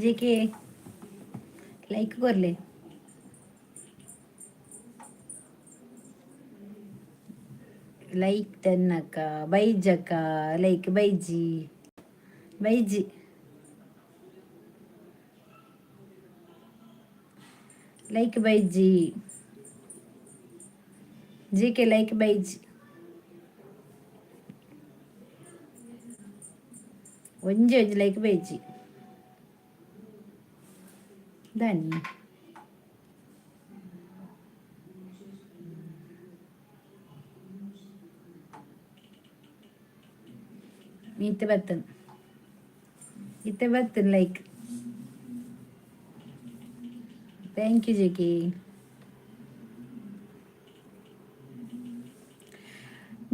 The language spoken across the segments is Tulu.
ಜೆ ಕೆ, ಲೈಕ್ ಕೊರ್ಲೆ. ಲೈಕ್ ತನ್ನಕ್ಕ ಬೈಜಕ್ಕ. ಲೈಕ್ ಬೈಜಿ, ಬೈಜಿ. ಲೈಕ್ ಬೈಜಿ ಜಿ ಕೆ, ಲೈಕ್ ಬೈಜಿ. ಒಂಜಿ ಒಂಜಿ ಲೈಕ್ ಬೈಜಿ ದಾನಿ. ಇತ್ತೆ ಬತ್ತನ್, ಇತ್ತೆ ಬತ್ತನ್ like. Thank you J K.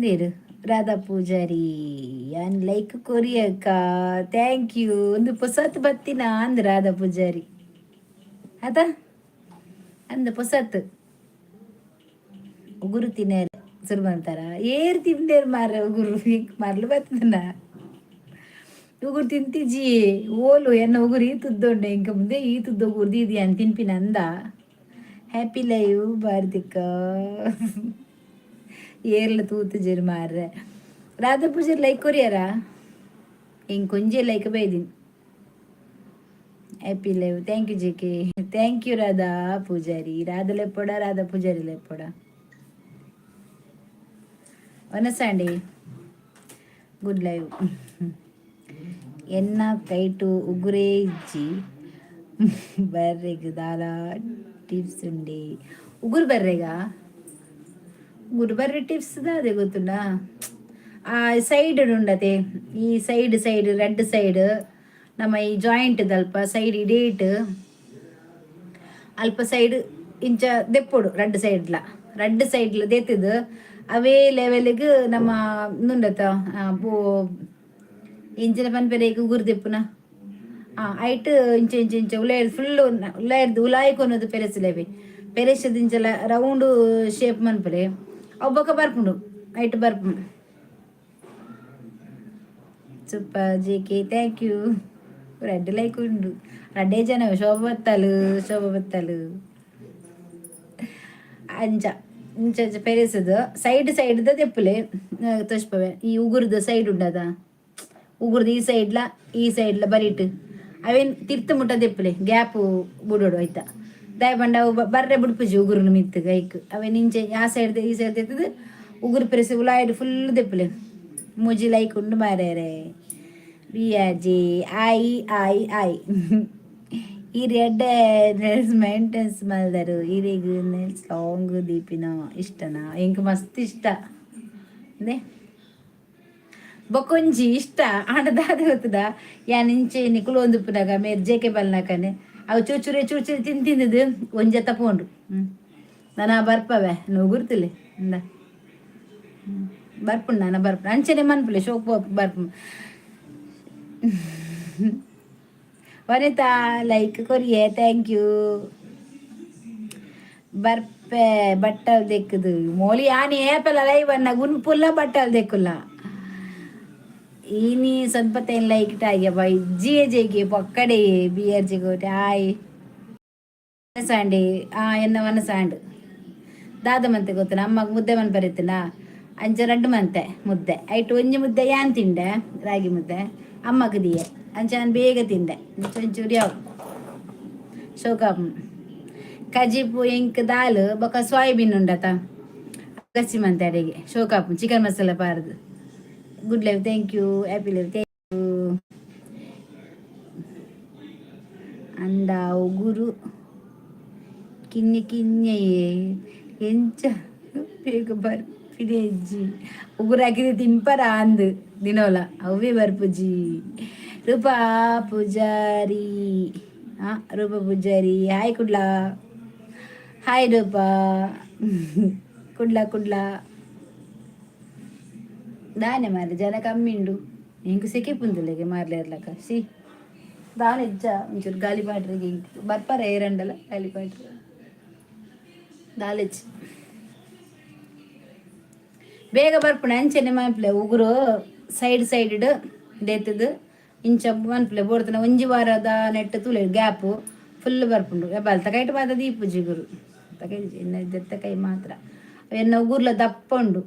ನೀರು ರಾಧಾ ಪೂಜಾರಿ, ಯಾನ್ ಲೈಕ್ ಕೊರಿಯಕ್ಕ, thank you. ಒಂದು ಪೊಸತ್ ಬತ್ತಿನ ಅಂದ್ ರಾಧಾ ಪೂಜಾರಿ ಅದ ಅಂದ್. ಪೊಸತ್ ಉಗುರು ತಿನ್ನೇರ್ ಶುರು ಮಾಡ್ತಾರ. ಏರ್ ತಿಂದೇರ್ ಮಾರ ಉಗುರು? ಮರ್ಲು ಬರ್ತದನ? ಉಗುರು ತಿಂತಿಜಿ. ಓಲು ಎನ್ನ ಉಗುರು ಈ ತುದ್ದೊಂಡೆ. ಇಂಕ ಮುಂದೆ ಈ ತುದ್ದ ಉಗುರು ದೀದಿ ಅಂತ ತಿನ್ಪಿನ ಅಂದ. Happy live ಭಾರತಿಕ. ಏರ್ಲ ತೂತುಜೆರ್ ಮಾರ್ರೆ. ರಾಧಾ ಪೂಜಾರಿ ಲೈಕ್ ಕೊರಿಯರಾ? ಇಂಕ್ ಒಂಜೆ ಲೈಕ್ ಬೈದಿನಿ. Happy live, thank you J K, thank you Radha Poojary. Radha ಲೆಪ್ಪೊಡ, ರಾಧಾ ಪೂಜಾರಿ ಲೆಪ್ಪೊಡ. ವನಸಾಂಡಿ, ಗುಡ್ ಲೈವ್. ಎನ್ನ ಕೈಟು ಉಗುರೇ ಇಜ್ಜಿ, ಬರ್ರೆಗ್ ದಾಲ ಟಿಪ್ಸ್ ಉಂಡೆ? ಉಗುರು ಬರ್ರೆಗ? ಉಗುರು ಬರ್ರೆ ಟಿಪ್ಸ್ ದಾದೆ ಗೊತ್ತುಂಡಾ? ಆ ಸೈಡ್ ಉಂಡತೆ, ಈ ಸೈಡ್ ಸೈಡ್ ರೆಡ್ ಸೈಡ್, ನಮ್ಮ ಈ ಜಾಯಿಂಟ್ ಅಲ್ಪ ಸೈಡ್ ಇಡೀಟ್ ಅಲ್ಪ ಸೈಡ್ ಇಂಚ ದೆಪ್ಪೊಡು. ರಡ್ಡ್ ಸೈಡ್ಲ, ರಡ್ಡ್ ಸೈಡ್ಲ ದೆತ್ತದು ಅವೇ ಲೆವೆಲ್ಗ್ ನಮ್ಮ ಉಂಡತ ಬೋ ಇಂಚಿನ ಪನ್ಪೆರೆ ಉಗುರು ದೆಪ್ಪುನ ಐಟ್ ಇಂಚ ಇಂಚ ಇಂಚ ಉಲಾಯಿರ್ದ್ ಫುಲ್ ಉಲಾಯಿರ್ದ್ ಉಲಾಯಿ ಕೊನೊದು ಪೆರೆಸುಲೆವೆ. ಪೆರೆಸದ್ ಇಂಚಲ ರೌಂಡ್ ಶೇಪ್ ಮನ್ಪುಲೆ. ಅವು ಬೊಕ ಬರ್ಪುಂಡು, ಐಟ್ ಬರ್ಪುಂಡು. Super J K, thank you. Red like ಉಂಡು, ರಡ್ಡೇ ಜನ. ಶೋಭ ಬತ್ತಲು, ಶೋಭ ಬತ್ತಲು. ಅಂಚ ಇಂಚ ಇಂಚ ಪೆರೆಸುದು ಸೈಡ್ ಸೈಡ್ ದೆಪ್ಪುಲೆ. ತೋಜ್ಪವೆ. ಈ ಉಗುರುದ ಸೈಡ್ ಉಂಡದ, ಉಗುರ್ದು ಈ ಸೈಡ್ಲ ಈ ಸೈಡ್ಲ ಬರಿಟ್ ಅವೇನ್ ತಿರ್ತು ಮುಟ್ಟ ದೆಪ್ಪುಲೆ. ಗ್ಯಾಪ್ ಬುಡೋಡು ಆಯ್ತಾ. ದಾಯ ಪಂಡ ಅವು ಬರ್ರೆ ಬುಡ್ಪುಜಿ ಉಗುರುನು ಮಿತ್ತ್ ಐಕ್. ಅವೇನ್ ಇಂಚೆ ಆ ಸೈಡ್ ಈ ಸೈಡ್ ದೆತ್ತದು ಉಗುರು ಪೆರೆಸಿ ಉಲಾಯಿಡ್ ಫುಲ್ ದೆಪ್ಪುಲೆ. ಮೂಜಿ ಲೈಕ್ ಉಂಡು ಮಾರ್ಯಾರೆ. B R G I I I. ಈ ರೆಡ್ ನೇಲ್ಸ್ ಮೇಂಟೆನ್ಸ್ ಮಲ್ದರು. ಇರೆಗ್ ನೇಲ್ಸ್ ಲಾಂಗ್ ದೀಪಿನ ಇಷ್ಟನಾ? ಎಂಕ್ ಮಸ್ತ್ ಇಷ್ಟ. ಅಂದೆ ಬೊಕೊಂಜಿ ಇಷ್ಟ. ಆಂಡ ದಾದ ಗೊತ್ತದ, ಯಾನ್ ಇಂಚೆ ನಿಕುಲು ಒಂದುಪ್ಪುನಗ ಮೇರ್ ಜೇಕೆ ಬಲ್ನಕನೆ ಅವು ಚೂಚುರೆ ಚೂಚುರೆ ತಿಂದು ತಿಂದಿದ್ದು ಒಂಜೆತ್ತ ಪೋಂಡು. ನನ ಬರ್ಪವೆ ಗುರ್ತಿಲೆ ಇಂದ ಬರ್ಪುಂಡು. ನನ ಬರ್ಪುಂಡು. ಅಂಚನೆ ಮನ್ಪುಲೆ, ಶೋಕ್ ಬರ್ಪು. ವನಿತಾ ಲೈಕ್ ಕೊರಿಯೆ, thank you. ಬರ್ಪೆ ಬಟ್ಟಲ್ ದೆಕ್ಕುದು ಮೋಲಿ. ಆನಿ ಏಪಲ ಲೈವ್ ಅನ್ನ ಗುನ್ಪುಲ್ಲ ಬಟ್ಟಲ್ ದೆಕ್ಕುಲ್ಲ. ಇನಿ ಸ್ವಲ್ಪ ಲೈಕ್ ಟಾಗ್ಯ ಬೈ ಜಿ ಜೆಗೆ ಪೊಕ್ಕಡೆ. ಬಿ ಆರ್ ಜಿ ಕೋಟೆ ಆಯ್ ಸಾಂಡಿ. ಆ ಎನ್ನ ಮನಸಾಂಡ್ ದಾದ ಮಂತೆ ಗೊತ್ತನ? ಅಮ್ಮಗ್ ಮುದ್ದೆ ಮನ್ಪರಿತ್ತನ, ಅಂಚ ರಡ್ಡ್ ಮಂತೆ ಮುದ್ದೆ. ಐಟ್ ಒಂಜಿ ಮುದ್ದೆ ಯಾನ್ ತಿಂಡೆ, ರಾಗಿ ಮುದ್ದೆ. ಅಮ್ಮಗ್ ದಿಯೆ. ಅಂಚ ನಾನು ಬೇಗ ತಿಂದೆ. ಒಂಚೂರು ಯಾವ ಶೋಕ ಕಜಿಪು ಎಂಕ್ ದಾಲ್ ಬೊಕ ಸೋಯಾಬೀನ್ ಉಂಡತ ಗಸಿ ಮಂತೆ ಅಡೆಗೆ. ಶೋಕಾಪು chicken masala ಪಾರ್ದು. Good live, thank you. Happy live, thank you. ಅಂಡ ಉಗುರು ಕಿನ್ನಿ ಕಿನ್ಯಯೇ ಎಂಚ ಬೇಗ ಬರ್ಪಿದೆ ಅಜ್ಜಿ. ಉಗುರು ಹಾಕಿದೆ ತಿನ್ಪರ ಅಂದು ದಿನೋಲ ಅವೇ ಬರ್ಪುಜಿ. ರೂಪಾ ಪೂಜಾರಿ, ಆ ರೂಪಾ ಪೂಜಾರಿ, ಹಾಯ್ ಕುಡ್ಲ. ಹಾಯ್ ರೂಪಾ, ಕುಡ್ಲ ಕುಡ್ಲ. ದಾನೆ ಮಾರ್ರೆ, ಜನ ಕಮ್ಮಿ ಉಂಡು. ಎಂಕ್ ಸೆಕೆ ಪುಂದುಲೆಗೆ ಮಾರ್ಲೇರ್ಲಕ ಸಿ ದಾನೆ ಇಜ್ಜ. ಒಂಚೂರು ಗಾಲಿ ಪಾಡ್ರಿಗೆ ಇಂಕ್ ಬರ್ಪರ ಏರಂಡಲ ಗಾಲಿ ಪಾಡ್ರಿ ದಾಲೆಜ್ ಬೇಗ ಬರ್ಪುಣ. ಅಂಚನೆ ಮನ್ಪುಲೆ, ಉಗುರು ಸೈಡ್ ಸೈಡ್ ದೇತದು ಇಂಚ ಮನ್ಪುಲೆ. ಬೋಡ್ತನ ಒಂಜಿ ವಾರದ ನೆಟ್ ತೂಲೆ, ಗ್ಯಾಪ್ ಫುಲ್ ಬರ್ಪುಂಡು. ಬಲ್ತ ಕೈಟ್ ಮಾತ ದೀಪುಜಿ ಗುರು ಕೈ, ದೆತ್ತ ಕೈ ಮಾತ್ರ. ಎನ್ನ ಉಗುರ್ಲ ದಪ್ಪ ಉಂಡು.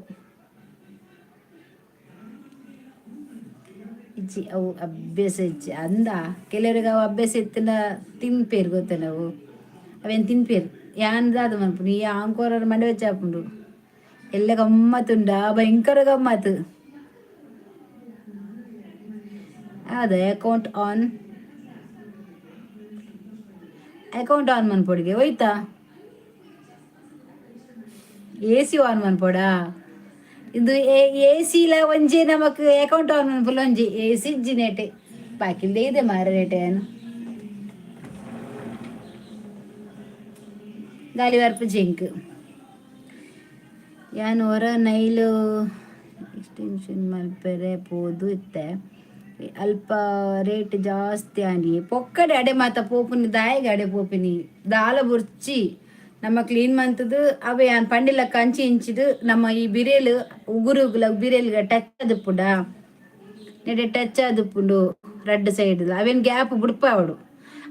ಇಜ್ಜಿ, ಅವು ಅಭ್ಯಾಸ ಇಜ್ಜಿ ಅಂದ. ಕೆಲವರಿಗೆ ಅವು ಅಭ್ಯಾಸ ಇತ್ತಿನ ತಿನ್ಪೇರು ಗೊತ್ತ ನಾವು ಅವೇನು ತಿನ್ಪೇರು. ಯಾನ್ ದಾದ ಮನ್ಪುನು? ಈ ಆಂಕೋರ ಮಂಡೆ ಬೆಚ್ಚ ಆಪುಂಡು. ಎಲ್ಲ ಗಮ್ಮತ್ತುಂಡ, ಭಯಂಕರ ಗಮ್ಮತ್ತು. ಅದೇ ಅಕೌಂಟ್ ಆನ್, ಅಕೌಂಟ್ ಆನ್ ಮನ್ಪೊಡಿಗೆ ಹೋಯ್ತಾ? ಎ ಸಿ ಆನ್ ಮನ್ಪೊಡಾ? ಇದು ಎ ಸಿಲ ಒಂಜಿ ನಮಕ್ ಅಕೌಂಟ್ ಆನ್ ಮನ್ಪುಲ ಒಂಜಿ ಎ ಸಿ ಇಜ್ಜಿ ನೆಟೆ ಬಾಕಿಲ್ದೇ ಇದೆ ಮಾರ ರೇಟೆ. ಏನು ಗಾಲಿ ಬರ್ಪು ಜಿಂಕ್. ಯಾನ್ ಒರ ನೈಲು ಎಕ್ಸ್ಟೆನ್ಷನ್ ಮಲ್ಪೆರೆ ಪೋದು ಇತ್ತೆ, ಅಲ್ಪ ರೇಟ್ ಜಾಸ್ತಿ ಆಂಡಿ. ಪೊಕ್ಕಡೆ ಅಡೆ ಮಾತ ಪೋಪುನಿ ದಾಯೆಗ್ ಅಡೆ ಪೋಪಿನಿ? ದಾಲ ಬೊರ್ಚಿ, ನಮ್ಮ ಕ್ಲೀನ್ ಮಂತುದು ಅವೆ ಯಾನ್ ಪಂಡಿಲಕ್ಕ ಅಂಚಿ ಇಂಚಿಡ್ ನಮ್ಮ ಈ ಬಿರೇಲು ಉಗುರುಗುಲ ಬಿರೇಲ್ಗ ಟಚ್ ಆದಿಪ್ಪುಂಡ, ನೆಡೆ ಟಚ್ ಆದಿಪ್ಪುಂಡು ರಡ್ಡ್ ಸೈಡ್. ಅವೆನ್ ಗ್ಯಾಪ್ ಬುಡ್ಪಾವಡು,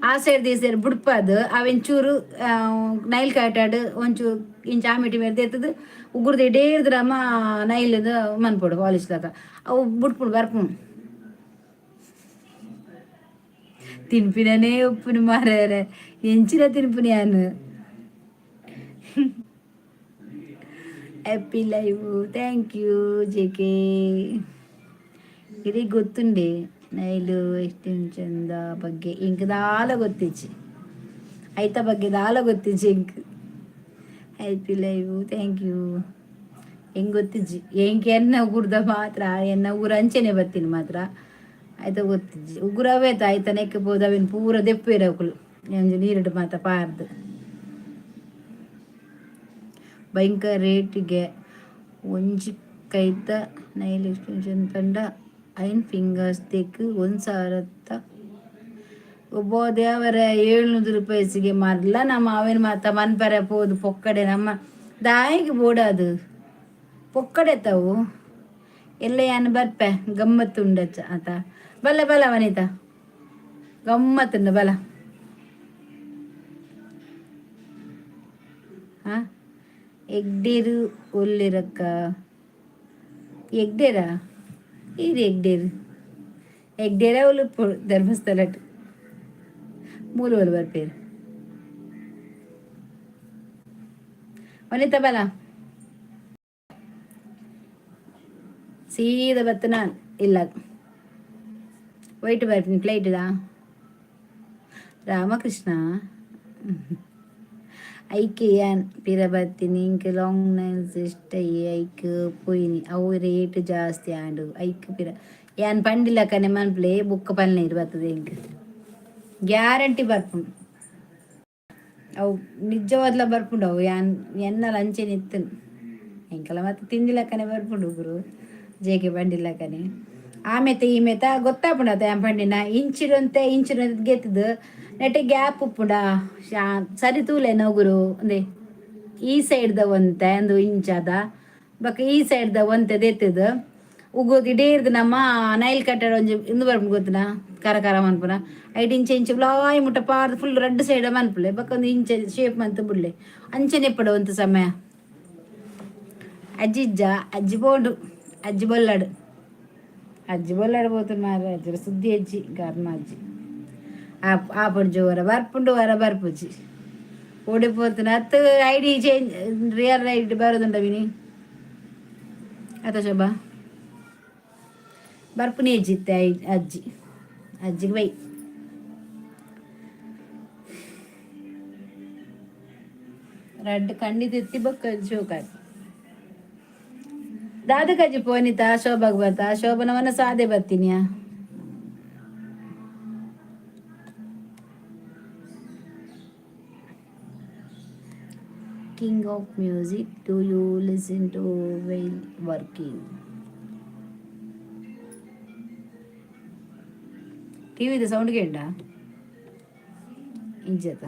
ಆ ಸೈಡ್ ಈ ಸೈಡ್ ಬುಡ್ಪಾದ್ ಅವೆನ್ ಚೂರು ನೈಲ್ ಕಟ್ಟಾಡ್ ಒಂಚೂರು ಇಂಚ ಆಮಿಟಿ ಮೇರ್ ದೇತುದು ಉಗುರ್ದು ಇಡೀರ್ದು ನಮ್ಮ ನೈಲ್ದ ಮನ್ಪೊಡು ಪಾಲಿಶ್ ದಾಕ. ಅವು ಬುಡ್ಪುಂಡು ಬರ್ಪುಂಡು. ತಿನ್ಪಿನನೇ ಉಪ್ಪುನು ಮಾರ್ರೆ, ಎಂಚಿನ ತಿನ್ಪುನಿ ಯಾನ್? Happy live, thank you J K. ಇಡೀ ಗೊತ್ತುಂಡೆ ನೈಲು ಎಕ್ಸ್ಟೆನ್ಷನ್ದ ಬಗ್ಗೆ? ಇಂಕ್ ದಾಲ ಗೊತ್ತಿಜ್ಜಿ, ಐತ ಬಗ್ಗೆ ದಾಲ ಗೊತ್ತಿಜ್ಜಿ ink. Happy live, thank you. ಹೆಂಗೆ ಗೊತ್ತಿಜ್ಜಿ ಎಂಕ್? ಎನ್ನ ಉಗುರ್ದ ಮಾತ್ರ, ಎನ್ನ ಉಗುರು ಅಂಚೆನೆ ಬತ್ತೀನಿ ಮಾತ್ರ ಆಯ್ತ ಗೊತ್ತಿಜ್ಜಿ. ಉಗುರವೇ ಆಯ್ತ ನೆಕ್ ಪೋದು ಅವೇನು ಪೂರ ದೆಪ್ಪುವೆರ್ ಅಕುಲು ಒಂಜಿ ನೀರುಡು ಮಾತ ಪಾರ್ದು. ಭಯಂಕರ ರೇಟಿಗೆ ಒಂಜಿ ಕೈತ ನೈಲ್ ಎಕ್ಸ್ಟೆನ್ಷನ್ ಪಂಡ ಐನ್ ಫಿಂಗರ್ಸ್ ತೆಕ್ ಒಂದು ಸಾವಿರತ್ತ. ಒಬ್ಬ ದೇವರ, 700 ರೂಪಾಯಿಸಿಗೆ ಮರ್ಲ ನಮ್ಮ ಅವೇನು ಮಾತ ಮನ್ಪರೆ ಪೋದು ಪೊಕ್ಕಡೆ. ನಮ್ಮ ದಾಯಿಗೆ ಬೋಡಾದು ಪೊಕ್ಕಡೆ ತಾವು ಎಲ್ಲ. ಯಾನ್ ಬರ್ಪೆ, ಗಮ್ಮತ್ತುಂಡಚ್ಚ ಆತ. ಬಲ್ಲ ಬಲ ವನಿತಾ, ಗಮ್ಮತ್ತುಂಡ ಬಲ. ಹಾ, ಎಗ್ಡೇರು ಒಲ್ಲಿರಕ್ಕ? ಎಗ್ಡೇರಾ? ಇದು ಎಗ್ಡೇರು, ಎಗ್ಡೇರ ಉಲುಪ್ಪು ಧರ್ಮಸ್ಥಳ ಮೂಲು ಬರ್ಪೇರು. ವನಿತಾ ಬಲ, ಸೀದಾ ಬತ್ತ ನಾನು ಇಲ್ಲ ವೈಟ್ ಬರ್ತೀನಿ ಪ್ಲೇಟ್. ರಾಮಕೃಷ್ಣ ಐಕೆ ಯಾನ್ ಪಿರ ಬತ್ತೀನಿ. ಇಂಕ್ ಲಾಂಗ್ ನೈಲ್ಸ್ ಇಷ್ಟ, ಐಕ್ ಪೋಯಿನಿ. ಅವು ರೇಟ್ ಜಾಸ್ತಿ ಆಂಡು, ಐಕ್ ಪಿರ ಯಾನ್ ಪಂಡಿಲಕ್ಕನೆ ಮನ್ಪುಲೆ. ಬುಕ್ಕ ಪನ್ನೇರು ಬರ್ತದೆ ಇಂಕ್, ಗ್ಯಾರಂಟಿ ಬರ್ಪುಂಡು ಅವು. ನಿಜವಾದ್ಲ ಬರ್ಪುಂಡು ಅವು. ಯಾನ್ ಎನ್ನಲ ಅಂಚೆನೆ ಇತ್ತನು ಎಂಕಲ ಮತ್ತೆ ತಿಂದಿಲಕ್ಕನೆ ಬರ್ಪುಂಡು ಗುರು ಜೇಕೆ ಬಂಡಿಲಕ್ಕನೆ. ಆಮೇತೆ ಈಮೇತ ಗೊತ್ತಾಪುಂಡು ಅತ್ತ ಯಾನ್ ಪಂಡಿನ ಇಂಚಿಡೊಂತೆ ಇಂಚಿಡೊಂತೆ ಗೆತ್ತದು ನೆಟ್ ಗ್ಯಾಪ್ ಉಪ್ಪುಂಡ. ಶಾ ಸರಿ ತೂಲೆ ನಗುರು ಒಂದೇ ಈ ಸೈಡ್ದ ಒಂತೆ ಅಂದು ಇಂಚದ ಬೊಕ ಈ ಸೈಡ್ದ ಒಂತೆ ದೆತ್ತದು ಉಗುದು ಇಡೀರ್ದು ನಮ್ಮ ನೈಲ್ ಕಟ್ಟಡ ಒಂಜಿ ಇಂದು ಬರ್ಪುಂಡು ಗೊತ್ತುನಾ, ಕರ ಕರ ಮನ್ಪುನ. ಐಟ್ ಇಂಚ ಇಂಚ ಲಾಯ್ ಮುಟ್ಟ ಪಾರ್ದ್ ಫುಲ್ ರಡ್ಡ್ ಸೈಡ್ ಮನ್ಪುಲೆ. ಬೊಕ ಒಂದು ಇಂಚ ಶೇಪ್ ಮಂತ್ ಬುಡ್ಲೆ. ಅಂಚನೆ ಇಪ್ಪಡು ಒಂತೆ ಸಮಯ. ಅಜ್ಜಿ ಇಜ್ಜ? ಅಜ್ಜಿ ಪೋಂಡು, ಅಜ್ಜಿ ಬೊಲ್ಲಡು, ಅಜ್ಜಿ ಬೊಲ್ಲಡು ಪೋತುಂಡು ಮಾರ್ರೆ. ಅಜ್ಜಿ ಸುದ್ದಿ ಅಜ್ಜಿ ಕರ್ಮ ಅಜ್ಜಿ. ಆಪುಂಡು ವರ ಬರ್ಪುಂಡು, ವರ ಬರ್ಪುಜಿ, ಓಡಿ ಪೋತುಂಡು. ಅತ್ತು I D change, real ID ಬರೋದುಂಡ ವಿನಿ ಅತ್ತ ಶೋಭಾ? ಬರ್ಪುನಿ ಅಜ್ಜಿ ಇತ್ತೆ. I ಅಜ್ಜಿ ಅಜ್ಜಿಗೆ ಬೈ. ರಡ್ಡ್ ಕಣ್ಣಿ ತೆತ್ತಿ ಬೊಕ್ಕ ಜೋಕಾಲಿ. ದಾದ ಕಜ್ಜಿ ಪೋನಿತ ಶೋಭಾಗ್ ಬರ್ತಾ ಶೋಭನವನ್ನ ಸಾದೆ ಬರ್ತೀನಿಯಾ. King of music do you listen to while working? ಟಿವಿದ sound ಕೇಂಡ ಇಂಚತ.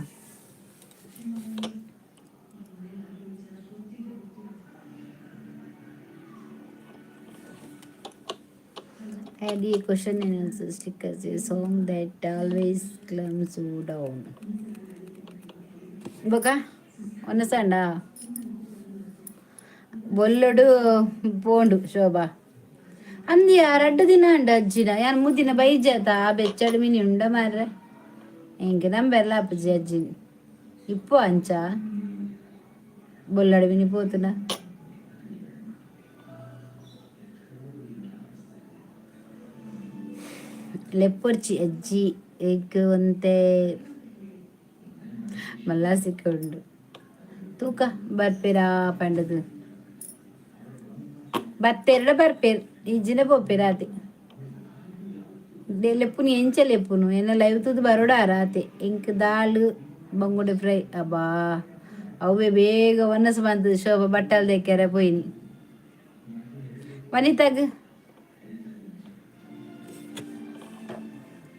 Had a question and answer stickers, a song that always calms you down. ಬೊಕ ಒನ್ನಸಂಡ ಬೊಲ್ಲೊಡು ಪೋಂಡು ಶೋಭಾ ಅಂದಿಯ ರಡ್ಡು ದಿನ ಅಂಡ ಅಜ್ಜಿನ ಯಾನ್ ಮುದಿನ ಬೈಜಾತ ಆ ಬೆಚ್ಚಡು ಮಿನಿ ಉಂಡ ಮಾರ್ರೆ ಎಂಕೆ ನಂಬೆರ್ಲ ಅಪ್ಪಜಿ ಅಜ್ಜಿನಿ ಇಪ್ಪು ಅಂಚ ಬೊಲ್ಲಡು ಮಿನಿ ಪೋತುನ. ಲೆಪ್ಪೊರ್ಚಿ ಅಜ್ಜಿ ಎಗ್ ಒಂತೆ ಮಲ್ಲ ಸಿಕ್ಕ ಉಂಡು ತೂಕ ಬರ್ಪೇರಾ ಪಂಡದು ಬತ್ತೆರಡ ಬರ್ಪೇರ್ ಇಜ್ಜಿನ ಪೋಪೇರ್ ಆತೆ ಲೆಪ್ಪುನು ಎಂಚ ಲೆಪ್ಪುನು ಎನ್ನ ಲೈವ್ ತೂದು ಬರೋಡ ರಾತೆ. ಎಂಕ್ ದಾಲ್ ಬಂಗುಡೆ ಫ್ರೈ ಅಬ್ಬಾ ಅವೇ ಬೇಗ ಒನ್ನಸ ಬಂತು. ಶೋಭ ಬಟ್ಟಲ್ ದೆಕ್ಕೆರೆ ಪೋಯಿನಿ. ವನಿತಾಗ್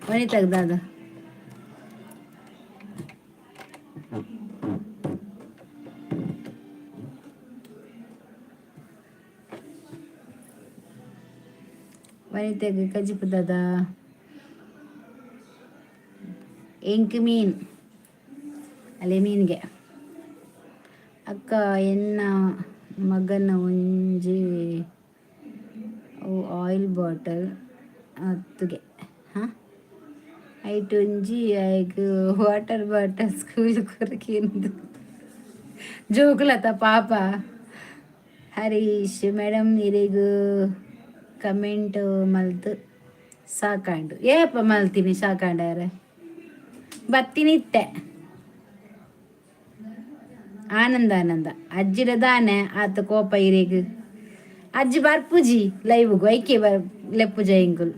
ವನಿತಾಗ್ ದಾದ ವನಿತೆಗ್ ಕಜಿಪು ದಾದ? ಎಂಕ್ ಮೀನ್ ಅಲೆ ಮೀನ್ಗೆ. ಅಕ್ಕ ಎನ್ನ ಮಗನ ಒಂಜಿ ಅವು ಆಯಿಲ್ ಬಾಟಲ್ ಅತ್ತುಗೆ ಹಾಂ ಐಟ್ ಒಂಜಿ ಐಕ್ ವಾಟರ್ ಬಾಟಲ್ ಸ್ಕೂಲ್ ಕೊರಕೇಂದು ಜೋಕುಲತ ಪಾಪ. ಹರೀಶ್ ಮೇಡಮ್ ಇರೆಗ್ ಕಮೆಂಟ್ ಮಲ್ತ್ ಸಾಕಾಂಡು. ಏಪ ಮಲ್ತೀನಿ ಸಾಕಾಂಡಾರೆ? ಬತ್ತಿನಿ ಇತ್ತೆ. ಆನಂದ ಆನಂದ ಅಜ್ಜಿಡ ದಾನೆ ಆತ ಕೋಪ ಇರೆಗ್? ಅಜ್ಜಿ ಬರ್ಪುಜಿ ಲೈವ್ಗು ಐಕೆ ಬರ್ ಲೆಪ್ಪುಜ ಎಂಕುಲು.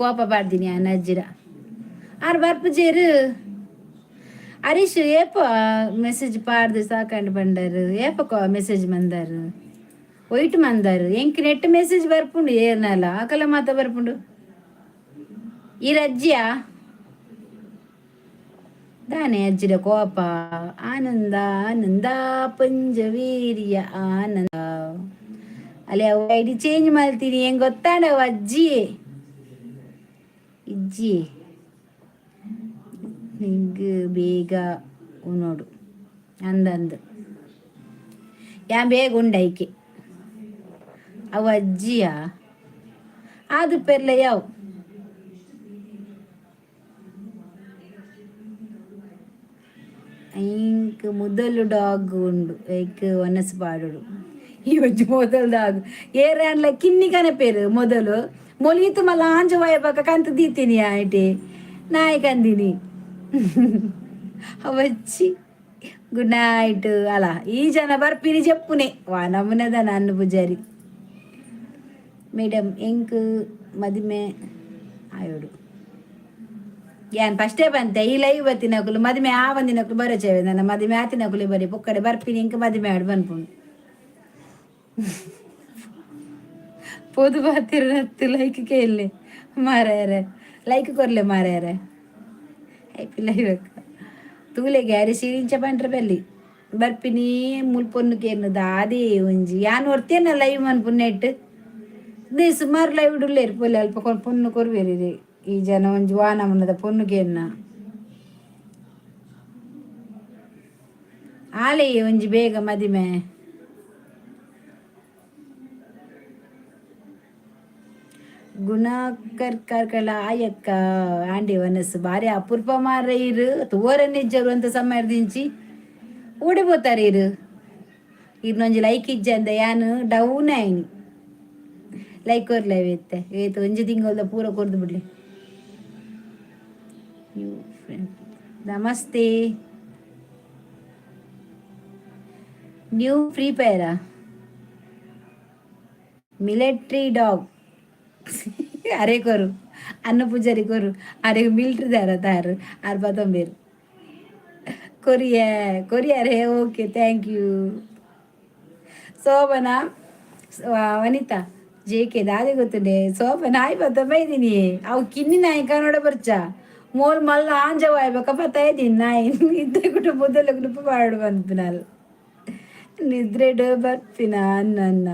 ಕೋಪ ಪಾಡ್ದಿನಿ ಆನ್ ಅಜ್ಜಿಡ. ಆರ್ ಬರ್ಪುಜೇರು. ಹರೀಶ್ ಏಪ ಮೆಸೇಜ್ ಪಾಡ್ದು ಸಾಕಂಡು ಬಂಡಾರು? ಏಪ ಮೆಸೇಜ್ ಮಂದಾರು? ಒಯ್ಟ್ ಮಂದಾರು? ಎಂಕ್ ನೆಟ್ ಮೆಸೇಜ್ ಬರ್ಪುಂಡು ಏರ್ನಲ ಆಕಲ ಮಾತ ಬರ್ಪುಂಡು. ಈರ್ ಅಜ್ಜಿಯಾ ದಾನೆ ಅಜ್ಜಿಡ ಕೋಪ? ಆನಂದ ಆನಂದ ಪಂಜವೀರ್ಯ ಆನಂದ ಅಲೆ ಅವು ಐಡಿ ಚೇಂಜ್ ಮಲ್ತೀನಿ ಹೆಂಗ್ ಗೊತ್ತಾಂಡ ಅವು ಅಜ್ಜಿ ಇಜ್ಜಿ. ನಿಂಗ್ ಬೇಗ ಉನೋಡು ಅಂದಂದು ಯಾನ್ ಬೇಗ ಉಂಡೈಕೆ. ಅವು ಅಜ್ಜಿಯ ಅದು ಪೆರ್ಲೆ ಯಾವು ಇಂಕ್ ಮುದಲು ಡಾಗ್ ಉಂಡು ಐಕ್ ಒನಸ್ ಪಾಡೋಡು. ಈ ಒಂಜಿ ಮೊದಲು ಡಾಗ್ ಏರಾನ್ಲ ಕಿನ್ನಿ ಕನಪೇರು ಮೊದಲು ಮೊಲೀತು ಮಲ್ಲ ಆಂಜ ವಾಯಬಾಕ ಕಂತ ದೀತೀನಿ ಆಯ್ಟೆ ನಾಯಿ ಕಂದಿನಿ ಅವಚ್ಚಿ. ಗುಡ್ ನೈಟ್ ಅಲ್ಲ ಈ ಜನ ಬರ್ಪಿನಿ ಜಪ್ಪುನೆ ವಾ ನಮುನೆದ ನನ್ನ ಪೂಜಾರಿ. ಮೇಡಮ್ ಎಂಕ್ ಮದಿಮೆ ಆಯೋಡು. ಯಾನ್ ಫಸ್ಟೇ ಬಂತೆ ಈ ಲೈವ್ ಬತ್ತಿನಕುಲು ಮದಿಮೆ ಆವಂದಿನಕುಲು ಬರಚೇವೆ ನನ್ನ ಮದಿಮೆ ಆತಿನಕುಲು ಬರಿ ಪೊಕ್ಕಡೆ ಬರ್ಪಿನಿ ಎಂಕ್ ಮದಿಮೆ ಆಡು ಬನ್ಪುಂಡು. ಪೋದು ಬಾತಿರತ್ತು ಲೈಕ್ ಕೇಳಲೆ ಮಾರಾಯರೆ, ಲೈಕ್ ಕೊರ್ಲೆ ಮಾರಾಯರೆ. ಹ್ಯಾಪಿ ಲೈವ್ ಅಕ್ಕ ತೂಲೆ ಗ್ಯಾರಿ ಸಿರಿಂಚ ಪಂಡ್ರೆ ಬಲ್ಲಿ ಬರ್ಪಿನಿ ಮುಲ್ ಪೊನ್ನು ಕೇನು ದಾದಿ ಒಂಜಿ ಯಾನ್ ಒರ್ತೇನ ಲೈವ್ ಮನ್ಪುನೆಟ್ they ಸುಮಾರು ಲೈವ್ ಉಲ್ಲೇರು ಪೊಲೆ ಅಲ್ಪ ಪೊನ್ನು ಕೊರ್ವೇರಿ. ಈ ಜನ ಒಂಜಿ ವಾನ ಮುನ್ನದ ಪೊನ್ನು ಕೇನ್ನ ಆಲೆ ಒಂಜಿ ಬೇಗ ಮದಿಮೆ. ಗುಣಾಕರ್ ಕಾರ್ಕಳ ಆಯಕ್ಕ ಆಂಡಿ ವನಸ್ಸು ಬಾರಿ ಅಪೂರ್ಪ ಮಾರ. ಇರು ತೂವರ ನಿಜ್ಜರು ಅಂತ ಸಮಯದಿಂಚಿ ಓಡಿ ಪೋತಾರೆ ಇರು. ಇರ್ನೊಂಜಿ ಲೈಕ್ ಇಜ್ಜಂದ ಯಾನ್ ಡೌನ್ ಆಯ್ನಿ. ಲೈಕ್ ಕೊರ್ಲೆ ಇತ್ತೆ ಏತ್ ಒಂಜಿ ತಿಂಗೊಲ್ದ ಪೂರ ಕೊರ್ದು ಬಿಡ್ಲಿ. Namaste. New free ಫೈರಾ? Military dog ಅರೆ ಕೊರು, ಅನ್ನ ಪೂಜಾರಿ ಕೊರು. ಅರೆ ಮಿಲಿಟ್ರಿ ದಾರ ತಾರು ಆರ್ ಬತ್ತೊಂಬೇರು ಕೊರಿಯ ಕೊರಿಯರೇ. Okay, thank you Shobhana. Vanita J K ದಾದೆ ಗೊತ್ತುಂಡೆ? ಶೋಭನ ಆಯ್ ಬತ್ತ ಬೈದಿನಿ. ಅವು ಕಿನ್ನಿ ನಾಯಿ ಕನ್ನಡ ಬರ್ಚ ಮೋಲ್ ಮಲ್ಲ ಆಂಜವ ಆಯ್ಬೇಕ ಬತ್ತಾ ಇದ್ದೀನಿ. ನಾಯಿ ನಿದ್ರೆ ಕುಟುಂಬ ಮೊದಲ ಕುಟುಂಬ ಪಾಡು ಬಂದ್ಪಿನಲ್ ನಿದ್ರೆಡ್ ಬರ್ಪಿನ ನನ್ನ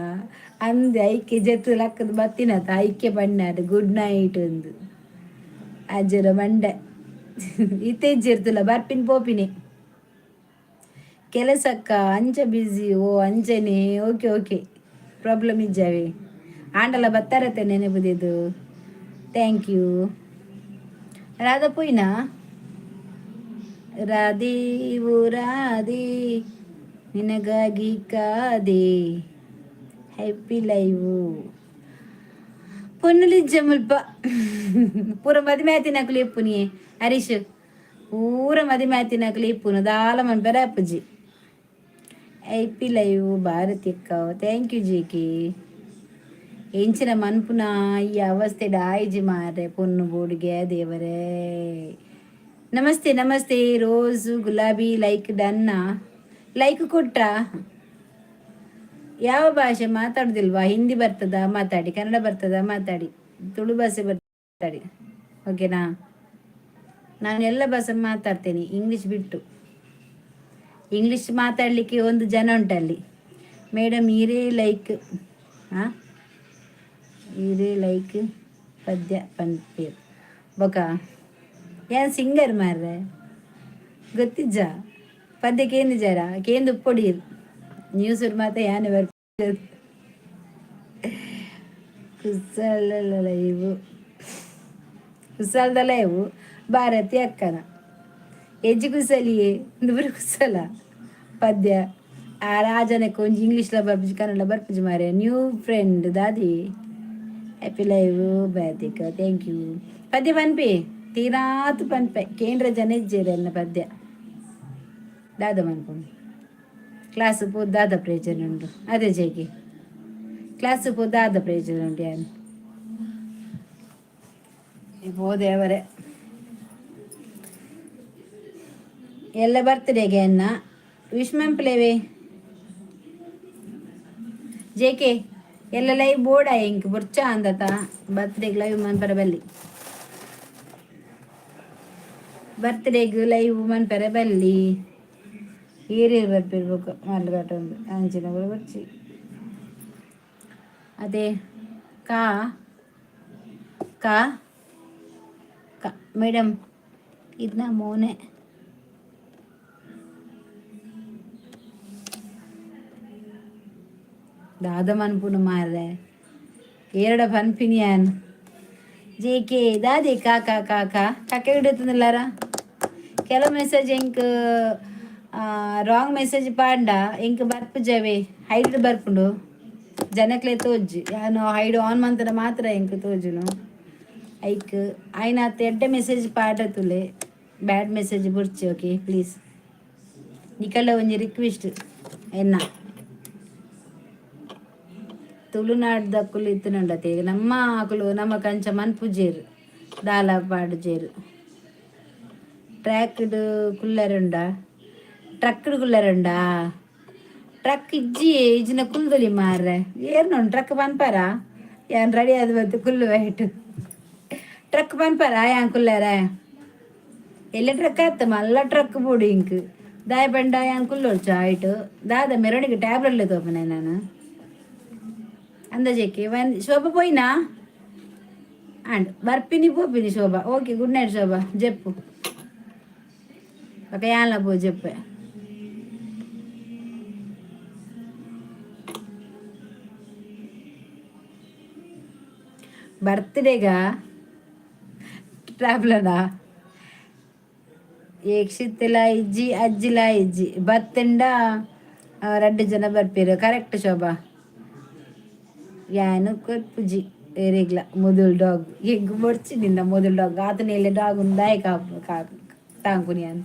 ಅಂದೆ. ಐಕೆ ಜೆತ್ತು ಲಕ್ಕದ ಬತ್ತಿನತ ಐಕೆ ಬಣ್ಣಾಡು ಗುಡ್ ನೈಟ್ ಅಂದು ಅಜ್ಜರ ಮಂಡೆ ಇತ್ತೆ ಇಜ್ಜಿರ್ತಲ್ಲ. ಬರ್ಪಿನ ಪೋಪಿನಿ ಕೆಲಸಕ್ಕ ಅಂಚ ಬ್ಯುಸಿ. ಓ, ಅಂಚನೆ. Okay okay, problem ಇಜ್ಜಾವೆ. ಆಂಡಲ ಬತ್ತಾರತ್ತೆ ನೆನಪುದಿದ್ದು. Thank you. Radha ಪೋಯಿನಾ? ರಾಧೆ, ಓ ರಾಧೆ, ನಿನಗಾಗಿ ಕಾದೆ. ಹ್ಯಾಪಿ ಲೈವು ಪೊನ್ನುಲಿಜ್ಜ ಮುಲ್ಪ. ಪೂರ ಮದಿಮೆ ಆತಿನಕುಲು ಇಪ್ಪುನಿ. ಹರೀಶ್, ಪೂರ ಮದಿಮೆ ಆತಿನಕುಲು ಇಪ್ಪುನು. ದಾಲ ಮನ್ಪೆರೆ ಅಪ್ಪುಜಿ. ಐಪಿ ಲೈವ್ ಭಾರತಿ ಅಕ್ಕ, thank you J K. ಎಂಚಿನ ಮನ್ಪುನ ಈ ಅವಸ್ಥೆ ಆಯ್ಜಿ ಮಾರೆ. ಪೊನ್ನು ಬೋಡಿಗೆ ದೇವರೇ. ನಮಸ್ತೆ ನಮಸ್ತೆ. ರೋಸ್ ಗುಲಾಬಿ ಲೈಕ್ ಡನ್ನ. ಲೈಕ್ ಕೊಟ್ಟ. ಯಾವ ಭಾಷೆ ಮಾತಾಡುದಿಲ್ವಾ? ಹಿಂದಿ ಬರ್ತದ, ಮಾತಾಡಿ. ಕನ್ನಡ ಬರ್ತದ, ಮಾತಾಡಿ. ತುಳು ಭಾಷೆ ಮಾತಾಡಿ, ಓಕೆನಾ? ನಾನು ಎಲ್ಲ ಭಾಷೆ ಮಾತಾಡ್ತೇನೆ, ಇಂಗ್ಲಿಷ್ ಬಿಟ್ಟು. ಇಂಗ್ಲಿಷ್ ಮಾತಾಡಲಿಕ್ಕೆ ಒಂದು ಜನ ಉಂಟಲ್ಲಿ. ಮೇಡಮ್, ಈರೇ ಲೈಕ್ ಹಾಂ, ಈರೇ ಲೈಕ್ ಪದ್ಯ ಪನ್ಪೇರ್ ಬೊಕ ಏನ್ ಸಿಂಗರ್ ಮಾರ್ರೆ, ಗೊತ್ತಿಜ್ಜ? ಪದ್ಯ ಕೇಂದ್ರ ಜರ ಕೇಂದ್ರ ಉಪ್ಪೊಡೀರ್ ನ್ಯೂಸ್ ಮಾತ ಯಾನೆ ಬರ್ ಕುಸಲ ಲೈವು, ಕುಸಲ್ದ ಲೈವು. ಭಾರತಿ ಅಕ್ಕನ ಎಜ್ಜಿ ಕುಸಲಿಯೇ ಒಂದು ಕುಸಲ ಪದ್ಯ. ಆ ರಾಜನಕ್ಕೆ ಒಂಜಿ ಇಂಗ್ಲೀಷ್ಲ ಬರ್ಪುಜಿ, ಕನ್ನಡ ಬರ್ಪುಜಿ ಮಾರೆ. ನ್ಯೂ ಫ್ರೆಂಡ್ ದಾದಿ. ಹ್ಯಾಪಿ ಲೈವ್ ಭಾರತಿಕ, thank you. ಪದ್ಯ ಪನ್ಪೆ, ತೀರಾತು ಪನ್ಪೆ. ಕೇಂದ್ರ ಜನ ಇಜ್ಜೇರು ಎನ್ನ ಪದ್ಯ ದಾದ ಮನ್ಪುಂಡು? ಕ್ಲಾಸ್ ಪೋ ದಾದ ಪ್ರಯೋಜನ ಉಂಡು? ಅದೇ ಜೇಗೆ ಕ್ಲಾಸ್ ಪೋ ದಾದ ಪ್ರಯೋಜನ ಉಂಡು? ಯಾನ್ ಹೋದೆ ಅವರೇ ಎಲ್ಲ ಬರ್ತ್ಡೇಗೆ ಅನ್ನ ವಿಶ್ ಮನ್ಪುಲೇವೆ. ಜೇಕೆ, ಎಲ್ಲ ಲೈವ್ ಬೋರ್ಡ್ ಇಂಕ್ ಬುರ್ಚ ಅಂದತ. ಬರ್ತ್ಡೇಗೆ ಲೈವ್ ಮನ್ಪರ ಬಲ್ಲಿ, ಬರ್ತ್ಡೇಗ್ ಲೈವ್ ಮನ್ಪರೆ ಬಲ್ಲಿ. ಏರಿಯರ್ ಬರ್ಪಿರ್ಬೇಕು ಮಲ್ಗಟ್ಟೊಂದು ಅಂಚಿನ ಬರ್ಚಿ. ಅದೇ ಕಾ ಕಾ ಕ ಮೇಡಮ್ ಇದನ್ನ ಮೋನೆ. ದಾದ ಮನ್ಪುನು ಮಾರ್ರೆ? ಏರಡ ಪನ್ಪಿನಿಯಾನ್ ಜೆ ಕೆ ದಾದೆ? ಕಾಕಾ ಕಾಕಾ ಕಾಕೆ ಹಿಡಿತಂದಿಲ್ಲಾರ. ಕೆಲವು ಮೆಸೇಜ್ ಎಂಕ್ ರಾಂಗ್ ಮೆಸೇಜ್ ಪಾಂಡ ಎಂಕ್ ಬರ್ಪುಜವೆ. ಹೈಡ್ ಬರ್ಪುಂಡು, ಜನಕ್ಲೆ ತೋಜಿ. ಯಾನು ಹೈಡ್ ಆನ್ ಮಂತನ ಮಾತ್ರ ಎಂಕ್ ತೋಜುನು. ಐಕ್ ಆಯ್ನಾತ್ ಎಡ್ಡೆ ಮೆಸೇಜ್ ಪಾಡ ತುಲೆ, ಬ್ಯಾಡ್ ಮೆಸೇಜ್ ಬುಡ್ಚಿ. ಓಕೆ, ಪ್ಲೀಸ್, ನಿಕಲ ಒಂಜಿ ರಿಕ್ವೆಸ್ಟ್ ಎನ್ನ. ತುಳುನಾಡ್ದಕುಲು ಇತ್ತುಂಡತೆ ನಮ್ಮ ಅಕುಲು ನಮ್ಮ ಕಂಚ ಮನ್ಪುಜೇರು, ದಾಲ ಪಾಡುಜೇರು. ಟ್ರ್ಯಾಕ್ಡ್ ಕುಲ್ಲರುಂಡ, ಟ್ರಕ್ಡ್ ಕುಲ್ಲರುಂಡ. ಟ್ರಕ್ ಇಜ್ಜಿ, ಇಜ್ಜಿನ ಕುಲ್ದೊಲಿ ಮಾರ್ರೆ. ಏರ್ನ ಟ್ರಕ್ ಪನ್ಪಾರ? ಯಾನ್ ರೆಡಿ ಆದ್ ಬತ್ತು ಕುಲ್ಲು ವೈಟ್. ಟ್ರಕ್ ಪನ್ಪಾರ ಯಾನ್ ಕುಲ್ಲಾರ? ಎಲ್ಲ ಟ್ರಕ್ ಆತ, ಮಲ್ಲ ಟ್ರಕ್ ಬೋಡು ಇಂಕ್. ದಾಯ ಪಂಡ ಯಾನ್ ಕುಲ್ಲೊಡ್ಚು ಆಯ್ಟು ದಾದ ಮೆರವಣಿಗೆ ಟ್ಯಾಬ್ಲೆಟ್ ತೋಪನೆ ನಾನು ಅಂದಾಜಕ್ಕೆ. ಒನ್ ಶೋಭಾ ಪೋಯಿನಾ? ಅಂಡ್ ಬರ್ಪಿನಿ ಪೋಪಿನಿ ಶೋಭಾ. Okay, good night Shobha. Jeppu ఒక ಯಾನ್ಲ ಪೋ ಜೆಪ್ಪೆ. ಬರ್ತ್ಡೇಗ ಟ್ರಾವ್ಲನಾ? ಯಕ್ಷಿತ್ತಲ ಇಜ್ಜಿ, ಅಜ್ಜಿಲ ಇಜ್ಜಿ. ಬತ್ತಂಡ ರಡ್ಡ್ ಜನ ಬರ್ಪೇರು. ಕರೆಕ್ಟ್ ಶೋಭಾ. ಯಾನು ಕೊರ್ಪುಜಿ ಏರೆಗ್ಲ ಮೊದಲು ಡಾಗ್. ಎಂಕ್ ಬೊಡ್ಚಿ ನಿನ್ನ ಮೊದಲು ಡಾಗ್. ಆತನ ಡಾಗ್ ಉಂದಾಯ ಕಾಪು ತಾಂಕುನಿ ಯಾನ್.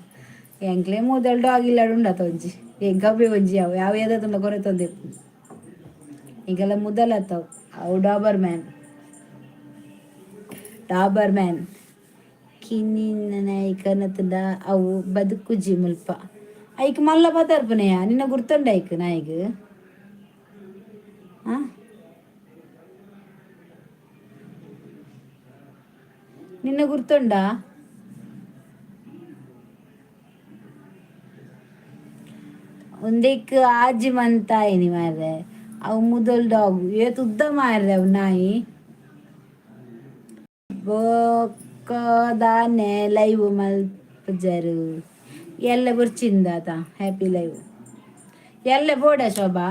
ಎಂಕ್ಲೆ ಮೊದಲು ಡಾಗ್ ಇಲ್ಲಡ್ ಉಂಡತ ಒಂಜಿ. ಎಂಕ್ ಅವ್ವೆ ಒಂಜಿ ಅವು ಯಾವ ಏದಾತುಂಡ ಕೊರೆತೊಂದು ಎಂಕೆಲ್ಲ ಮುದಲತ್ತವು. ಅವು ಡಾಬರ್ ಮ್ಯಾನ್, ಡಾಬರ್ ಮ್ಯಾನ್. ಕಿನ್ನಿನ ನಾಯಿ ಕನತುಂಡ ಅವು ಬದುಕುಜಿ ಮುಲ್ಪ. ಐಕ್ ಮಲ್ಲ ಪಾತರ್ಪುನೆಯ, ನಿನ್ನ ಗುರ್ತುಂಡ ಐಕ್ ನಾಯಿಗ್? ಆ ನಿನ್ನ ಗುರ್ತುಂಡ? ಉಂದೆಕ್ ಆಜಿ ಮಂತಾಯಿನಿ ಮಾರ್ರೆ. ಅವು ಮುದಲ್ ಡಾಗ್ ಏತ್ ಉದ್ದ ಮಾರ್ರೆ ಅವು ನಾಯಿ. ಬೊಕ್ಕ ದಾನೆ ಲೈವ್ ಮಲ್ಪುಜರ್? ಎಲ್ಲೆ ಬೊರ್ಚಿಂದಾತ ಹ್ಯಾಪಿ ಲೈವ್. ಎಲ್ಲೆ ಬೋಡ ಶೋಭಾ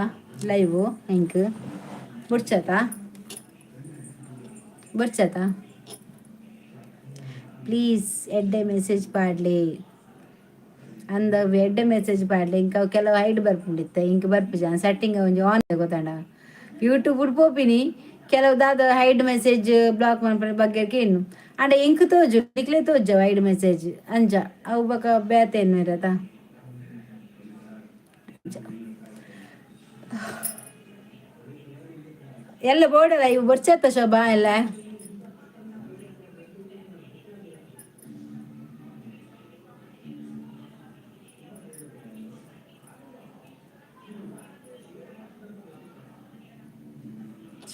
ಲೈವ್ ಎಂಕ್ ಬೊರ್ಚತ ಬೊರ್ಚತ? ಪ್ಲೀಸ್ ಎಡ್ಡೆ ಮೆಸೇಜ್ ಪಾಡ್ಲೆ ಅಂದ, ಎಡ್ಡೆ ಮೆಸೇಜ್ ಪಾಡ್ಲೆ. ಇಂಕ ಅವು ಕೆಲವು ಹೈಡ್ ಬರ್ಪುಂಡಿತ್ತ, ಇಂಕ್ ಬರ್ಪುಜ. ಸೆಟ್ಟಿಂಗ್ ಒಂಜಿ ಆನ್ ಗೊತ್ತಾಂಡ. ಯೂಟ್ಯೂಬ್ ಪೋಪಿನಿ, ಕೆಲವು ದಾದ ಹೈಡ್ ಮೆಸೇಜ್ ಬ್ಲಾಕ್ ಮನ್ಪುನ ಬಗ್ಗೆ ಕೇನು. ಅಂಡ ಎಂಕ್ ತೋಜು, ನಿಕ್ಲೆ ತೋಜ ಹೈಡ್ ಮೆಸೇಜ್ ಅಂಚ. ಅವು ಬೊಕ ಬೇತೆ ಎನ್ನುವೆರತ ಅಂಚ. ಎಲ್ಲ ಬೋಡಲ್ಲ ಇವು ಬೊರ್ಚತ್ತ ಶೋಭಾ ಎಲ್ಲ?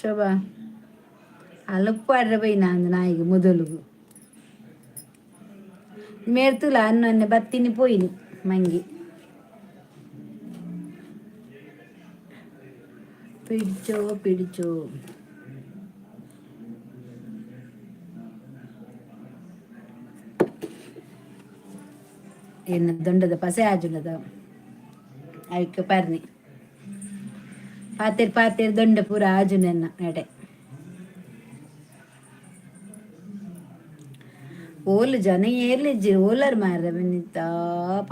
ಶೋಭಾ ಅಲುಪ್ಪಾಡ್ರೆ ಬೈನ ಅಂದ್ ನಾಯಿಗ್ ಮೊದಲುಗು. ಮೇರ್ತುಲ ಅನ್ನೊನ್ನೆ ಬತ್ತಿನಿ ಪೋಯಿನಿ ಮಂಗಿ. ಪಿಡಿಚೋ ಪಿಡಿಚೋ. ಎನ್ನ ದೊಂಡದ ಪಸೆ ಆಜುಂಡದ ಐಕ್ ಪರ್ನಿ ಪಾತೆರ್ ಪಾತೆರ್ ದೊಂಡ ಪೂರ ಆಜುನೆನ್ನ ನಡೆ. ಓಲು ಜನ ಏರ್ಲಿಜ್ಜಿ, ಓಲರ್ ಮಾರ್ರೆ ಬನ್ನಿತ್ತ.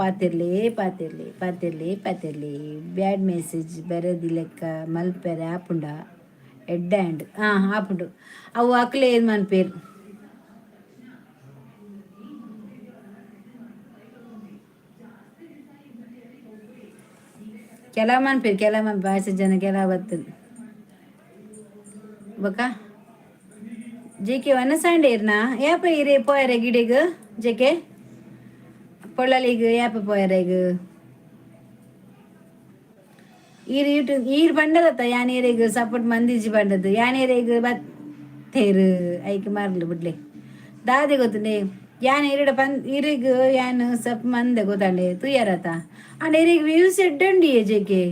ಪಾತೆರ್ಲೆ ಪಾತೆರ್ಲೆ ಪಾತೆರ್ಲೆ ಪಾತೆರ್ಲೆ. ಬ್ಯಾಡ್ ಮೆಸೇಜ್ ಬರದಿ ಲೆಕ್ಕ ಮಲ್ಪೆರೆ ಆಪುಂಡ? ಎಡ್ಡೆ ಆಂಡ್. ಹಾಂ, ಆಪುಂಡು. ಅವು ಅಕ್ಲೆ ಏನ್ ಮನ್ಪೇರು? ಕೆಲವು ಮನ್ಪೇರು, ಕೆಲವು ಮನ್ಪು ಆಚೆ ಜನ ಕೆಲವು ಬತ್ತದ. ಬೊಕ ಜೆ ಕೆ ವನಸಾಂಡೇರ್ನಾ? ಯಾಪ ಇರೆ ಪೋಯರೆ ಗಿಡಿಗ್? ಜೆ ಕೆ ಪೊಳ್ಳಲಿಗ್ ಯಾಪ ಪೋಯರೆಗ್ ಈರ್? ಯೂಟ್ಯೂಬ್ ಈರ್ ಪಂಡದತ್ತ, ಯಾನ್ ಈರೆಗ್ ಸಪೋರ್ಟ್ ಮಂದಿಜಿ ಪಂಡದ್ದು. ಯಾನ್ ಈರೆಗ್ ಬತ್ತೇರು ಐಕ್ ಮಾರ್ಲು ಬುಡ್ಲೆ. ದಾದೆ ಗೊತ್ತುಂಡೆ, ಯಾನ್ ಇರಡ ಪನ್ ಇರಿಗ್ ಯಾನ್ ಸಪ್ ಮಂದೆ ಗೊತ್ತಾಂಡೆ ತೂಯರತ. ಅಂಡ ಇರಿಗ್ ವ್ಯೂಸ್ ಎಡ್ಡೆ ಜೆ ಕೆ.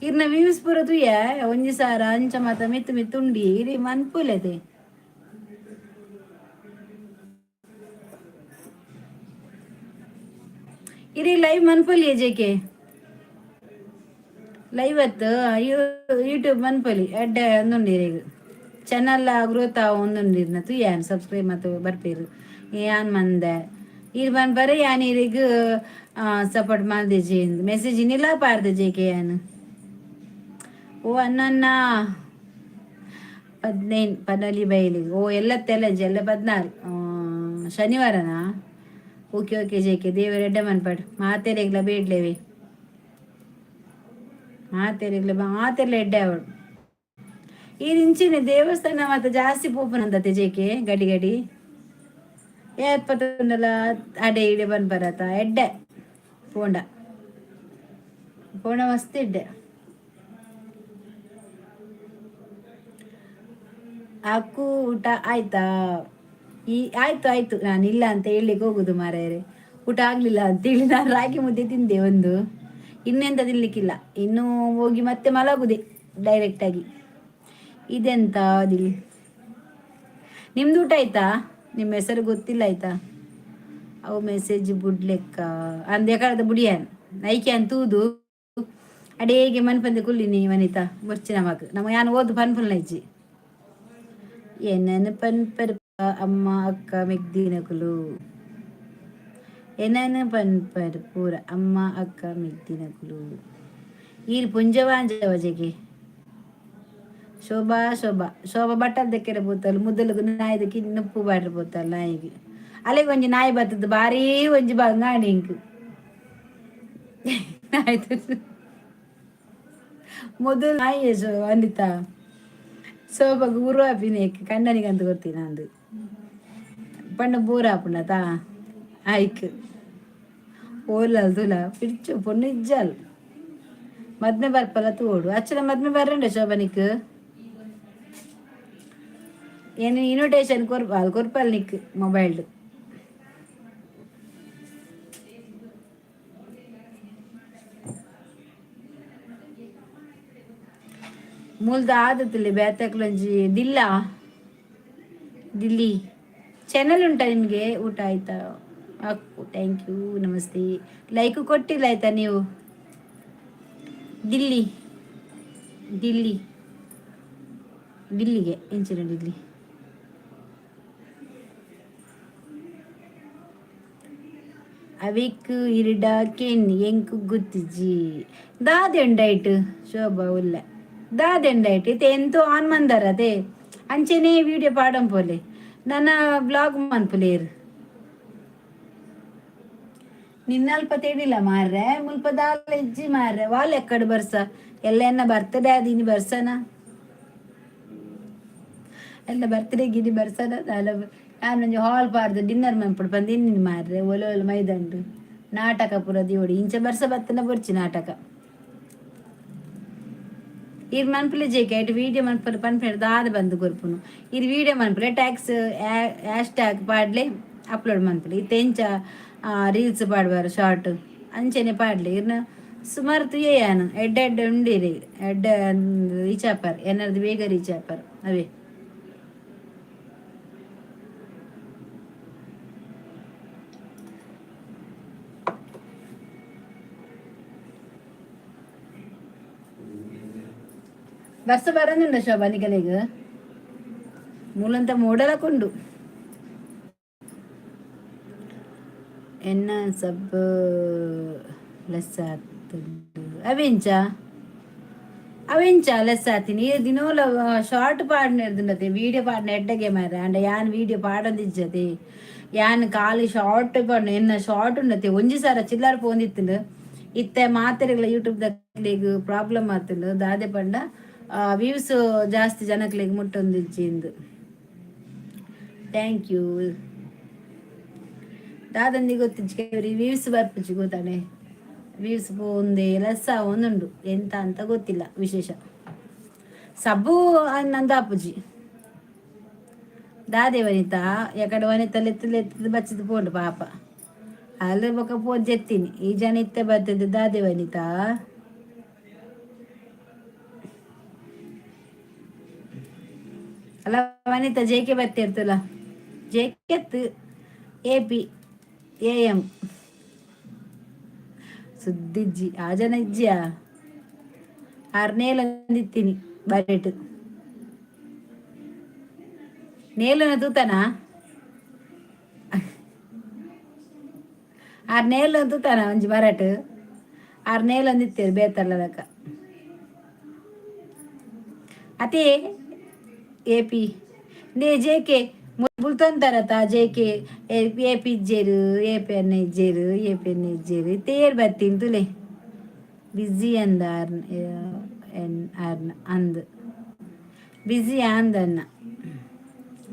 ಇರ್ನ ವ್ಯೂಸ್ ಪೂರ ತೂಯ, 1000 ಅಂಚ ಮಾತ ಮಿತ್ತು ಮಿತ್ತು ಉಂಡಿ. ಇರಿ ಮನ್ಪುಲೆದೆ. ಇರಿ ಲೈವ್ ಮನ್ಪೊಲಿ ಜೆ ಕೆ. ಲೈವ್ ಅತ್ತು, ಯೂಟ್ಯೂಬ್ ಮನ್ಪೊಲಿ. ಎಡ್ಡೆ ಅಂದುಂಡು ಇರೆಗ್ ಚಾನಲ್ ಗ್ರೋತ್ ಆವೊಂದುಂಡು ಇರ್ನ. ತೂಯಾನ್ ಸಬ್ಸ್ಕ್ರೈಬ್ ಮಾತ ಬರ್ಪೇರು. ಯಾನ್ ಮಂದೆ ಈರ್ ಪನ್ಪರೆ ಯಾನ್ ಇರೆಗ್ support ಮಲ್ದಿಜಿ message Nila ಪಾಡ್ದೆ J K ಯಾನ್. ಓ ಅಣ್ಣಣ್ಣ, 15 ಪನೊಲಿ ಬೈಲಿಗ್. ಓ ಎಲ್ಲ ತೆಲಜಿ ಎಲ್ಲ 16 ಶನಿವಾರನಾ? ಓಕೆ ಓಕೆ ಜೆ ಕೆ, ದೇವರ ಎಡ್ಡೆ ಮನ್ಪಡ್. ಮಾತೆರೆಗ್ಲ ಬೇಡ್ಲೇವೆ, ಮಾತೆರೆಗ್ಲ ಮಾತೆರ್ಲ ಎಡ್ಡೆ ಆವಡ್. ಈ ಇಂಚಿನ ದೇವಸ್ಥಾನ ಮಾತ ಜಾಸ್ತಿ ಪೋಪುನಂದತೆ ಜೆ ಕೆ? ಗಡಿ ಗಡಿ ಏತ್ಪತ್ತುಂಡಲ ಅಡೆ ಇಡೆ ಬನ್ಪರತ. ಎಡ್ಡೆ ಪೋಂಡ ಪೋಂಡ ಮಸ್ತ್ ಎಡ್ಡೆ. ಅಕ್ಕು ಊಟ ಆಯ್ತಾ? ಈ ಆಯ್ತು ಆಯ್ತು. ನಾನು ಇಲ್ಲ ಅಂತ ಹೇಳಲಿಕ್ಕೆ ಹೋಗುದು ಮಾರಾಯರೆ? ಊಟ ಆಗ್ಲಿಲ್ಲ ಅಂತೇಳಿ. ನಾನು ರಾಗಿ ಮುದ್ದೆ ತಿಂದೆ ಒಂದು, ಇನ್ನೆಂತ ತಿನ್ಲಿಕ್ಕಿಲ್ಲ. ಇನ್ನು ಹೋಗಿ ಮತ್ತೆ ಮಲಗುದೆ ಡೈರೆಕ್ಟ್ ಆಗಿ. ಇದೆಂತ ಅದಿಲ್ಲಿ? ನಿಮ್ದು ಊಟ ಆಯ್ತಾ? ನಿಮ್ಮ ಹೆಸರು ಗೊತ್ತಿಲ್ಲ ಆಯ್ತಾ? ಅವು ಮೆಸೇಜ್ ಬುಡ್ಲೆಕ್ಕ ಅಂದೆ ಕಳೆದ ಬುಡಿಯಾನ್ ನೈಕೆ ಅಂತ ತೂದು ಅಡೇಗೆ ಮನ್ಪಂದೆ ಕುಲ್ಲಿನಿ. ವನಿತಾ ಬೊರ್ಚಿ ನಮಕ್ ನಮ್ಮ ಯಾನ್ ಓದು ಪನ್ಪುಲ್ನ ಇಜ್ಜಿ. ಎನ್ನನು ಪನ್ಪರ್ ಅಮ್ಮ ಅಕ್ಕ ಮೆಗ್ದಿನಕುಲು? ಎನ್ನನು ಪನ್ಪರ್ ಪೂರ ಅಮ್ಮ ಅಕ್ಕ ಮೆಗ್ದಿನಕುಲು? ಈರ್ ಪುಂಜವಾಂಜವ ಜಗೆ. ಶೋಭಾ ಶೋಭಾ ಶೋಭಾ ಬಟ್ಟಲ್ ದಕ್ಕೆರೆ ಪೋತಲ್. ಮುದಲುಗು ನಾಯಿದ ಕಿನ್ನುಪ್ಪು ಬಾಡ್ರೆ ಪೋತಲ್ ನಾಯಿಗೆ. ಅಲೆಗ್ ಒಂಜಿ ನಾಯಿ ಬತ್ತದ, ಬಾರೀ ಒಂಜಿ ಬಂಗಾಣಿ ಇಂಕ್. ಆಯ್ತು. ಮೊದಲು ನಾಯಿ ವನಿತಾ ಸೋಬಗ ಉರು ಆಪಿನೇಕ್ ಕಂಡನಿಗಂತ ಗೊತ್ತಿನ ಅಂದು ಪಂಡ ಬೋರ್ ಆಪುಂಡತಾ ಆಯ್ಕ್ ಓಲಲ್ ತುಲ ಪಿಡ್ಚು ಪೊಣ್ಣು ಇಜ್ಜಾಲ್ ಮದ್ಮೆ ಬರ್ಪಲ ತೋಡು ಅಚ್ಚನ ಮದ್ಮೆ ಬರ್ರಂಡ ಶೋಭನಿಕ್ ಏನು ಇನ್ವಿಟೇಷನ್ ಕೊರ್ಪಾಲ್ ಕೊರ್ಪಾಲ್ ನಿಕ್ ಮೊಬೈಲ್. ಮೂಲದ ಆದತ್ತಲ್ಲಿ ಬೇತಕ್ಲೊಂಜಿ ದಿಲ್ಲ ದಿಲ್ಲಿ ಚಾನಲ್ ಉಂಟಾ ನಿಮಗೆ? ಊಟ ಆಯ್ತಾ? ಅಕ್ಕು thank you, ನಮಸ್ತೆ. ಲೈಕ್ ಕೊಟ್ಟಿಲ್ಲ ಆಯ್ತಾ ನೀವು? ದಿಲ್ಲಿ ದಿಲ್ಲಿ ದಿಲ್ಲಿಗೆ ಎಂಚಿನ ದಿಲ್ಲಿ. ಅವಿಕ್ ಇರಿಡ ಕೆನ್ ಎಂಕ್ ಗುತ್ತಿಜಿ ದಾದೆ ಉಂಡೈಟ್ ಶೋಭಾ ಉಲ್ಲ ದಾದೆ ಉಂಡೈಟ್ ಇತ್ತೆ ಎಂತೋ ಆನ್ ಮಂದರ ಅದೇ ಅಂಚೆನೇ ವಿಡಿಯೋ ಪಾಡಂಪೋಲೆ ನನ್ನ ಬ್ಲಾಗ್ ಮನ್ಪುಲೇರು. ನಿನ್ನಲ್ಪ ತೇಡಿಲ್ಲ ಮಾರ್ರೆ, ಮುಲ್ಪ ದಾಲ ಇಜ್ಜಿ ಮಾರ್ರೆ. ವಾಲ್ ಎಕ್ಕಡ್ ಬರ್ಸ ಎಲ್ಲ ಎನ್ನ ಬರ್ತಡೇ ಅದು ಇನಿ ಬರ್ಸನ ಎಲ್ಲ ಬರ್ತ್ಡೇ ಗಿನಿ ಬರ್ಸನ ದಾಲ. ಯಾನೊಂಜಿ ಹಾಲ್ ಪಾಡ್ದು ಡಿನ್ನರ್ ಮನ್ಪುಡು ಪಂದ್ ಇನ್ನಿನ್ ಮಾರ್ರೆ. ಒಲೆ ಒಲೆ ಮೈದಂಡು ನಾಟಕ ಪೂರ ದಿವೊಡು. ಇಂಚ ಬರ್ಸ ಬತ್ತನ ಬೊರ್ಚಿ ನಾಟಕ. ಇರ್ ಮನ್ಪುಲೆ ಜೇಕೆ ಐಟ್ ವೀಡಿಯೋ ಮನ್ಪುಲೆ ಪನ್ಪುನೆ ದಾದ ಬಂದು ಕೊರ್ಪುನು. ಇರ್ ವೀಡಿಯೋ ಮನ್ಪುಲೆ, ಟ್ಯಾಕ್ಸ್ ಹ್ಯಾಶ್ ಟ್ಯಾಗ್ ಪಾಡ್ಲೆ, ಅಪ್ಲೋಡ್ ಮನ್ಪುಲೆ. ಇತ್ತೆ ಎಂಚ ರೀಲ್ಸ್ ಪಾಡ್ಬಾರ ಶಾರ್ಟ್ ಅಂಚೆನೆ ಪಾಡ್ಲೆ. ಇರ್ನ ಸುಮಾರು ತುಯ್ಯಾನು ಎಡ್ಡೆ ಎಡ್ಡೆ ಉಂಡಿರಿ, ಎಡ್ಡೆ ರೀಚ್ ಆಪಾರ್ ಎನ್ನರ್ದು ಬೇಗ ರೀಚ್ ಆಪಾರ್ ಅವೇ. ಬರ್ಸ ಬರಂದುಂಡ ಶೋಭಾ ನಿಕಲೆಗ್? ಮೂಲಂತ ಮೋಡಲಕೊಂಡು ಎನ್ನ ಸಬ್ ಲೆಸ್ ಆತುಂಡು. ಅವೆಂಚ ಅವೆಂಚ ಲೆಸ್ ಆತೀನಿ? ಈ ದಿನೋಲ ಶಾರ್ಟ್ ಪಾಡ್ನೆರ್ದುಂಡತೆ ವೀಡಿಯೋ ಪಾಡ್ನ ಎಡ್ಡಗೆ ಮಾರ್ರೆ. ಅಂಡ ಯಾನ್ ವೀಡಿಯೋ ಪಾಡೊಂದಿಜ್ಜತೆ, ಯಾನ್ ಖಾಲಿ ಶಾರ್ಟ್ ಪಾಡ್ನ. ಎನ್ನ ಶಾರ್ಟ್ ಉಂಡತೆ ಒಂಜಿ ಸಾರ ಚಿಲ್ಲರ್ ಪೋಂದಿತ್ತುಂಡು. ಇತ್ತೆ ಮಾತೆರೆಗ್ಲ ಯೂಟ್ಯೂಬ್ ದಕ್ಲೆಗ್ ಪ್ರಾಬ್ಲಮ್ ಆತುಂಡು. ದಾದೆ ಪಂಡ ವ್ಯೂಸ್ ಜಾಸ್ತಿ ಜನಕ್ಲೆಗ್ ಮುಟ್ಟೊಂದಿಜ್ಜಿ. Thank you. ದಾದಂದಿ ಗೊತ್ತಿಜ್ಜಿ, ವ್ಯೂಸ್ ಬರ್ಪುಜಿ ಗೊತ್ತಾನೆ. ವ್ಯೂಸ್ ಪೋಂದೆ ಲಸ್ಸ ಒಂದುಂಡು, ಎಂತ ಅಂತ ಗೊತ್ತಿಲ್ಲ ವಿಶೇಷ. ಸಬ್ಬು ನಂದಾಪುಜಿ ದಾದೆ ವನಿತಾ ಎಕಡೆ ವನಿತಾ ಲೆತ್ತು ಲೆತ್ತು ಬಚ್ಚಿದ್ ಪೋಂಡು ಪಾಪ. ಅಲ್ಲ ಬೊಕ ಪೋದ್ ಜೆತ್ತೀನಿ. ಈ ಜನ ಇತ್ತೆ ಬರ್ತದೆ. ದಾದೆ ವನಿತಾ? ಅಲ್ಲ ವನಿತಾ, ಜೆ ಕೆ ಬತ್ತಿರ್ತಲ್ಲ, ಜೆ ಕೆ ಎ ಪಿ ಎ ಎಂ ಸುದ್ದಿಜ್ಜಿ. ಆ ಜನ ಇಜ್ಜಿಯಾ? ಆರ್ ನೇಲಂದಿತ್ತೀನಿ ಬರೆಟ್ ನೇಲನ ತೂತನ. ಆರ್ ನೇಲ ತೂತನ ಒಂಜಿ ಬರಟ್ ಆರ್ ನೇಲಂದಿತ್ತೇರು ಬೇತಲ್ಲದಕ್ಕ ಅದೇ ಎ ಪಿ ನೇ ಜೆ ಕೆ ಬುಲ್ತೊಂತಾರತ. ಜೆ ಕೆ ಎ ಪಿ ಇಜ್ಜೇರು, ಎ ಪಿ ಅನ್ನ ಇಜ್ಜೇರು, ಎ ಪಿ ಅನ್ನ ಇಜ್ಜೇರು. ತೇರ್ ಬತ್ತೀನಿ ತುಲೆ. ಬ್ಯುಸಿ ಅಂದ ಎನ್ ಆರ್ನ ಅಂದ್ ಬ್ಯುಸಿ ಅಂದನ್ನ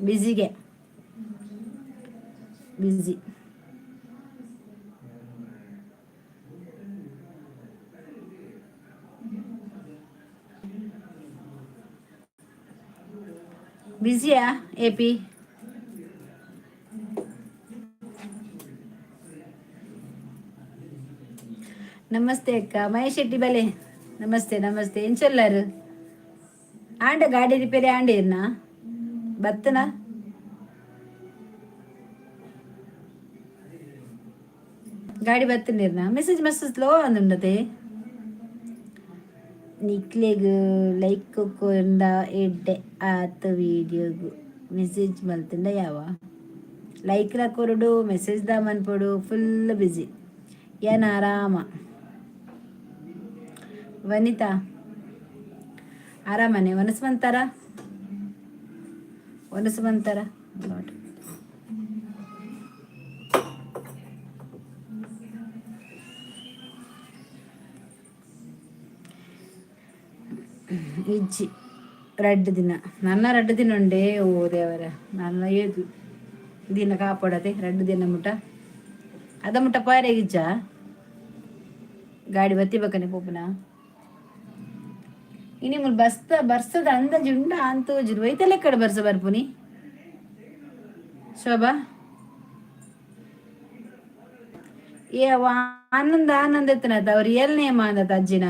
ಬ್ಯುಸಿಗೆ ಬ್ಯುಸಿ. ಬ್ಯುಸಿಯಾ ಎ ಪಿ? ನಮಸ್ತೆ ಅಕ್ಕ. ಮಹೇಶ್ ಶೆಟ್ಟಿ ಬಲೆ, ನಮಸ್ತೆ ನಮಸ್ತೆ. ಎಂಚೊಲ್ಲಾರು? ಆಂಡ ಗಾಡಿ ರಿಪೇರಿ ಆಂಡೇರ್ನಾ ಬತ್ತನ? ಗಾಡಿ ಬತ್ತನೇರ್ನ? ಮೆಸೇಜ್ ಮಸ್ತ್ ಸ್ಲೋ ಅಂದುಂಡತೆ. ನಿಕ್ಲೆಗ್ ಲೈಕ್ ಕೊರ್ಂಡ ಎಡ್ಡೆ ಆತ್. ವೀಡಿಯೋಗು ಮೆಸೇಜ್ ಮಲ್ತಂಡ ಯಾವ ಲೈಕ್ ಲ ಕೊರಡು, ಮೆಸೇಜ್ ದ ಮನ್ಪೊಡು. ಫುಲ್ ಬ್ಯುಸಿ ಏನ್? ಆರಾಮ ವನಿತಾ? ಆರಾಮನೆ? ವನಸ್ಮಂತಾರ ವನಸ್ಮಂತಾರ. ಇಜ್ಜಿ, ರಡ್ಡ್ ದಿನ. ನನ್ನ ರಡ್ಡ್ ದಿನ ಉಂಡೇ. ಓ ದೇವರ, ನನ್ನ ಏದು ದಿನ ಕಾಪಾಡತೆ. ರಡ್ಡ್ ದಿನ ಮುಟ, ಅದ ಮುಟ ಪಾರೆಗಿಜ್ಜ. ಗಾಡಿ ಬತ್ತಿ ಬಕ್ಕನೆ ಪೋಪುನ. ಇನಿ ಮುಲ್ ಬಸ್ತ ಬರ್ಸದ ಅಂದಾಜು ಉಂಡ ಅಂತ ತೋಜುದು. ಒಯ್ತಲೆ ಕಡೆ ಬರ್ಸ ಬರ್ಪುನಿ ಶೋಭಾ. ಏ ಅವ ಆನಂದ ಆನಂದ ಎತ್ತನತ ಅವ್ರ ರಿಯಲ್ ನೇಮ್ ಅಂದತ ಅಜ್ಜಿನ.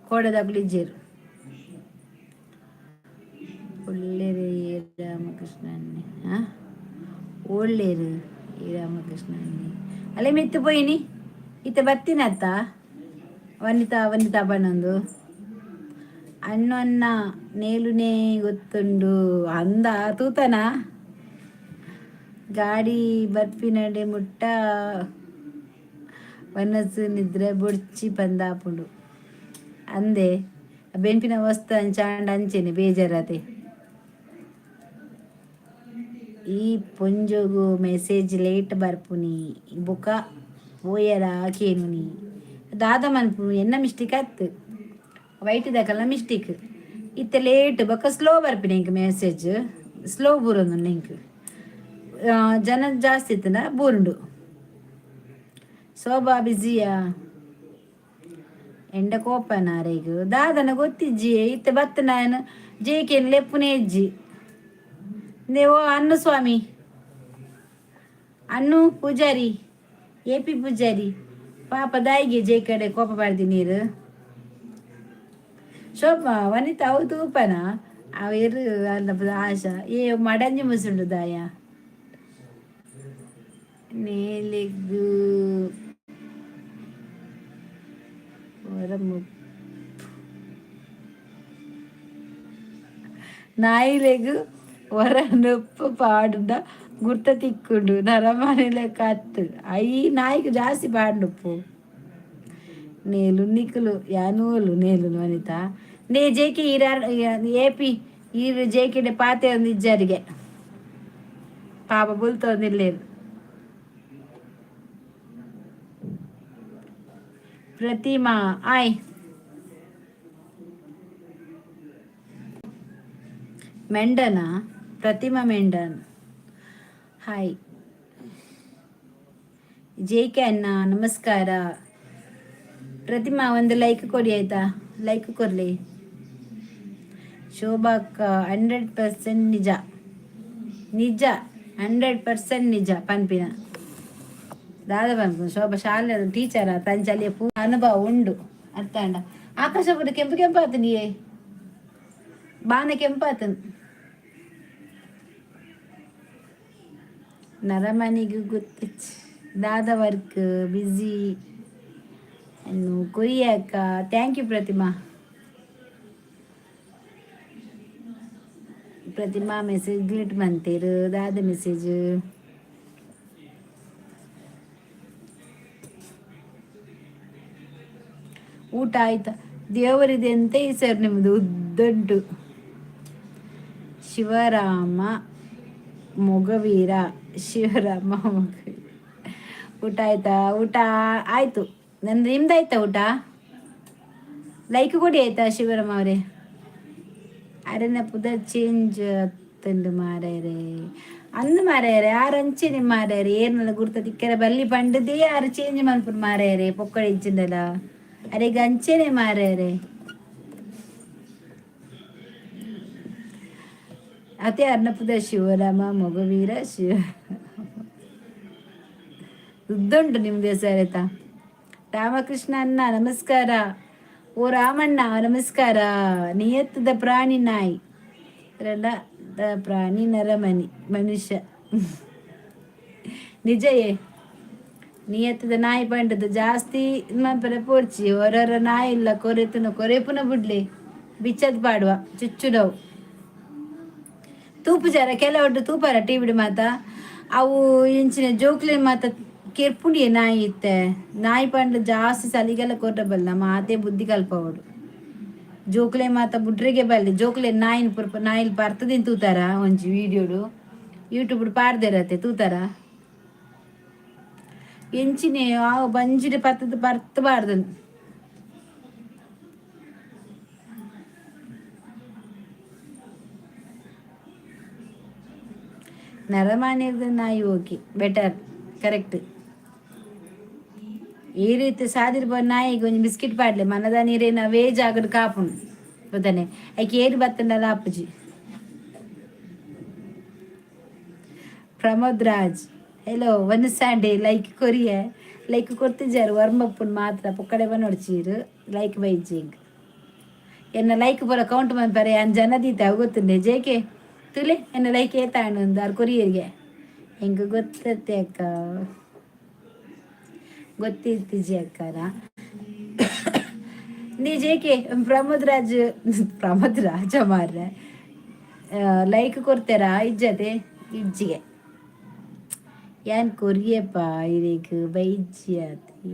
ಕೋಡೆದಾಗ್ಲು ಇಜ್ಜೆರ್. ಒಳ್ಳೆರೆ ರಾಮಕೃಷ್ಣ. ಆ ಒಳ್ಳೇರು ಈ ರಾಮಕೃಷ್ಣ. ಅಲ್ಲೇ ಮಿತ್ತು ಪೋಯಿನಿ. ಇತ್ತ ಬತ್ತಿನತ್ತ ವನಿತಾ, ವನಿತಾ ಬಣ್ಣೊಂದು ಅಣ್ಣನ್ನ ನೇಲುನೇ ಗೊತ್ತುಂಡು ಅಂದ ತೂತನ. ಗಾಡಿ ಬರ್ಪಿನಡೆ ಮುಟ್ಟ ವನಸು ನಿದ್ರೆ ಬೊಡ್ಚಿ ಪಂದಾಪುಂಡು ಅಂದೆ. ಬೆನ್ಪಿನ ವಸ್ತು ಅಂಚಾಂಡ ಅಂಚೆನೆ ಬೇಜಾರತೆ. ಈ ಪೊಂಜೊಗು ಮೆಸೇಜ್ ಲೇಟ್ ಬರ್ಪುನಿ, ಬೊಕ ಪೋಯರ ಕೇನುನಿ. ದಾದ ಮನ್ಪು, ಎನ್ನ ಮಿಸ್ಟೇಕ್ ಆತ್, ವೈಟ್ ದಕಲ್ನ ಮಿಸ್ಟೇಕ್. ಇತ್ತೆ ಲೇಟ್ ಬೊಕ ಸ್ಲೋ ಬರ್ಪಿನಿ ಎಂಕ್ ಮೆಸೇಜ್. ಸ್ಲೋ ಬೂರೊಂದುಂಡು ಎಂಕ್. ಜನ ಜಾಸ್ತಿ ಇತ್ತಂಡ ಬೂರುಂಡು. ಶೋಭಾ ಬಿಸಿಯಾ? ಎಂಡ ಕೋಪನ ಅರೆಗ್ ದಾದನ ಗೊತ್ತಿಜ್ಜಿ. ಇತ್ತೆ ಬತ್ತ ನಾನು ಜೇಕೆನ್ ಲೆಪ್ಪುನೇ ಇಜ್ಜಿ. ಓ ಅನ್ನು ಸ್ವಾಮಿ, ಅನ್ನು ಪೂಜಾರಿ, ಎ ಪಿ ಪೂಜಾರಿ ಪಾಪ ದಾಯಿಗೆ ಜೈ ಕಡೆ ಕೋಪ ಪಾಡ್ದಿ ನೀರು. ಶೋಭಾ, ವನಿತಾ ಅವು ತೂಪನ ಅವೇರು ಅಲ್ಲ ಆಶಾ. ಏ ಮಡಂಜಿ ಮುಸುಂಡು ದಾಯ ನೇಲೆಗ್ ಒರ ನಾಯಿಲೆಗ್ ಒರ ನುಪ್ಪು ಪಾಡುಂಡ ಗುರ್ತ ತಿಕ್ಕುಂಡು, ನರಮಾನಿಲೆಕ ಅತ್ತ್. ಅಯಿ ನಾಯಿಗ್ ಜಾಸ್ತಿ ಪಾಡುಪ್ಪು ನೇಲು ನಿಕುಲು ಯಾನೂಲು ನೇಲು. ವನಿತಾ ನೇ ಜೇಕೆ ಈರ ಎ ಪಿ ಈರ್ ಜೇಕೆಡೆ ಪಾತೆ ಒಂದು ಇಜ್ಜಾರಿಗೆ. ಪಾಪ ಬುಲ್ತೊಂದಿಲ್ಲೇರು. ಪ್ರತಿಮಾ ಆಯ್ ಮೆಂಡನ, ಪ್ರತಿಮಾ ಮೆಂಡನ್ ಹಾಯ್. ಜೆ ಕೆ ಅಣ್ಣ ನಮಸ್ಕಾರ. ಪ್ರತಿಮಾ ಒಂದು ಲೈಕ್ ಕೊಡಿ ಆಯ್ತಾ? ಲೈಕ್ ಕೊರ್ಲಿ. ಶೋಭಾಕ್ಕ 100% ನಿಜ, ನಿಜ, 100% ನಿಜ ಪನ್ಪಿನ. ದಾದ ಪನ್ಪುನ ಶೋಭಾ ಶಾಲೆ ಟೀಚರ್ ತಂಚಲ್ಲಿ ಪೂ ಅನುಭವ ಉಂಡು ಅರ್ಥಾಂಡ. ಆಕಾಶ ಪೂರ ಕೆಂಪು ಕೆಂಪಾತನಿಯೇ, ಬಾನ ಕೆಂಪಾತನ್. ನರಮನಿಗೆ ಗೊತ್ತಿಚ್ಚಿ ದಾದ ವರ್ಕ್ ಬಿಸಿ ಅನ್ನು ಕೊರಿಯಾಕ. Thank you Pratima. Pratima message delete ಮಂತೇರು ದಾದ ಮೆಸೇಜ್? ಊಟ ಆಯ್ತಾ? ದೇವರಿದೆ ಅಂತ ಈ ಸರ್ ನಿಮ್ಮದು ಉದ್ದಂಟು. ಶಿವರಾಮ ಮೊಗವೀರ, ಶಿವರಾಮ ಮೊಗವೀರ. ಊಟ ಆಯ್ತಾ? ಊಟ ಆಯ್ತು ನಂದು. ನಿಮ್ದಾಯ್ತಾ ಊಟ? ಲೈಕ್ ಕೊಡಿ ಆಯ್ತಾ ಶಿವರಾಮ ಅವರೇ. ಅರೆನ ಪುದ ಚೇಂಜ್ ಅತ್ತಂಡು ಮಾರ್ಯಾರೆ ಅಂದು ಮಾರ್ಯಾರೆ. ಆರ್ ಅಂಚೆನೆ ಮಾರ್ಯಾರೆ. ಏರ್ನಲ ಗುರ್ತ ತಿಕ್ಕರೆ ಬಲ್ಲಿ ಪಂಡದೇ ಆರು ಚೇಂಜ್ ಮನ್ಪುನು ಮಾರ್ಯಾರೆ. ಪೊಕ್ಕಡೆ ಇಜ್ಜಿಂಡಲ ಅರೆಗ್ ಅಂಚೆನೆ ಮಾರ್ಯಾರೆ. ಅತೆ ಅರ್ನ ಪುದ ಶಿವರಾಮ ಮೊಗವೀರ ಶಿವ ಉದ್ದುಂಟು ನಿಮ್ದು ಹೆಸರಾಯ್ತಾ. ರಾಮಕೃಷ್ಣ ಅಣ್ಣ ನಮಸ್ಕಾರ. ಓ ರಾಮಣ್ಣ ನಮಸ್ಕಾರ. ನಿಯತ್ತದ ಪ್ರಾಣಿ ನಾಯಿ, ರದ ಪ್ರಾಣಿ ನರಮನಿ ಮನುಷ್ಯ. ನಿಜಯೇ, ನಿಯತ್ತದ ನಾಯಿ ಪಂಡದು ಜಾಸ್ತಿ ಮನ್ಪರೆ ಪೋರ್ಚಿ. ಹೊರರ ನಾಯಿ ಇಲ್ಲ ಕೊರೆತುನ ಕೊರೆಪುನ ಬುಡ್ಲಿ, ಬಿಚ್ಚದ್ ಪಾಡುವ ಚುಚ್ಚುನವು. ತೂಪು ಜರ ಕೆಲವೊಟ್ಟು ತೂಪಾರ ಟಿವಿಡ್ ಮಾತ. ಅವು ಇಂಚಿನ ಜೋಕ್ಲೆ ಮಾತ ಕೆರ್ಪುಂಡಿಯೆ ನಾಯಿ ಇತ್ತೆ. ನಾಯಿ ಪಂಡ ಜಾಸ್ತಿ ಸಲಿಗೆಲ್ಲ ಕೊರ್ರ ಬಲ್ಲ, ಮಾತೆ ಬುದ್ಧಿ ಕಲ್ಪವಡು. ಜೋಕ್ಲೆ ಮಾತ ಬುಡ್ರಿಗೆ ಬಲ್ಲಿ. ಜೋಕ್ಲೆ ನಾಯಿನ ಪುರ್ಪ ನಾಯಿಲ್ ಪರ್ತದಿನ್ ತೂತಾರ. ಒಂಜಿ ವೀಡಿಯೋಡು ಯೂಟ್ಯೂಬ್ ಪಾಡ್ದೇರತ್ತೆ, ತೂತಾರ. ಎಂಚಿನೆ ಆ ಬಂಜಿಡ್ ಪತ್ತುದು ಪರ್ತ್ ಪಾಡ್ದನ್. ನರಮಾನಿರ್ದ್ ನಾಯಿ ಓಕೆ ಬೆಟರ್ ಕರೆಕ್ಟ್. ಈ ರೀತಿ ಸಾದಿರ್ ನಾಯಿಗೆ ಒಂಜಿ ಬಿಸ್ಕಿಟ್ ಪಾಡ್ಲೆ ಮನದ ನೀರೇನ ಅವೇ ಜಾಗಡ್ ಕಾಪುಂಡು ಗೊತ್ತಾನೆ. ಐಕ್ ಏರ್ ಬತ್ತಂಡಲ ಆಪುಜಿ. ಪ್ರಮೋದ್ ರಾಜ್ ಹೆಲೋ ಒನ್ಸಾಂಡೆ ಲೈಕ್ ಕೊರಿಯೆ ಲೈಕ್ ಕೊರ್ತಿಜಾರು ವರ್ಮಪ್ಪುನ್ ಮಾತ್ರ ಪೊಕ್ಕಡೆ ಬನ್ನೊಡ್ಚೀರು ಲೈಕ್ ಬೈಜಿಂಗ್ ಎನ್ನ ಲೈಕ್ ಪೂರ ಕೌಂಟ್ ಮನ್ಪರೆ ಯಾನ್ ಜನ ದೀತೆ ಅವು ಗೊತ್ತುಂಡೆ ಜೇಕೆ ತುಲೆ ಎನ್ನ ಲೈಕ್ ಏತಾಂಡ್ ಅಂದ್ ಆರ್ ಕೊರಿಯೆರ್ಗೆ ಎಂಕ್ ಗೊತ್ತತ್ತೆ ಅಕ್ಕ ಗೊತ್ತಿತ್ತಿಜಿ ಅಕ್ಕನ ನೀ ಜೇಕೆ ಪ್ರಮೋದ್ ರಾಜ್ ಪ್ರಮೋದ್ ರಾಜ ಮಾರ್ರೆ ಲೈಕ್ ಕೊರ್ತೆರಾ ಇಜ್ಜತೆ ಇಜ್ಜಿಗೆ ಯಾನ್ ಕೊರಿಯಪ್ಪ ಇರೆಗ್ ಬೈಜಿ ಆತಿ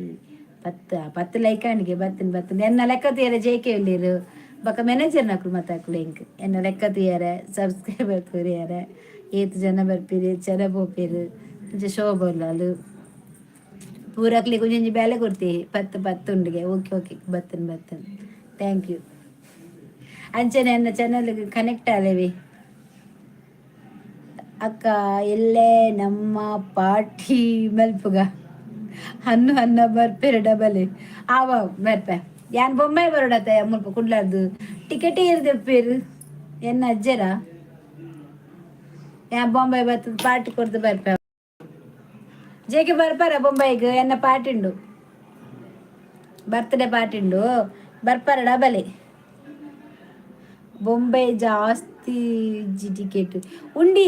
ಪತ್ತು ಪತ್ತು ಲೈಕ್ ಆಂಡ್ಗೆ ಬತ್ತನ್ ಬತ್ತನ್ ಎನ್ನ ಲೆಕ್ಕ ತೂಯರೆ ಜೇಕೆ ಉಲ್ಲೆರ್ ಬೊಕ ಮ್ಯಾನೇಜರ್ ನಕುಲು ಮಾತ ಅಕುಲು ಎಂಕ್ ಎನ್ನ ಲೆಕ್ಕ ತೂಯರೆ ಸಬ್ಸ್ಕ್ರೈಬರ್ ಕೊರಿಯರೆ ಏತ್ ಜನ ಬರ್ಪೆರ್ ಏತ್ ಜನ ಪೋಪೆರ್ ಇಂಚ ಶೋಭ ಉಲ್ಲಲು ಪೂರಕ್ಲೆಗ್ ಒಂಜೊಂಜಿ ಬೇಲೆ ಕೊರ್ತೆ ಪತ್ತು ಪತ್ತು ಉಂಡುಗೆ ಓಕೆ ಓಕೆ ಬತ್ತನ್ ಬತ್ತನ್ thank you. ಅಂಚನೆ ಎನ್ನ ಚಾನಲ್ಗೆ ಕನೆಕ್ಟ್ ಆಲೇವಿ ಅಕ್ಕ ಎಲ್ಲೇ ನಮ್ಮ ಪಾರ್ಟಿ ಮಲ್ಪುಗ ಹನ್ನು ಹನ್ನ ಬರ್ಪೆರ್ ಡಬಲ್ ಆವ ಬರ್ಪೆ ಯಾನ್ ಬೊಂಬೈ ಬರೋಡತ್ತ ಮುಲ್ಪ ಕುಡ್ಲರ್ದು ಟಿಕೆಟ್ ಏರ್ ದೆಪ್ಪೇರು ಎನ್ನ ಅಜ್ಜರ ಯಾನ್ ಬೊಂಬೈ ಬತ್ತದ ಪಾರ್ಟಿ ಕೊರ್ದು ಬರ್ಪೆ ಜೇಕೆ ಬರ್ಪಾರ ಬೊಂಬೈಗ್ ಎನ್ನ ಪಾರ್ಟಿ ಉಂಡು ಬರ್ತ್ಡೇ ಪಾರ್ಟಿ ಉಂಡು ಬರ್ಪಾರ ಡಬಲೆ ಬೊಂಬೈ ಜಾಸ್ತಿ ಇಜ್ಜಿ ಟಿಕೆಟ್ ಉಂಡಿ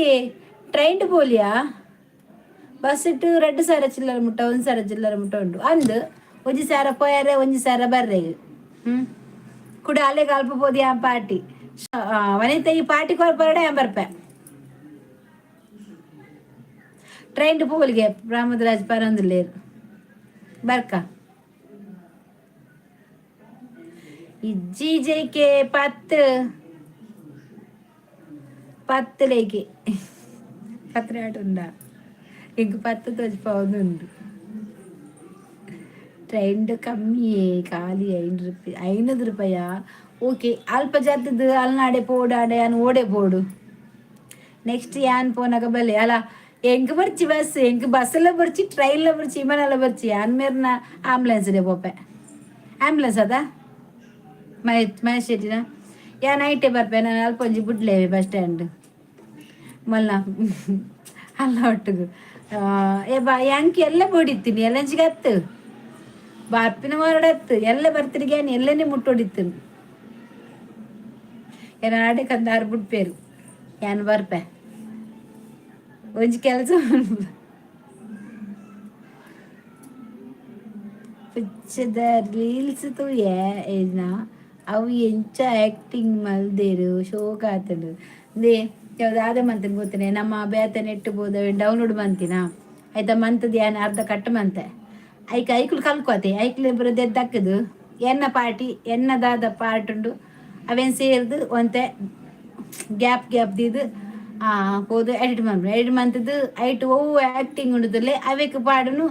ಟ್ರೈನ್ ಪೋಲಿಯಾ ಬಸ್ ಇಟ್ಟು ರಡ್ಡ್ ಸಾರ ಚಿಲ್ಲರೆ ಮುಟ್ಟ ಒಂಜಿ ಸಾರ ಚಿಲ್ಲರೆ ಮುಟ್ಟ ಉಂಡು ಅಂದ್ ಒಂಜಿ ಸಾರ ಪೋಯರೆ ಒಂಜಿ ಸಾರ ಬರ್ರೆ ಹ್ಮ್ ಕುಡ ಅಲೆಗ್ ಅಲ್ಪ ಪೋದು ಯಾನ್ ಪಾರ್ಟಿ ವನಿತ ಈ ಪಾರ್ಟಿ ಕೊರ್ಪರಡ ಯಾನ್ ಬರ್ಪೆ ಟ್ರೈನ್ ಪೋಲಿಗೆ ರಾಮದರಾಜ್ ಪರಂದುಲ್ಲೇರ್ ಬರ್ಕ ಇಜ್ಜಿ ಜೆ ಪತ್ತು ಪತ್ತುಲೇಕೆ ಪತ್ರಾಟ ಉಂಡಾ ಎಂಕ್ ಪತ್ತು ತೋಜಿಪಾವೊಂದುಂಡು ಟ್ರೈನ್ಡ್ ಕಮ್ಮಿಯೇ ಖಾಲಿ ಐನ್ ರೂಪಾಯಿ ಐನೂರು ರೂಪಾಯ ಓಕೆ ಅಲ್ಪ ಜತ್ತದು ಅಲ್ನಾಡೆ ಪೋಡಾಡೆ ಯಾನ್ ಓಡೆ ಪೋಡು ನೆಕ್ಸ್ಟ್ ಯಾನ್ ಪೋನಾಗ ಬಲೆ ಅಲ್ಲ ಎಂಕ್ ಬರ್ಚಿ ಬಸ್ ಎಂಕ್ ಬಸ್ಸೆಲ್ಲ ಬರ್ಚಿ ಟ್ರೈನ್ಲ ಬರ್ಚಿ ವಿಮಾನಲ ಬರ್ಚಿ ಯಾನ್ ಮೇರ್ನ ಆಂಬುಲೆನ್ಸ್ ಪೋಪೆ ಆಂಬುಲೆನ್ಸ್ ಅದ ಮಹೇಶ್ ಮಹೇಶ್ ಶೆಟ್ಟಿನ ಯಾನ್ ಐಟೆ ಬರ್ಪೆ ನಾನು ಅಲ್ಪ ಒಂಜಿ ಬುಡ್ಲೇವೆ ಬಸ್ ಸ್ಟ್ಯಾಂಡ್ ಮಲ್ಲ ಅಲ್ಲ ಒಟ್ಟುಗು ಏ ಬಾ ಯಾಂಕ್ ಎಲ್ಲ ಬೋಡಿತ್ತೀನಿ ಎಲ್ಲಂಚಿಗೆ ಅತ್ತು ಬರ್ಪಿನ ಮರಡತ್ತು ಎಲ್ಲ ಬರ್ತಿರಿಗೆ ಎಲ್ಲನೇ ಮುಟ್ಟೋಡಿತ್ತೀನಿ ಏನ ಆಡೆ ಕಂದಾರು ಬುಡ್ಪೇರು ಯಾನ್ ಬರ್ಪೆ ಒಂಜಿ ಕೆಲಸ ಪುಚ್ಚದ ರೀಲ್ಸ್ ತೂಯೆ ಏನ ಅವು ಎಂಚ ಆ್ಯಕ್ಟಿಂಗ್ ಮಲ್ದೇರು ಶೋಕ್ ಆತುಂಡು ಇಂದೇ ದಾದ ಮಂತಿನ ಗೊತ್ತನೆ ನಮ್ಮ ಬೇತೆ ನೆಟ್ ಬೋದ ಡೌನ್ಲೋಡ್ ಮಂತಿನ ಐತ ಮಂತದ ಯಾನ್ ಅರ್ಧ ಕಟ್ ಮಂತೆ ಐಕ್ ಐಕುಲು ಕಲ್ಕೋತೆ ಐಕ್ಲು ಬರೋದೆದ್ದಕ್ಕದು ಎನ್ನ ಪಾರ್ಟಿ ಎನ್ನ ದಾದ ಪಾರ್ಟ್ ಉಂಡು ಅವೇನು ಸೇರ್ದು ಒಂತೆ ಗ್ಯಾಪ್ ಗ್ಯಾಪ್ ದೀದ್ ಪೋದು ಎಡಿಟ್ ಮನ್ಪುನು ಎಡಿಟ್ ಮಂತುದು ಐಟ್ ಒವು ಆ್ಯಕ್ಟಿಂಗ್ ಉಂಡುದುಲ್ಲೆ ಅವೆಕ್ ಪಾಡುನು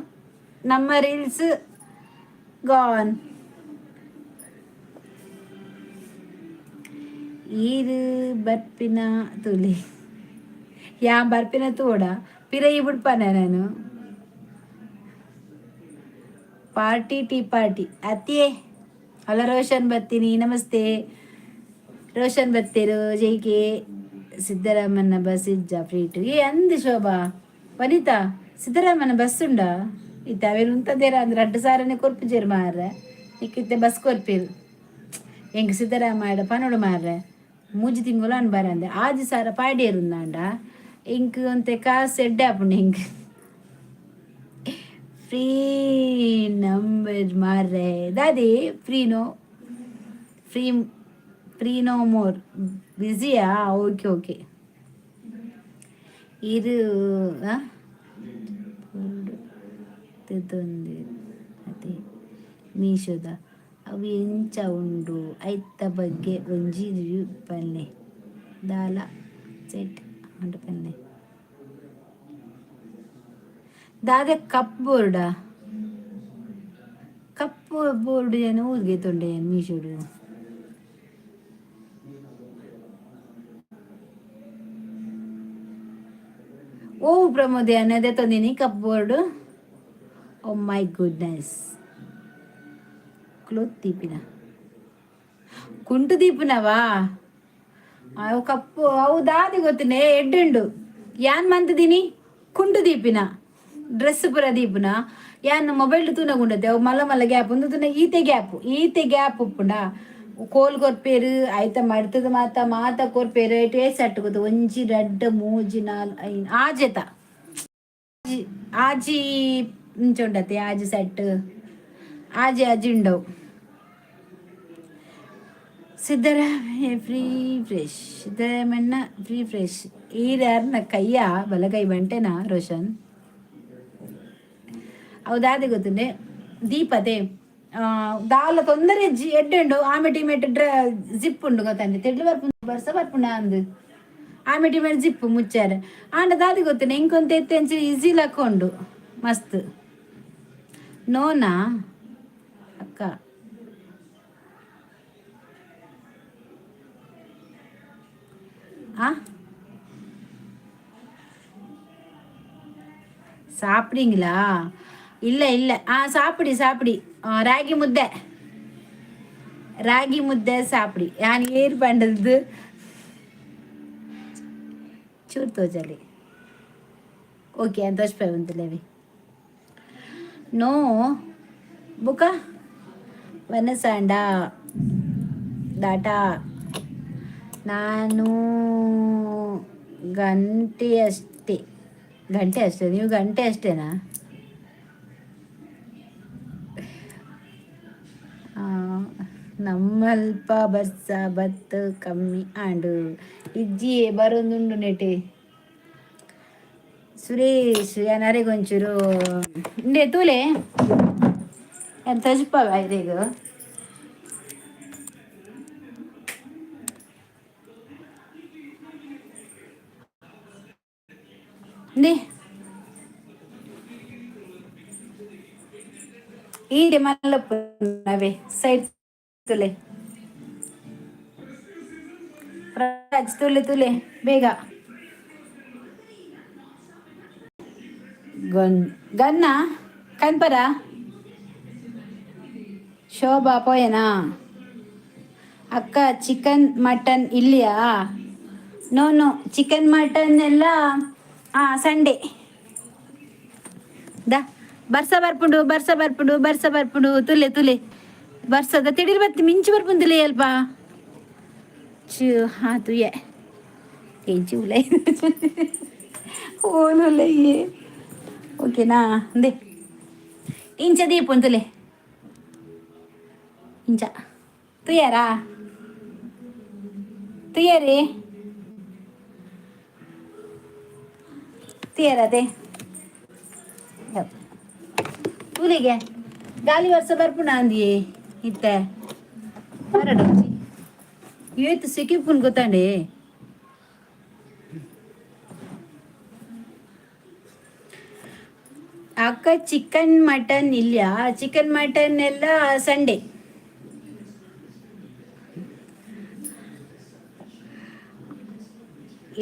ನಮ್ಮ ರೀಲ್ಸ್ ಗಾನ್. ಈರ್ ಬರ್ಪಿನ ತೂಲೆ ಯಾನ್ ಬರ್ಪಿನ ತೂವೊಡ ಪಿರಯಿ ಬುಡ್ಪನ ನಾನು ಪಾರ್ಟಿ ಟೀ ಪಾರ್ಟಿ ಅತ್ತಿಯೇ ಹಲೋ ರೋಷನ್ ಬತ್ತೀನಿ ನಮಸ್ತೆ ರೋಷನ್ ಬತ್ತೇರು ಜೈಕೆ ಸಿದ್ದರಾಮಣ್ಣ ಬಸ್ ಇಜ್ಜ ಫ್ರೀ ಟು ಏ ಅಂದ್ ಶೋಭಾ ವನಿತಾ ಸಿದ್ದರಾಮಣ್ಣ ಬಸ್ ಉಂಡಾ ಇತ್ತೆ ಅವೇನು ಉಂತದೇರ ಅಂದ್ ರಡ್ಡ್ ಸಾರನೆ ಕೊರ್ಪುಜೆರ್ ಮಾರ್ರೆ ಇತ್ತೆ ಬಸ್ ಕೊರ್ಪೆರ್ ಎಂಕ್ ಸಿದ್ದರಾಮಯ್ಯಡ ಪನೊಡು ಮಾರ್ರೆ ಮೂಜಿ ತಿಂಗಳು ಅನ್ ಬರಂದೆ ಆಜಿ ಸಾರ ಪಾಡ್ಯೆರ್ ಇಂಕ್ ಒಂತೆ ಕಾಸ್ ಎಡ್ಡೆ ಆಪುಂಡು ಎಂಕ್ ಫ್ರೀ ನಂಬರ್ ಮಾರ್ರೆ ದಾದಿ free no free free no more ಬಿಸಿಯಾ okay okay ಇರು ಅದೇ ಮೀಶೋದ ಅವು ಎಂಚ ಉಂಡು ಐತ ಬಗ್ಗೆ ಒಂಜಿ ರಿವ್ಯೂ ಪನ್ಲೆ ದಾಲ ಸೆಟ್ ಆಂಡ್ ಪನ್ಲೆ. ದಾದೆ ಕಪ್ ಬೋರ್ಡಾ? ಕಪ್ ಬೋರ್ಡ್ ಏನು ಊರಿಗೆ ತೊಂಡೆ ಮೀಶೋಡು? ಓ Pramod, ಅನ್ನದೇ ತಂದೀನಿ Cup board. Oh my goodness. Cloth ದೀಪಿನ ಕುಂಟು ದೀಪನವಾ? ಅವು ಕಪ್ಪು ಅವು ದಾದಿ ಗೊತ್ತಿನ ಎಡ್ಡುಂಡು. ಯಾನ್ ಮಂತದೀನಿ ಕುಂಟು ದೀಪಿನ, ಡ್ರೆಸ್ ಪೂರ ದೀಪುನ. ಯಾನ್ ಮೊಬೈಲ್ ತೂನಗುಂಡತೆ ಅವು ಮಲ್ಲ ಮಲ್ಲ ಗ್ಯಾಪ್ ಒಂದು ತೂನ, ಈತೆ ಗ್ಯಾಪ್, ಈತೆ ಗ್ಯಾಪ್ ಉಪ್ಪುಂಡ. ಕೋಲ್ ಕೊರ್ಪೇರು, ಐತ ಮಡ್ತದ ಮಾತ ಮಾತ ಕೊರ್ಪೇರು. ಟೇಸ್ಟ್ ಅಟ್ಟು ಗೊತ್ತು. ಒಂಜಿ, ರಡ್ಡ್, ಮೂಜಿ, ನಾಲ್, ಐನ್, ಆಜೆತ ಆಜಿ ಇಂಚ ಉಂಡತೆ. ಆಜಿ ಸೆಟ್, ಆಜಿ ಆಜಿ ಉಂಡವು. ಸಿದ್ದರಾಮಯ್ಯ ಫ್ರೀ ಫ್ರೆಶ್, ಸಿದ್ದರಾಮಣ್ಣ ಫ್ರೀ ಫ್ರೆಶ್. ಈರ್ಯಾರನ ಕೈಯ ಬಲಗೈ ಬಂಟೆನಾ ರೋಷನ್? ಹೌದಾದೆ ಗೊತ್ತುಂಡೆ ದೀಪತೆ ದಾಲ ತೊಂದರೆ ಇಜ್ಜಿ, ಎಡ್ಡೆ ಉಂಡು. ಆಮೆ ಟೀಮೆಟ್ ಡ್ರ ಜಿಪ್ ಉಂಡು ಗೊತ್ತಂಡೆ. ತೆಡ್ಲು ಬರ್ಪುಂಡು, ಬರ್ಸ ಬರ್ಪುಂಡ ಅಂದು ಆಮೆ ಟೀಮೆಟ್ ಜಿಪ್ ಮುಚ್ಚಾರೆ. ಆಂಡ ದಾದಿ ಗೊತ್ತುಂಡೆ, ಇಂಕೊಂತ ಎತ್ತೆಂಚಿ ಈಸಿ ಲಕ್ಕ ಉಂಡು ಮಸ್ತ್. ನೋನಾ ಅಕ್ಕ? ಆ ಸಾಪ್ಡಿಂಗ್ಲಾ? ಇಲ್ಲ ಇಲ್ಲ. ಆ ಸಾಪಿಡಿ ಸಾಪಿಡಿ. ರಾಗಿ ಮುದ್ದೆ, ರಾಗಿ ಮುದ್ದೆ ಸಾಪಿಡಿ. ಯಾನ್ ಏರ್ ಪಂಡದ್ದು ಚೂರು ತೋಜಲಿ. ಓಕೆ, ಅಂತ ತೋಜ್ಪಾಯಿ. ನೋ ಬುಕ ವನಸಾಂಡ ದಾಟಾ. ನಾನು ಗಂಟೆ ಅಷ್ಟೇ, ಗಂಟೆ ಅಷ್ಟೇ. ನೀವು ಗಂಟೆ ಅಷ್ಟೇನಾ? ನಮ್ಮಲ್ಪ ಬರ್ಸ ಬತ್ತು ಕಮ್ಮಿ ಆಂಡು. ಇಜ್ಜಿಯೇ, ಬರೊಂದುಂಡು ನೆಟೆ. ಸುರೇಶ್, ಯಾನ್ ಒಂಚೂರು ಇಂಡೆ ತೂಲೆ, ಯಾನ್ ತಜ್ಪಾವ ಇರೆಗ್. ಇಂದೆ ಈಡೆ ಮಲ್ಲಪ್ಪನವೇ ಸೈಡ್ ತುಲೆ. ರಾಜ್, ತುಲೆ ತುಲೆ ಬೇಗ. ಗನ್ ಗನ್ನ ಕನ್ಪರ. ಶೋಭಾ ಪೋಯನಾ? ಅಕ್ಕ, ಚಿಕನ್ ಮಟನ್ ಇಲ್ಲಿಯಾ? ನೋ ನೋ, ಚಿಕನ್ ಮಟನ್ ಎಲ್ಲ ಸಂಡೇ. The ಬರ್ಸ ಬರ್ಪುಂಡು, ಬರ್ಸ ಬರ್ಪುಂಡು, ಬರ್ಸ ಬರ್ಪುಂಡು. ತುಲೆ ತುಲೆ, ಬರ್ಸದ ತಿಡಿಲ್ ಬತ್ತಿ ಮಿಂಚು ಬರ್ಪುಂಡು ಅಲ್ಪ. ಚು ಹಾ ತುಯೆ ಎಂಚಿ ಉಲೈ ಓಲುಲೈಯೇ. ಓಕೆನಾ? ಅಂದೆ ಇಂಚ ದೀಪುಂಡು ತುಲೆ. ಇಂಚ ತುಯ್ಯಾರಾ? ತುಯ್ಯಾರಿ, ತುಯ್ಯಾರದೆ ತೂಲೆಗೆ. ಗಾಲಿ ವರ್ಷ ಬರ್ಪುಣ ಅಂದಿಯೇ ಇತ್ತೆ ಬರಡೊಂಜಿ. ಏತ್ ಸೆಕೆ ಗೊತ್ತಾಂಡೆ. ಅಕ್ಕ, ಚಿಕನ್ ಮಟನ್ ಇಲ್ಲ. ಚಿಕನ್ ಮಟನ್ ಎಲ್ಲ ಸಂಡೇ.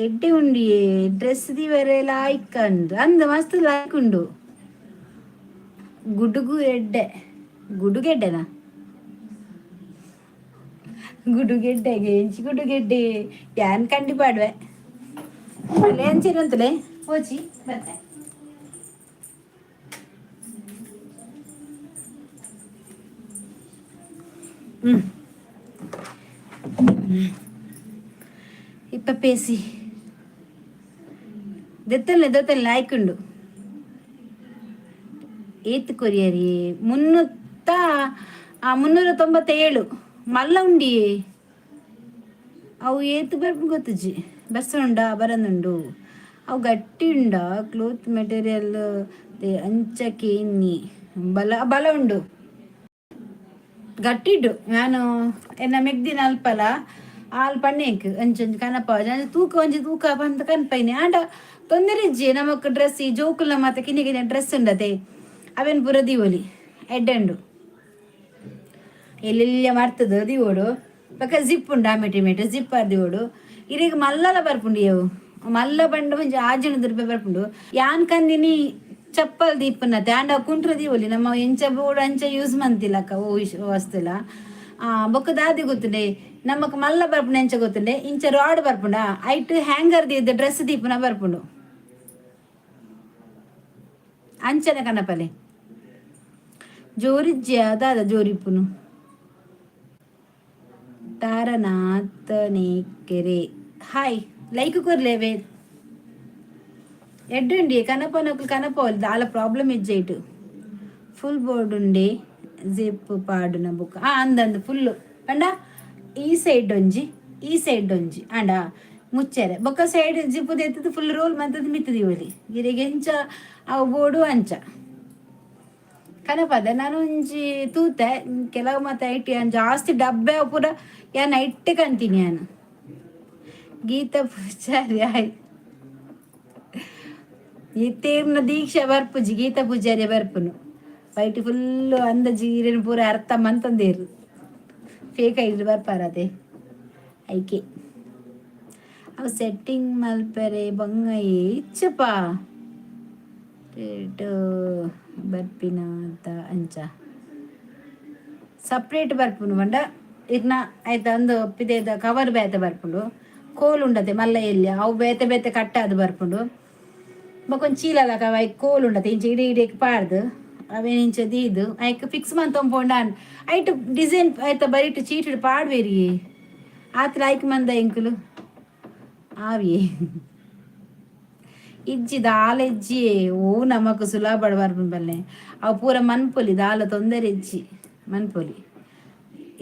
ಎಡ್ಡೆ ಉಂಡಿಯೇ. ಡ್ರೆಸ್ ದಿವರೆ ಲಾಯ್ಕ್ ಅಂದ್ ಅಂದ್ ಮಸ್ತ್ ಲಾಯ್ಕ್ ಉಂಡು. ಗುಡುಗು ಎಡ್ಡೆ, ಗುಡುಗೆಡ್ಡೆನಾ? ಗುಡುಗೆಡ್ಡೆಗೆ ಎಂಚಿ ಗುಡುಗೆಡ್ಡೆ? ಯಾನ್ ಕಂಡಿ ಪಾಡ್ವೆ ಎಂಚಿರಂತಲೇ ಹೋಚಿ ಬತ್ತೆ. ಹ್ಮ್ ಇಪ್ಪ ಪೇಸಿ ದೆತ್ತಲ್ನೆ ದೆತ್ತಲ್ನೆ ಲಾಯ್ಕುಂಡು. ಏತ್ ಕೊರಿಯರಿ? 397. ಮಲ್ಲ ಉಂಡಿ. ಅವು ಏತ್ ಬರ್ಪು ಗೊತ್ತುಜಿ. ಬಸ್ ಉಂಡಾ ಬರಂದುಂಡು. ಅವು ಗಟ್ಟಿ ಉಂಡ ಕ್ಲೋತ್ ಮೆಟೀರಿಯಲ್ ಅಂಚ ಕೇನ್ನಿ. ಬಲ ಬಲ ಉಂಡು, ಗಟ್ಟಿಡ್ಡು. ನಾನು ಎನ್ನ ಮೆಗ್ದಿನ ಅಲ್ಪಲ ಆಲ್ ಪಣ್ಣೆಂಕ್ ಅಂಚೊಂಜಿ ಕನಪ ತೂಕ ಒಂಜಿ ತೂಕ ಪಂದ್ ಕನ್ಪೈನೆ ಆಂಡ ತೊಂದರೆ ಇಜ್ಜಿ ನಮಕ್ ಡ್ರೆಸ್ ಈ ಜೋಕುಲ್ನ ಮಾತ ಕಿನ್ನಿ ಕಿನ್ನಿ ಡ್ರೆಸ್ ಉಂಡತೆ ಅವೇನ್ ಪೂರ ದೀವೊಲಿ ಎಡ್ಡೆಂಡು ಎಲ್ಲೆಲ್ಲ ಮರ್ತದ ದಿವೋಡು ಬೊಕ ಜಿಪ್ ಉಂಡು ಆಮೇಟಿ ಮೇಟ್ ಜಿಪ್ ದಿವೋಡು ಇರೆಗ್ ಮಲ್ಲಲ ಬರ್ಪುಂಡು ಏವು ಮಲ್ಲ ಬಂಡ ಒಂಜಿ ಆಜನದ ರೂಪಾಯಿ ಬರ್ಪುಂಡು ಯಾನ್ ಕಂದಿನಿ ಚಪ್ಪಲ್ ದೀಪುನತೆ ಆಂಡ ಕುಂಟ್ರ ದೀವೊಲಿ ನಮ್ಮ ಎಂಚ ಬೋಡು ಅಂಚ ಯೂಸ್ ಮಂತಿಲ್ಲಕ್ಕ ಓ ವಸ್ತುಲ ಬೊಕ್ಕ ದಾದಿ ಗೊತ್ತುಂಡೆ ನಮಕ್ ಮಲ್ಲ ಬರ್ಪುಂಡು ಎಂಚ ಗೊತ್ತುಂಡೆ ಇಂಚ ರಾಡ್ ಬರ್ಪುಂಡ ಐಟ್ ಹ್ಯಾಂಗರ್ ದೀದ್ ಡ್ರೆಸ್ ದೀಪುನ ಬರ್ಪುಂಡು ಅಂಚನೆ ಕನಪಲೆ ಜೋರಿಜ್ಯ ದಾದ ಜೋರಿಪ್ಪುನು ತಾರನಾಥನೇಕೆರೆ ಹಾಯ್ ಲೈಕ್ ಕೊರ್ಲೇವೆ ಎಡ್ಡುಂಡಿ ಕನಪನಕ್ಲು ಕನಪೋಲ್ ದಾಲ ಪ್ರಾಬ್ಲಮ್ ಇಜ್ಜೆ ಇಟ್ಟು ಫುಲ್ ಬೋರ್ಡ್ ಉಂಡೆ ಜಿಪ್ ಪಾಡುನ ಬುಕ್ ಆ ಅಂದಂದು ಫುಲ್ಲು ಪಂಡ ಈ ಸೈಡ್ ಒಂಜಿ ಈ ಸೈಡ್ ಒಂಜಿ ಆಂಡ ಮುಚ್ಚೆರೆ ಬೊಕ್ಕ ಸೈಡ್ ಜಿಪ್ ದೆತ್ತದು ಫುಲ್ ರೋಲ್ ಮಂತದ್ದು ಮಿತ್ತು ದೀವೊಲಿ ಇರೆಗ್ ಎಂಚ ಅವು ಬೋಡು ಅಂಚ ಕನಪದ ನಾನು ಒಂಜಿ ತೂತೆ ಕೆಲವು ಮಾತ IT ಜಾಸ್ತಿ ಡಬ್ಬೆ ಪೂರ ಯಾನ್ ಐಟ್ಟೆ ಕಂತೀನಿ ಯಾನ್ ಗೀತಾ ಪೂಜಾರಿ ಆಯ್ ಈ ತೇರ್ನ ದೀಕ್ಷಾ ಬರ್ಪುಜಿ ಗೀತಾ ಪೂಜಾರಿ ಬರ್ಪುನು ವೈಟ್ ಫುಲ್ಲು ಅಂದಜಿ ಈರೆನ್ ಪೂರ ಅರ್ಥ ಮಂತಂದೇರು ಫೇಕ್ ಐಡ್ ಬರ್ಪಾರದೆ ಐಕೆ ಅವು ಸೆಟ್ಟಿಂಗ್ ಮಲ್ಪೆರೆ ಬಂಗೈ ಇಚ್ಚಪ್ಪ ರೇಟ್ ಬರ್ಪಿನ ಅಂತ ಅಂಚ ಸಪ್ರೇಟ್ ಬರ್ಪುಂಡು ಪಂಡ ಇರ್ನ ಆಯ್ತ ಒಂದು ಪಿದೇದ ಕವರ್ ಬೇತೆ ಬರ್ಪುಂಡು ಕೋಲು ಉಂಡತೆ ಮಲ್ಲ ಎಲ್ಲಿ ಅವು ಬೇತೆ ಬೇತೆ ಕಟ್ಟಾದ್ ಬರ್ಪುಂಡು ಬೊಕೊಂಜಿ ಚೀಲಲಕ ಅವು ಐಕ್ ಕೋಲು ಉಂಡತೆ ಇಂಚ ಇಡೀ ಇಡೀ ಪಾಡ್ದು ಅವೇನ್ ಇಂಚ ದೀದ್ ಐಕ್ ಫಿಕ್ಸ್ ಮಂತೊಂದು ಆನ್ ಐಟ್ ಡಿಸೈನ್ ಐತ ಬರಿಟ್ ಚೀಟಿಡ್ ಪಾಡ್ವೇರಿ ಆತ್ ಲೈಕ್ ಮಂದ ಎಂಕುಲು ಆವಿ ಇಜ್ಜಿ ದಾಲ ಇಜ್ಜಿ ಓ ನಮಕ್ ಸುಲಭ ಬರ್ಪುಂಡು ಬಲ್ಲೆ ಅವು ಪೂರ ಮನ್ಪೊಲಿ ದಾಲ ತೊಂದರೆ ಇಜ್ಜಿ ಮನ್ಪೊಲಿ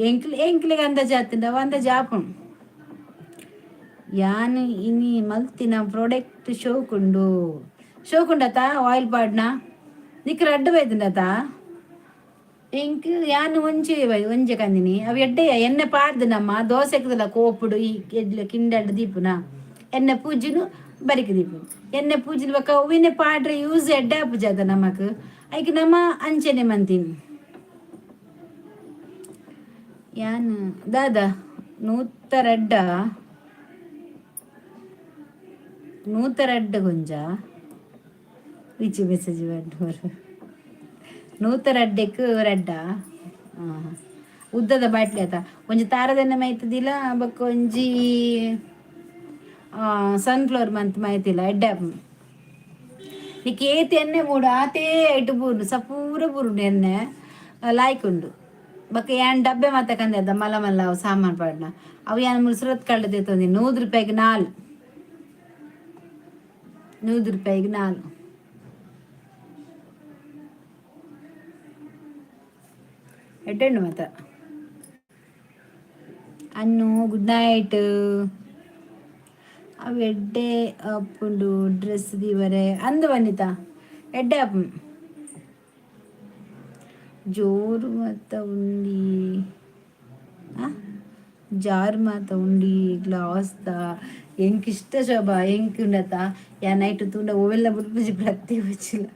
ಎಂಕ್ಲು ಎಂಕ್ಲೆಗ್ ಅಂದಾಜು ಆತುಂಡ ಅವು ಅಂದಾಜು ಆಪುಂಡು ಯಾನ್ ಇನಿ ಮಲ್ತಿನ ಪ್ರಾಡಕ್ಟ್ ಶೋಕುಂಡು ಶೋಕುಂಡತ ಆಯಿಲ್ ಪಾಡ್ನ ನಿಕ್ ರಡ್ಡ್ ಬೈದುಂಡತ ಎಂಕ್ ಯಾನ್ ಒಂಜಿ ಒಂಜಿ ಕಂದಿನಿ ಅವು ಎಡ್ಡೆಯ ಎಣ್ಣೆ ಪಾಡ್ದು ನಮ್ಮ ದೋಸೆಗ್ದಲ ಕೋಪುಡು ಈ ಎಡ್ಲೆ ಕಿಂಡಡ್ ದೀಪುನ ಎಣ್ಣೆ ಪೂಜುನು ಬರಿಕ್ ದೀಪುನು ಎಣ್ಣೆ ಪೂಜಿನ ಬೊಕ್ಕ ಅವಿನೆ ಪಾಡ್ರೆ ಯೂಸ್ ಎಡ್ಡೆ ಆಪುಜಿ ಅದ ನಮಕ್ ಐಕ್ ನಮ ಅಂಚನೆ ಮಂತಿನಿ ಯಾನ್ ದಾದ ನೂತ ರಡ್ಡ ನೂತ ರಡ್ಡ್ ಗೊಂಜ ವಿಚಿ ಮೆಸೇಜ್ ಬಂಡೋರು ನೂತ ರಡ್ಡೆಕ್ ರಡ್ಡ ಉದ್ದದ ಬಾಟ್ಲಿ ಆತ ಒಂಜಿ ತಾರದೆಣ್ಣೆ ಮೈತದಿಲ್ಲ ಬೊಕ್ಕ ಒಂಜಿ ಸನ್ಫ್ಲವರ್ ಮಂತ್ ಮೈತಿಲ್ಲ ಎಡ್ಡೆ ನಿಕ್ ಏತ್ ಎಣ್ಣೆ ಬೋಡು ಆತೇ ಐಟ್ ಬೂರುಂಡು ಸಪೂರ ಬೂರುಂಡು ಎಣ್ಣೆ ಲಾಯ್ಕ್ ಉಂಡು ಬೊಕ್ಕ ಯಾನ್ ಡಬ್ಬೆ ಮಾತ ಕಂದೆದ ಮಲ್ಲ ಮಲ್ಲ ಅವು ಸಾಮಾನು ಪಾಡ್ನ ಅವು ಯಾನ್ ಮುಲ್ಸರತ್ ಕಳ್ಳ ದೆತ್ತೊಂದಿ 100 ರೂಪಾಯಿಗೆ 4 100 ರೂಪಾಯಿಗೆ 4 ಎಡ್ಡೆ ಮಾತ ಅನ್ನು ಗುಡ್ ನೈಟ್ ಅವು ಎಡ್ಡೆ ಆಪುಂಡು ಡ್ರೆಸ್ ದೀವರೆ ಅಂದು ವನಿತಾ ಎಡ್ಡೆ ಆಪುಂಡು ಜೋರು ಮಾತ ಉಂಡಿ ಜಾರ್ ಮಾತ ಉಂಡಿ ಗ್ಲಾಸ್ದ ಎಂಕ್ ಇಷ್ಟ ಶೋಭಾ ಎಂಕ್ ಉಂಡತ ಯಾ ನೈಟ್ ತೂಂಡ ಒವೆಲ್ಲ ಬುಡ್ಪುಜಿ ಪ್ರತಿ ಬಚ್ಚಿಲ್ಲ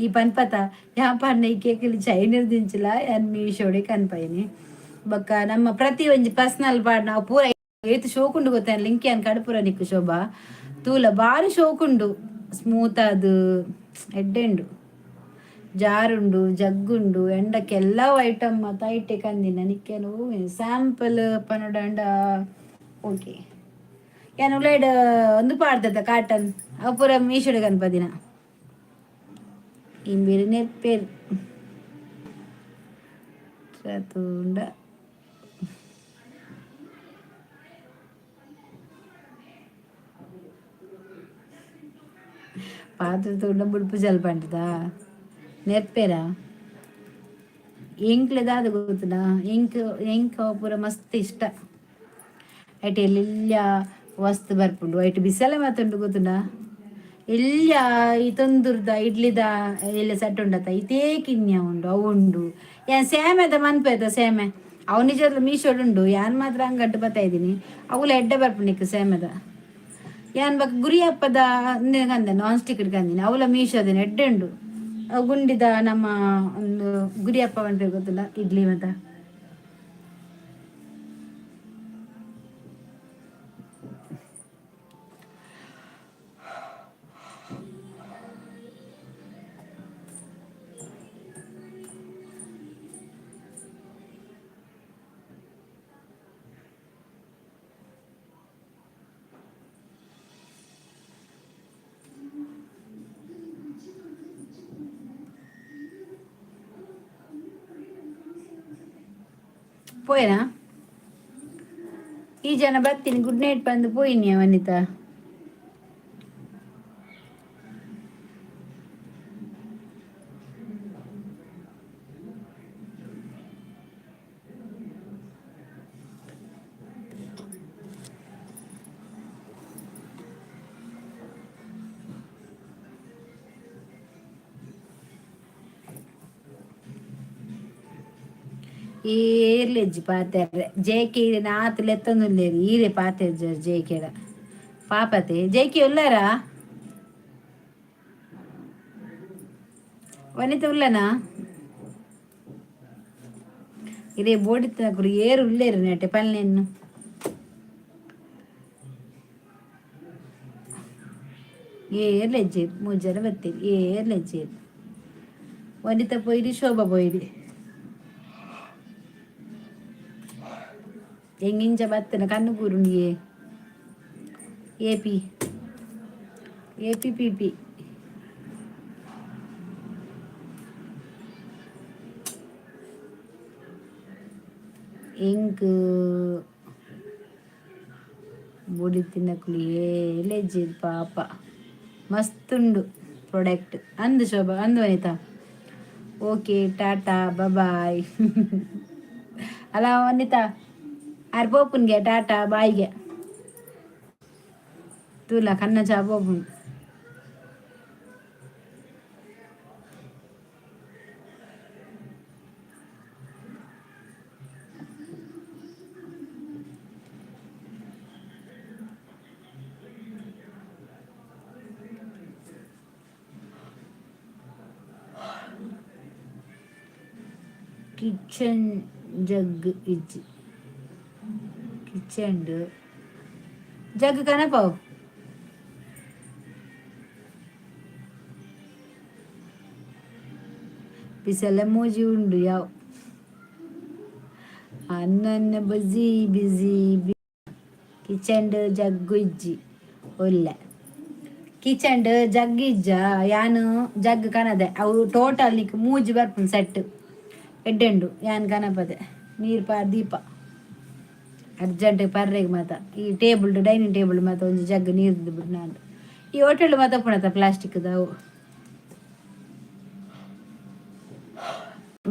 ಈ ಪನ್ಪತ ಯಾ ಪನ್ನ ಈ ಕೇಕಲಿ ಚೈನರ್ ದಿಂಚಿಲ ಯಾನ್ ಮೀಶೋಡೆ ಕನ್ಪೈನಿ ಬೊಕ್ಕ ನಮ್ಮ ಪ್ರತಿ ಒಂಜಿ ಪರ್ಸನಲ್ ಪಾಡ್ ನಾವು ಪೂರ ಏತ್ ಶೋಕುಂಡು ಗೊತ್ತ ಲಿಂಕ್ ಯಾನ್ ಕಡಪುರ ನಿಕ್ಕು ಶೋಭಾ ತೂಲ ಬಾರಿ ಶೋಕುಂಡು ಸ್ಮೂತ್ ಅದು ಎಡ್ಡೆಂಡು ಜಾರುಂಡು ಜಗ್ಗುಂಡು ಎಂಡಕ್ಕೆಲ್ಲ ಐಟಮ್ ಮಾತ ಐಟೆ ಕಂದಿನ ನಿಕ್ಕೇನು ಸ್ಯಾಂಪಲ್ ಪನೊಡಂಡ ಓಕೆ ಯಾನ್ ಉಲೈಡ್ ಒಂದು ಪಾಡ್ದತ್ತ ಕಾಟನ್ ಅವು ಪೂರ ಮೀಶೋಡೆ ಕನ್ಪದಿನ ಇಂಬಿರು ನೆರ್ಪೇರು ತೂಂಡ ಪಾತ್ರೆ ತೂಂಡ ಬುಡ್ಪು ಜಲ್ಪಂಡದ ನೆರ್ಪೇರಾ ಎಂಕ್ಲೆ ದಾದ ಗೊತ್ತುಂಡಾ ಎಂಕ್ ಎಂಕ್ ಅವು ಪೂರ ಮಸ್ತ್ ಇಷ್ಟ ಐಟ್ ಎಲ್ಯ ವಸ್ತು ಬರ್ಪುಂಡು ಐಟ್ ಬಿಸಲೆ ಮಾತುಂಡು ಗೊತ್ತುಂಡಾ ಎಲ್ಯ ಈ ತೊಂದುರ್ದ ಇಡ್ಲಿದ ಎಲ್ಯ ಸೆಟ್ ಉಂಡತ ಇತೇ ಕಿನ್ಯ ಉಂಡು ಅವು ಉಂಡು ಯಾನ್ ಸೇಮೆದ ಮನ್ಪೆದ ಸೇಮೆ ಅವು ನಿಜ ಮೀಶೋಡುಂಡು, ಯಾನ್ ಮಾತ್ರ ಅಂಗಟ್ಟು ಬರ್ತಾ ಇದ್ದೀನಿ. ಅವುಲ ಎಡ್ಡೆ ಬರ್ಪುನಿಕ್ ಸೇಮದ. ಯಾನ್ ಬೊಕ ಗುರಿಯಪ್ಪದ ಕಂದೆ ನಾನ್ ಸ್ಟಿಕ್ ಕಂದಿನಿ. ಅವಲ ಮೀಶೋದನೆ ಎಡ್ಡೆ ಉಂಡು. ಅವು ಗುಂಡಿದ ನಮ್ಮ ಒಂದು ಗುರಿಯಪ್ಪ ಪನ್ಪೆರ್ ಗೊತ್ತುಲ್ಲ, ಇಡ್ಲಿ ಮಾತ. ಪೋಯನಾ ಈ ಜನ ಬರ್ತೀನಿ, ಗುಡ್ ನೈಟ್ ಬಂದು ಪೋಯಿನಿ ವನಿತಾ. ಏರ್ಲೆಜ್ಜಿ ಪಾತೆರ್ರೆ ಜೇಕೆ ಆತ್ ಲೆತ್ತೊಂದುಲ್ಲೆರ್ ಈರೆ ಪಾತೆರ್ಜರ್ ಜೇಕೆಡ ಪಾಪತೆ. ಜೇಕೆ ಉಲ್ಲಾರಾ? ವನಿತ ಉಲ್ಲನಾ? ಇರೇ ಬೋಡಿತ್ತನಕುಲು ಏರು ಉಲ್ಲೇರು ನೆಟೆ ಪಲ್ಲೆನ್ನು. ಏರ್ಲೆಜ್ಜೇರ್ ಮೂಜಿ ಜನ ಬತ್ತೀರಿ, ಏರ್ಲೆಜ್ಜೇರ್. ವನಿತ ಪೋಯಿರಿ, ಶೋಭಾ ಪೋಯಿರಿ. ಎಂಗಿಂಚ ಬತ್ತನ ಕಣ್ಣು ಕೂರುಂಡಿಯೇ. A P A P P P ಎಂಕ್ ಬೊಡಿತಿನಕುಲು ಏಲೆಜ್ಜೆರ್ ಪಾಪ. ಮಸ್ತುಂಡು ಪ್ರಾಡಕ್ಟ್ ಅಂದು ಶೋಭಾ, ಅಂದು ವನಿತಾ. Okay, Tata, boy. ಅಲ್ಲ ವನಿತಾ, ಆರ್ ಪೋಪುನ್ಗೆ ಟಾಟಾ ಬಾಯ್ಗೆ. ತೂಲ ಕಣ್ಣ ಚಾ ಪೋಪುನ್. ಕಿಚನ್ ಜಗ್ ಇಜ್ಜಿ, ಕಿಚನ್ ಜಗ್ ಕನಪಾವು. ಬಿಸಲ ಮೂಜಿ ಉಂಡು ಯಾವ ಅನ್ನ ಬಜಿ ಬಿಸಿ. ಕಿಚನ್ ಜಗ್ಗು ಇಜ್ಜಿ ಒಲ್ಲೆ. ಕಿಚನ್ ಜಗ್ ಇಜ್ಜ, ಯಾನು ಜಗ್ ಕನದೆ. ಅವು ಟೋಟಲ್ ನಿಕ್ ಮೂಜಿ ಬರ್ಪುಂಡು ಸೆಟ್. ಎಡ್ಡೆಂಡು, ಯಾನ್ ಕನಪದೆ. ನೀರು ಪಾ ದೀಪ ಅರ್ಜೆಂಟ್ ಪರ್ರೆಗ್ ಮಾತ. ಈ ಟೇಬಲ್, ಡೈನಿಂಗ್ ಟೇಬಲ್ ಮಾತ ಒಂಜಿ ಜಗ್ ನೀರು ಬಿಟ್ಟು. ಈ ಹೋಟೆಲ್ ಮಾತ ಉಪ್ಪುನತ ಪ್ಲಾಸ್ಟಿಕ್ ಅವು.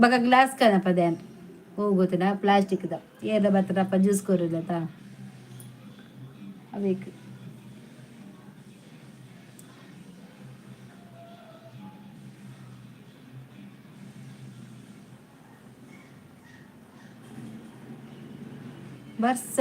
ಬೊಕ ಗ್ಲಾಸ್ ಕನಪದೆ ಓ ಗೊತ್ತಿನ ಪ್ಲಾಸ್ಟಿಕ್ ದ. ಏರ್ಲ ಬತ್ತದಪ್ಪ ಜ್ಯೂಸ್ ಕೊರುಲತ ಅವೇಕ್. ಬರ್ಸ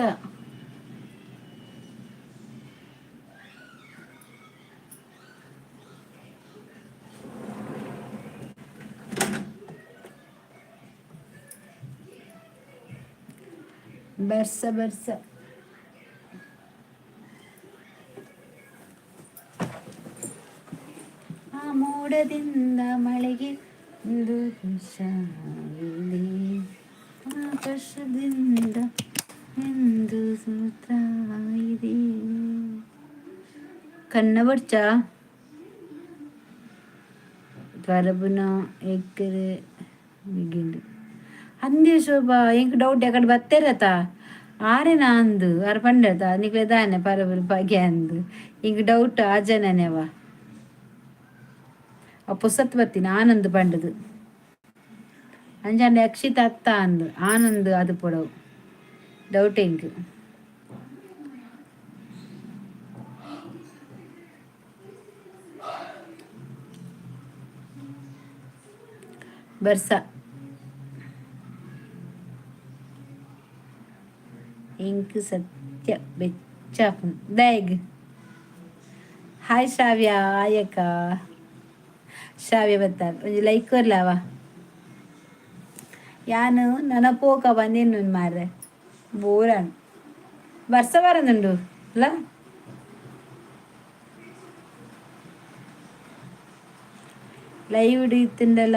ಬರ್ಸ ಬರ್ಸ. ಆ ಮೋಡದಿಂದ ಮಳೆಗೆ ಒಂದು ಖುಷಾಗಿದೆ, ಆಕಾಶದಿಂದ ಎಂದು ಸೂತ್ರ ಇದೆ. ಕಣ್ಣ ಬರ್ಚ ಪರಬುನ ಎಕ್ಕರೆ ಮಿಗಿಂಡು ಅಂದೆ ಶೋಭಾ. ಎಂಕ್ ಡೌಟ್, ಎಕಡೆ ಬತ್ತೇರತ ಆರೇನ ಅಂದು. ಆರ್ ಪಂಡತ ನಿಕ್ಲೆ ದಾನೆ ಪರಬುನ ಬಗೆ ಅಂದು. ಇಂಕ್ ಡೌಟ್ ಆ ಜನನೇವ. ಆ ಪುಸತ್ ಬತ್ತಿನ ಆನಂದ್ ಪಂಡದು. ಅಂಚಾಂಡ ಯಕ್ಷಿತ ಅತ್ತ ಅಂದು ಆನಂದ್ ಅದು ಪೊಡವು. ಡೌಟ್ ಎಂಕ್. ಬರ್ಸ. ಎಂಕ್ ಸತ್ಯ ಬೆಚ್ಚಾಪುಂಡು ದಾಯೆಗ್? ಹಾಯ್ ಶ್ರಾವ್ಯ. ಆಯಕ್ಕ ಶ್ರಾವ್ಯ ಬತ್ತಾಲ್. ಒಂಜಿ ಲೈಕ್ ಕೊರ್ಲಾವ. ಯಾನ್ ನನ ಪೋಕ ಬಂದೇನು ಮಾರ್ರೆ, ಬೋರಾನ್. ಬರ್ಸ ಬರಂದುಂಡು ಅಲ್ಲ. ಲೈವ್ ಇತ್ತುಂಡಲ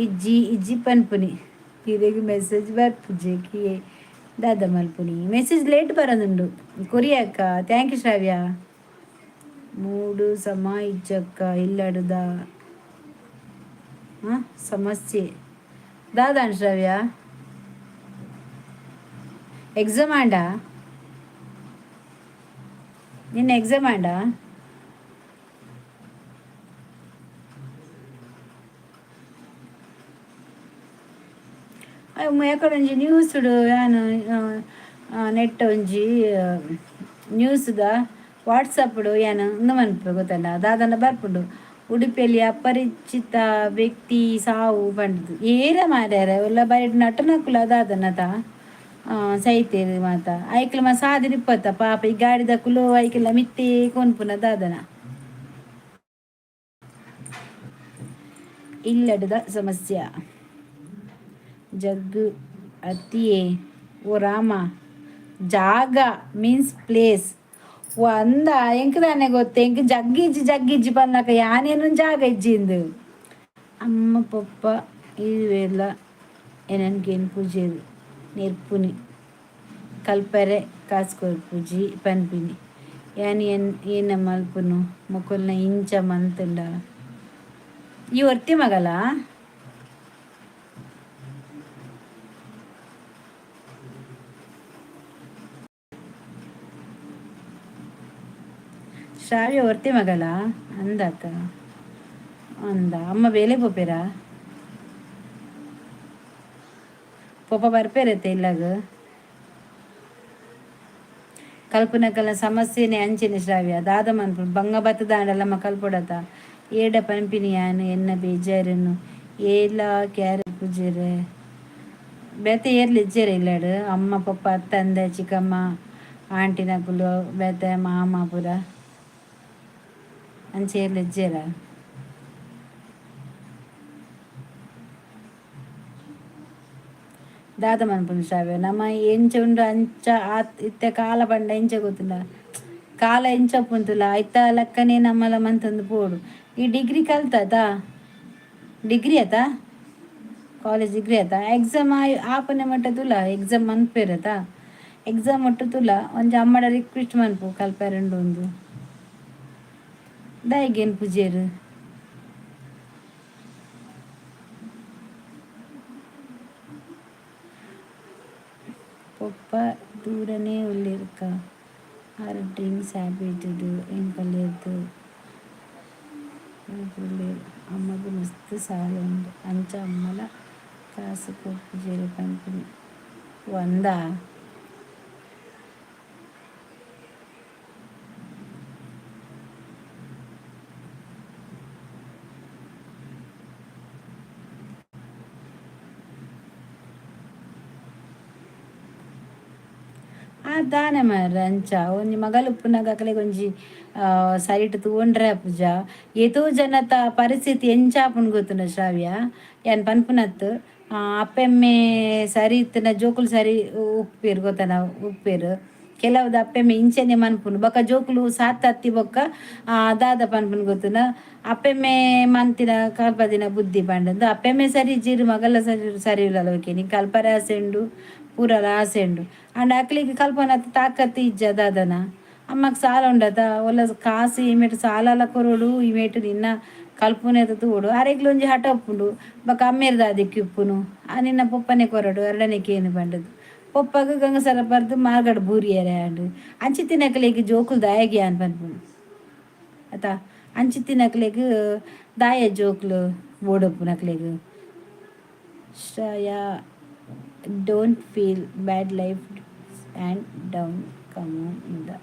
ಇಜ್ಜಿ ಇಜ್ಜಿ ಪನ್ಪುನಿ. ಇರೆಗ್ ಮೆಸೇಜ್ ಬರ್ಪುಜಿ ಕಿಯೆ? ದಾದ ಮಲ್ಪುನಿ? ಮೆಸೇಜ್ ಲೇಟ್ ಬರೋದುಂಡು. ಕೊರಿಯಕ್ಕ. Thank you Shravya. ಮೂಡು ಸಮ ಇಜ್ಜಕ್ಕ. ಇಲ್ಲಡುದ ಸಮಸ್ಯೆ ದಾದಾಂಡ್ ಶ್ರಾವ್ಯ? ಎಕ್ಸಾಮ್ ಆಂಡ? ನಿನ್ನ ಎಕ್ಸಾಮ್ ಆಂಡ? ಎಕಡೆ ಒಂಜಿ ನ್ಯೂಸ್ಡು ಯಾನ್ ನೆಟ್ ಒಂಜಿ ನ್ಯೂಸ್ದ ವಾಟ್ಸಪ್ಡು ಯಾನ್ ಉಂದು ಮನ್ಪು ಗೊತ್ತಂಡ, ದಾದನ ಬರ್ಪುಂಡು. ಉಡುಪಿಯಲ್ಲಿ ಅಪರಿಚಿತ ವ್ಯಕ್ತಿ ಸಾವು ಪಂಡ್ದು. ಏರ ಮಾರ್ಯಾರ ಉಲ್ಲ ಬೈಡ್ ನಟನಕುಲ ದಾದನತ ಸೈತೇರು ಮಾತ. ಐಕ್ಲ ಮಾ ಸಾದಿರಿಪ್ಪತ್ತ ಪಾಪ. ಈ ಗಾಡಿದಕುಲು ಐಕೆಲ್ಲ ಮಿತ್ತೇ ಕೊನ್ಪುನ ದಾದನ. ಇಲ್ಲಡದ ಸಮಸ್ಯೆ ಜಗ್ ಅತಿಯೇ. ಓ ರಾಮ, ಜಾಗ ಮೀನ್ಸ್ ಪ್ಲೇಸ್. ಓ ಅಂದ, ಎಂಕ್ ದಾನೆ ಗೊತ್ತೆ? ಎಂಕ್ ಜಗ್ಗಿಜ್ಜಿ ಜಗ್ಗಿಜ್ಜಿ ಪನ್ನಕ ಯಾನೇನು ಜಾಗ ಇಜ್ಜಿಂದು. ಅಮ್ಮ ಪೊಪ್ಪ ಇರುವೆರ್ಲ ಎನನ್ ಗೆನ್ಪುಜೆರ್. ನೆರ್ಪುನಿ, ಕಲ್ಪರೆ ಕಾಸ್ ಕೊರ್ಪುಜಿ ಪನ್ಪಿನಿ. ಯಾನ್ ಎನ್ ಏನ ಮಲ್ಪುನು? ಮೊಕುಲ್ನ ಇಂಚ ಮಂತುಂಡ. ಈ ಒರ್ತಿ ಮಗಲ? ಶ್ರಾವ್ಯ ಒರ್ತಿ ಮಗಲ? ಅಂದಕ್ಕ, ಅಂದ. ಅಮ್ಮ ಬೇಲೆ ಪೋಪೆರಾ? ಪೊಪ್ಪ ಬರ್ಪೇರತ್ತೆ ಇಲ್ಲಗ್? ಕಲ್ಪುನಕಲ್ನ ಸಮಸ್ಯೆನೆ ಅಂಚೆನೆ ಶ್ರಾವ್ಯ. ದಾದ ಮನ್ಪು? ಬಂಗ ಬತ್ತದಾಂಡಲಮ್ಮ ಕಲ್ಪೊಡತ? ಏಡ ಪನ್ಪಿನಿ ಯಾನ್ ಎನ್ನ ಬೇಜಾರುನು? ಏರ್ಲಾ ಕ್ಯಾರೆ ಪೂಜೆರೆ. ಬೇತೆ ಏರ್ಲ ಇಜ್ಜೆರೆ ಇಲ್ಲಡ್? ಅಮ್ಮ ಪೊಪ್ಪ ಅತ್ತಂದೆ ಚಿಕ್ಕಮ್ಮ ಆಂಟಿನಕುಲು ಬೇತೆ ಮಾಮ ಪೂರ ಅಂಚ ಏರ್ಲ ಇಜ್ಜೆರ? ದಾದ ಮನ್ಪುನು ಶ್ರಾವ್ಯ? ನಮ ಎಂಚ ಉಂಡು ಅಂಚ ಆತ್. ಇತ್ತೆ ಕಾಲ ಪಂಡ ಎಂಚ ಗೊತ್ತುಂಡ? ಕಾಲ ಎಂಚ ಉಪ್ಪುಂತುಲ ಐತ ಲೆಕ್ಕನೆ ನಮ್ಮಲ ಮಂತೊಂದು ಪೋಡು. ಈ ಡಿಗ್ರಿ ಕಲ್ತದ? ಡಿಗ್ರಿ ಆತಾ? ಕಾಲೇಜ್ ಡಿಗ್ರಿ ಆತಾ? ಎಕ್ಸಾಮ್ ಆಪನೆ ಮಟ್ಟ ತುಲ. ಎಕ್ಸಾಮ್ ಮನ್ಪೇರತಾ? ಎಕ್ಸಾಮ್ ಒಟ್ಟು ತುಲ. ಒಂಜಿ ಅಮ್ಮಡ ರಿಕ್ವೆಸ್ಟ್ ಮನ್ಪು ಕಲ್ಪೆರುಂಡು ಒಂದು. ದಾಯೆಗೇನು ಪೂಜೆರ್? ಪೊಪ್ಪ ದೂರನೇ ಉಲ್ಲೆರ್ಕ. ಆರ್ ಡ್ರಿಂಕ್ಸ್ ಹ್ಯಾಬಿಟ್ಡ್ ಎಂಕಲೆರ್ದ್ ಉಲ್ಲೆರ್. ಅಮ್ಮಗ್ ಮಸ್ತ್ ಸಾಲ ಉಂಡು. ಅಂಚ ಅಮ್ಮಲ ಕಾಸ್ ಕೊರ್ಪುಜೆರ್ ಪನ್ಪಿನಿ. ಓ ಅಂದಾ? ಆ ದಾನೆ ಮಾರ್ರೆ ಅಂಚ ಒಂಜಿ ಮಗಲ್ ಉಪ್ಪುನಗ ಅಕಲೆಗ್ ಒಂಜಿ ಸರಿಟ್ ತೂವೊಂಡ್ರೆ ಆಪುಜ? ಏತೋ ಜನತ ಪರಿಸ್ಥಿತಿ ಎಂಚ ಆಪುಂಡು ಗೊತ್ತುಂಡ ಶ್ರಾವ್ಯ? ಯಾನ್ ಪನ್ಪುನತ್. ಅಪ್ಪೆಮ್ಮೆ ಸರಿ ಇತ್ತ್ಂಡ ಜೋಕುಲು ಸರಿ ಉಪ್ಪುವೆರ್ ಗೊತ್ತನ, ಉಪ್ಪುವೆರ್. ಕೆಲವುದ ಅಪ್ಪೆಮ್ಮೆ ಇಂಚನೆ ಮನ್ಪುನು. ಬೊಕ ಜೋಕುಲು ಸಾತ್ ಅತ್ತಿ ಬೊಕ್ಕ ದಾದ ಪನ್ಪುನು ಗೊತ್ತುಂಡ? ಅಪ್ಪೆಮ್ಮೆ ಮಂತಿನ ಕಲ್ಪದಿನ ಬುದ್ಧಿ ಪಂಡ್ದ್. ಅಪ್ಪೆಮ್ಮೆ ಸರಿ ಇಜ್ಜೆರ್, ಮಗಲ್ಲ ಸರಿ ಸರಿ ಉಲ್ಲಲ್ಲ. ಓಕೆ, ನಿಂಕ್ ಕಲ್ಪರೆ ಆಸೆ ಉಂಡು, ಪೂರಲ ಆಸೆ ಉಂಡು. ಆಂಡ ಅಕ್ಲೆಗ್ ಕಲ್ಪುನಾತ್ ತಾಕತ್ ಇಜ್ಜ ದಾದನ. ಅಮ್ಮಗ್ ಸಾಲ ಉಂಡತ? ಒಲ್ಲ ಕಾಸ್ ಇಮೇಟ್ ಸಾಲಲ ಕೊರೊಡು, ಇಮೇಟ್ ನಿನ್ನ ಕಲ್ಪುನೆತ ತೂವೊಡು. ಅರೆಗ್ಲ ಒಂಜಿ ಹಠ ಉಪ್ಪುಂಡು. ಬೊಕ ಅಮ್ಮೆರ್ ದಾದೆಕ್ ಉಪ್ಪುನು? ಆ ನಿನ್ನ ಪೊಪ್ಪನೆ ಕೊರೊಡು ಅರಡನೆ ಕೇನು ಪಂಡುದು. ಪೊಪ್ಪಗ್ ಗಂಗಸರ ಪರ್ದ್ ಮಾರ್ಗಡ್ ಬೂರಿಯೆರೆ ಆಂಡ್. ಅಂಚಿತ್ತಿನಕಲೆಗ್ ಜೋಕುಲು ದಾಯೆಗ್ ಯಾನ್ ಪನ್ಪುನು ಅತ? ಅಂಚಿತ್ತಿನಕಲೆಗ್ ದಾಯೆ ಜೋಕುಲು ಬೋಡುಪ್ಪುನಕಲೆಗ್? Shreya, don't feel bad. Life and down come in the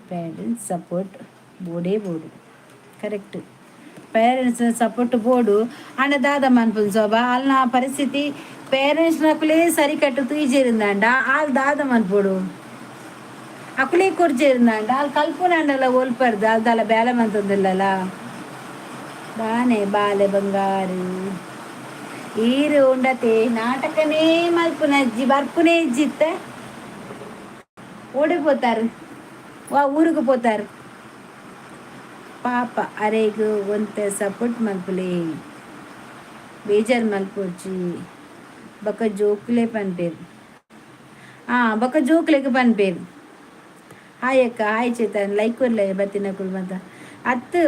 parents support ಬೋಡೇ ಬೋಡು. Correct, parents support ಬೋಡು. ಆಂಡ ದಾದ ಮನ್ಪುನು ಶೋಭಾ? ಅಲ್ನ ಪರಿಸ್ಥಿತಿ ಪೇರೆಂಟ್ಸ್ ನಕುಲೇ ಸರಿ ಕಟ್ಟು ತೂಜೇರಿಂದಾಂಡ ಆಲ್ ದಾದ ಮನ್ಪೊಡು? ಅಕುಲೇ ಕೊರ್ಜೇರಿಂದಾಂಡ ಆಲ್ ಕಲ್ಪುನಾಂಡಲ ಒಲ್ಪರ್ದು ಆಲ್ ದಾಲ ಬೇಲೆ ಮಂತೊಂದಿಲ್ಲಲ್ಲ. ದಾನೆ ಬಾಲೆ ಬಂಗಾರು, ಈರು ಉಂಡತೆ ನಾಟಕನೇ ಮಲ್ಪುನ ಅಜ್ಜಿ ಬರ್ಪುನೇ ಇಜ್ಜಿತ್ತ. ಓಡಿ ಪೋತಾರು, ವಾ ಊರಿಗೆ ಪೋತಾರು? ಪಾಪ, ಅರೆಗ್ ಒಂತೆ ಸಪೋರ್ಟ್ ಮಲ್ಪುಲೆ, ಬೇಜಾರ್ ಮಲ್ಪೊಡ್ಚಿ. ಬೊಕ ಜೋಕುಲೆ ಪನ್ಪೇರು. ಬೊಕ ಜೋಕುಲೆಗ್ ಪನ್ಪೇರು. ಹಾಯ್ ಅಕ್ಕ, ಹಾಯ್ ಚೇತನ್. ಲೈಕ್ ಕೊರ್ಲೆ ಬತ್ತಿನಕುಲು ಮಾತ. ಅತ್ತು,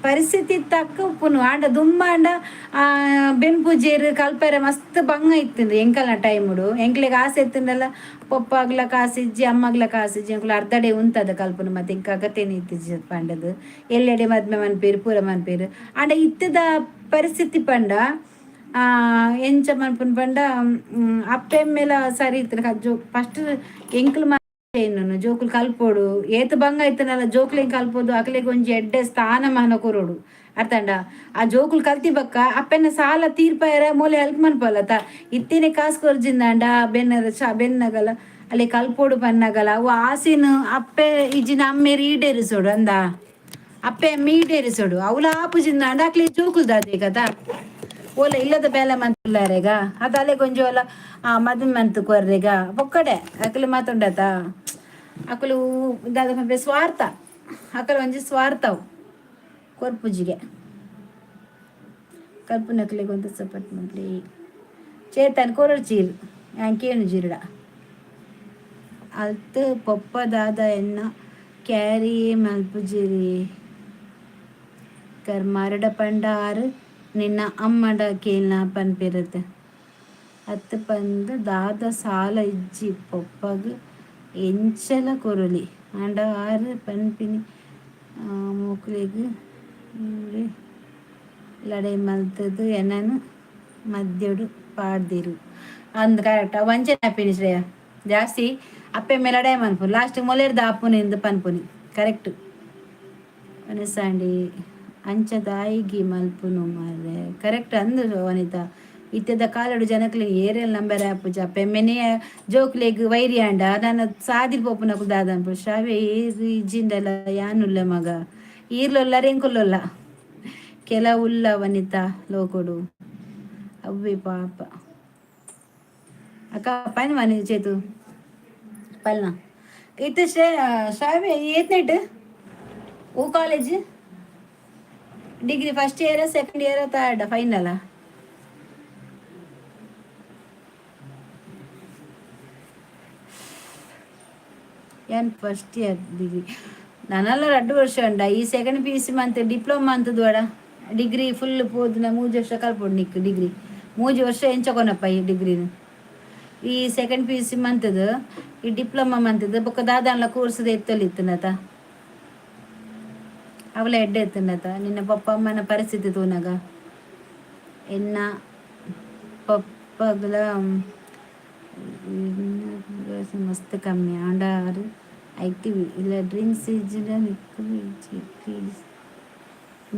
ಪರಿಸ್ಥಿತಿ ತಕ್ಕ ಉಪ್ಪುನು. ಆಂಡ ದುಂಬಾಂಡ ಬೆನ್ಪುಜೇರು, ಕಲ್ಪೆರೆ ಮಸ್ತ್ ಬಂಗ ಇತ್ತುಂಡು ಎಂಕಲ್ನ ಟೈಮುಡು. ಎಂಕ್ಲೆಗ್ ಆಸೆ ಇತ್ತುಂಡಲ್ಲ, ಪೊಪ್ಪಗ್ಲ ಕಾಸು ಇಜ್ಜಿ, ಅಮ್ಮಗ್ಲ ಕಾಸು ಇಜ್ಜಿ. ಎಂಕುಲು ಅರ್ಧಡೆ ಉಂತದ ಕಲ್ಪುನು. ಮತ್ತೆ ಎಂಕ್ ಅಗತ್ಯನೇ ಇತ್ತಿಜಿ ಪಂಡದು. ಎಲ್ಲೆಡೆ ಮದ್ಮೆ ಮನ್ಪೇರು, ಪೂರ ಮನ್ಪೇರು. ಆಂಡ ಇತ್ತದ ಪರಿಸ್ಥಿತಿ ಪಂಡ ಎಂಚ ಮನ್ಪುನು ಪಂಡ, ಅಪ್ಪೆ ಅಮ್ಮೆಲ ಸರಿ ಇತ್ತು. ಜೋ ಫಸ್ಟ್ ಎಂಕ್ಲು ಏನು ಜೋಕುಲು ಕಲ್ಪೊಡು. ಏತ್ ಬಂಗ ಇತ್ತನಲ್ಲ, ಜೋಕುಲೆಗ್ ಕಲ್ಪೊದು ಅಕ್ಲೆಗ್ ಒಂಜಿ ಎಡ್ಡೆ ಸ್ಥಾನಮಾನ ಕೊರೊಡು, ಅರ್ಥಂಡ? ಆ ಜೋಕುಲು ಕಲ್ತಿ ಬಕ್ಕ ಅಪ್ಪೆನ ಸಾಲ ತೀರ್ಪಾಯರ ಮೂಲೆ ಹೆಲ್ಪ್ ಮನ್ಪಲ್ಲತ. ಇತ್ತಿನ ಕಾಸು ಕೊರ್ಜಿಂದಾಂಡ ಬೆನ್ನದ ಚ ಬೆನ್ನಗಲ ಅಲ್ಲಿ ಕಲ್ಪೊಡು ಪನ್ನಗಲ ಅವು ಆಸಿನ ಅಪ್ಪೆ ಇಜ್ಜಿನ ಅಮ್ಮೇರು ಈಡೇರಿಸೋಡು ಅಂದ. ಅಪ್ಪೆ ಅಮ್ಮೆ ಈಡೇರಿಸೋಡು. ಅವ್ಲ ಆಪುಜಿಂದಾಂಡ ಅಕ್ಲೆ ಜೋಕುಲು ದಾದೆ ಕದ? ಓಲ ಇಲ್ಲದ ಬೇಲೆ ಮಂತುಲ್ಲಾರೆಗ ಅದು ಅಲೆ ಗೊಂಜಿ ಓಲ ಮದುವೆ ಮಂತು ಕೊರ್ರೆಗ ಪೊಕ್ಕಡೆ ಅಕ್ಲೆ ಮಾತುಂಡತ. ಅಕುಲು ದಾದ ಪನ್ಪೆ, ಸ್ವಾರ್ಥ. ಅಕಲ್ ಒಂಜಿ ಸ್ವಾರ್ಥವು ಕೊರ್ಪುಜಿಗೆ. ಕಲ್ಪುನಕ್ಲೆಗ್ ಒಂತೆ ಸಪೋರ್ಟ್ ಮಲ್ಪುಲೆ ಚೇತನ್. ಕೊರೊಡು ಚೀರು ಯಾನ್ ಕೇನು ಜೀರುಡ. ಅಲ್ತ್ ಪೊಪ್ಪ ದಾದ ಎನ್ನ ಕ್ಯಾರಿಯೇ ಮಲ್ಪುಜಿರಿ ಕರ್ಮಾರಡ ಪಂಡ ಆರು ನಿನ್ನ ಅಮ್ಮಡ ಕೇಲ್ನ ಪನ್ಪಿರತ್ತೆ. ಅತ್ತು ಪಂದ್ ದಾದ ಸಾಲ ಇಜ್ಜಿ, ಪೊಪ್ಪಗ್ ಎಂಚಲ ಕೊರೊಲಿ. ಆಂಡ ಆರು ಪನ್ಪಿನಿ ಮೋಕ್ಲೆಗ್ ಲಡೈ ಮಲ್ತದು ಎನನ್ ಮದ್ಯೊಡು ಪಾಡ್ದಿರು ಅಂದ್. ಕರೆಕ್ಟ್, ಅವು ಅಂಚನೆ ಆಪಿನಿ ಶ್ರೇಯ. ಜಾಸ್ತಿ ಅಪ್ಪೆ ಮೇಲೆ ಲಡೈ ಮನ್ಪು, ಲಾಸ್ಟ್ ಮೊಲೆರ್ದ ಆಪುನಿ ಇಂದ್ ಪನ್ಪುನಿ. ಕರೆಕ್ಟ್ ವನಿಸಾಂಡಿ. ಅಂಚ ದಾಯಿಗಿ ಮಲ್ಪುನು ಮಾರ್ರೆ? ಕರೆಕ್ಟ್ ಅಂದ್ ವನಿತಾ. ಇತ್ತೆದ ಕಾಲಡು ಜನಕ್ಲೆಗ್ ಏರೆಲ್ ನಂಬರೆ ಆಪುಜ. ಅಪ್ಪೆಮ್ಮೆನೇ ಜೋಕ್ಲೆಗ್ ವೈರಿ ಆಂಡ ನನ ಸಾದಿಲ್ ಪೋಪುನಕುಲು ದಾದ ಅನ್ಪು? ಶ್ರಾವ್ಯ, ಏರು ಇಜ್ಜಿಂಡಲ ಯಾನುಲ್ಲ ಮಗ. ಈರ್ಲೊಲ್ಲರ ಎಂಕುಲೊಲ್ಲ ಕೆಲವುಲ್ಲ ವನಿತಾ ಲೋಕೊಡು. ಅವ್ವೆ ಪಾಪ. ಅಕ್ಕ ಪೈನ ಮನಿ ಚೇತು ಪಲ್ನ ಇತ್ತೆ. ಶ್ರಾವ್ಯ, ಏತ್ನೆಟ್ ಓ college? Degree first year, second year, third, final? ಏನ್ first year degree. ನಾನೆಲ್ಲ 2 ವರ್ಷ ಉಂಡ. ಈ ಸೆಕೆಂಡ್ ಪಿಯುಸಿ ಮಂತ್ ಡಿಪ್ಲೊಮಾ ಅಂತದೋಡ ಡಿಗ್ರಿ ಫುಲ್ ಪೋದುನ 3 ವರ್ಷ ಕಲ್ಪೊಡು ನಿಕ್. ಡಿಗ್ರಿ 3 ವರ್ಷ ಎಂಚ ಕೊನಪ್ಪ ಈ ಡಿಗ್ರಿನ? ಈ ಸೆಕೆಂಡ್ ಪಿಯುಸಿ ಮಂತದು, ಈ ಡಿಪ್ಲೊಮಾ ಮಂತದು, ಬೊಕ್ಕ ದಾದಾನ್ಲ ಕೋರ್ಸ್ ಎತ್ತೊಲಿತ್ತುನತ. ಅವಳ ಎಡ್ಡೆ ಎತ್ತುನತ. ನಿನ್ನ ಪಪ್ಪ ಅಮ್ಮನ ಪರಿಸ್ಥಿತಿ ತೂನಗ ಎನ್ನ ಪಪ್ಪಗ್ಲ ಮಸ್ತ್ ಕಮ್ಮಿ. ಆಂಡ ಆರು ಆಕ್ಟಿವ್ ಇಲ್ಲ, ಡ್ರಿಂಕ್ಸ್ ಇಜ್ಜಿಡ ನಿಕ್ಕು ಇಜ್ಜಿ. ಪ್ಲೀಸ್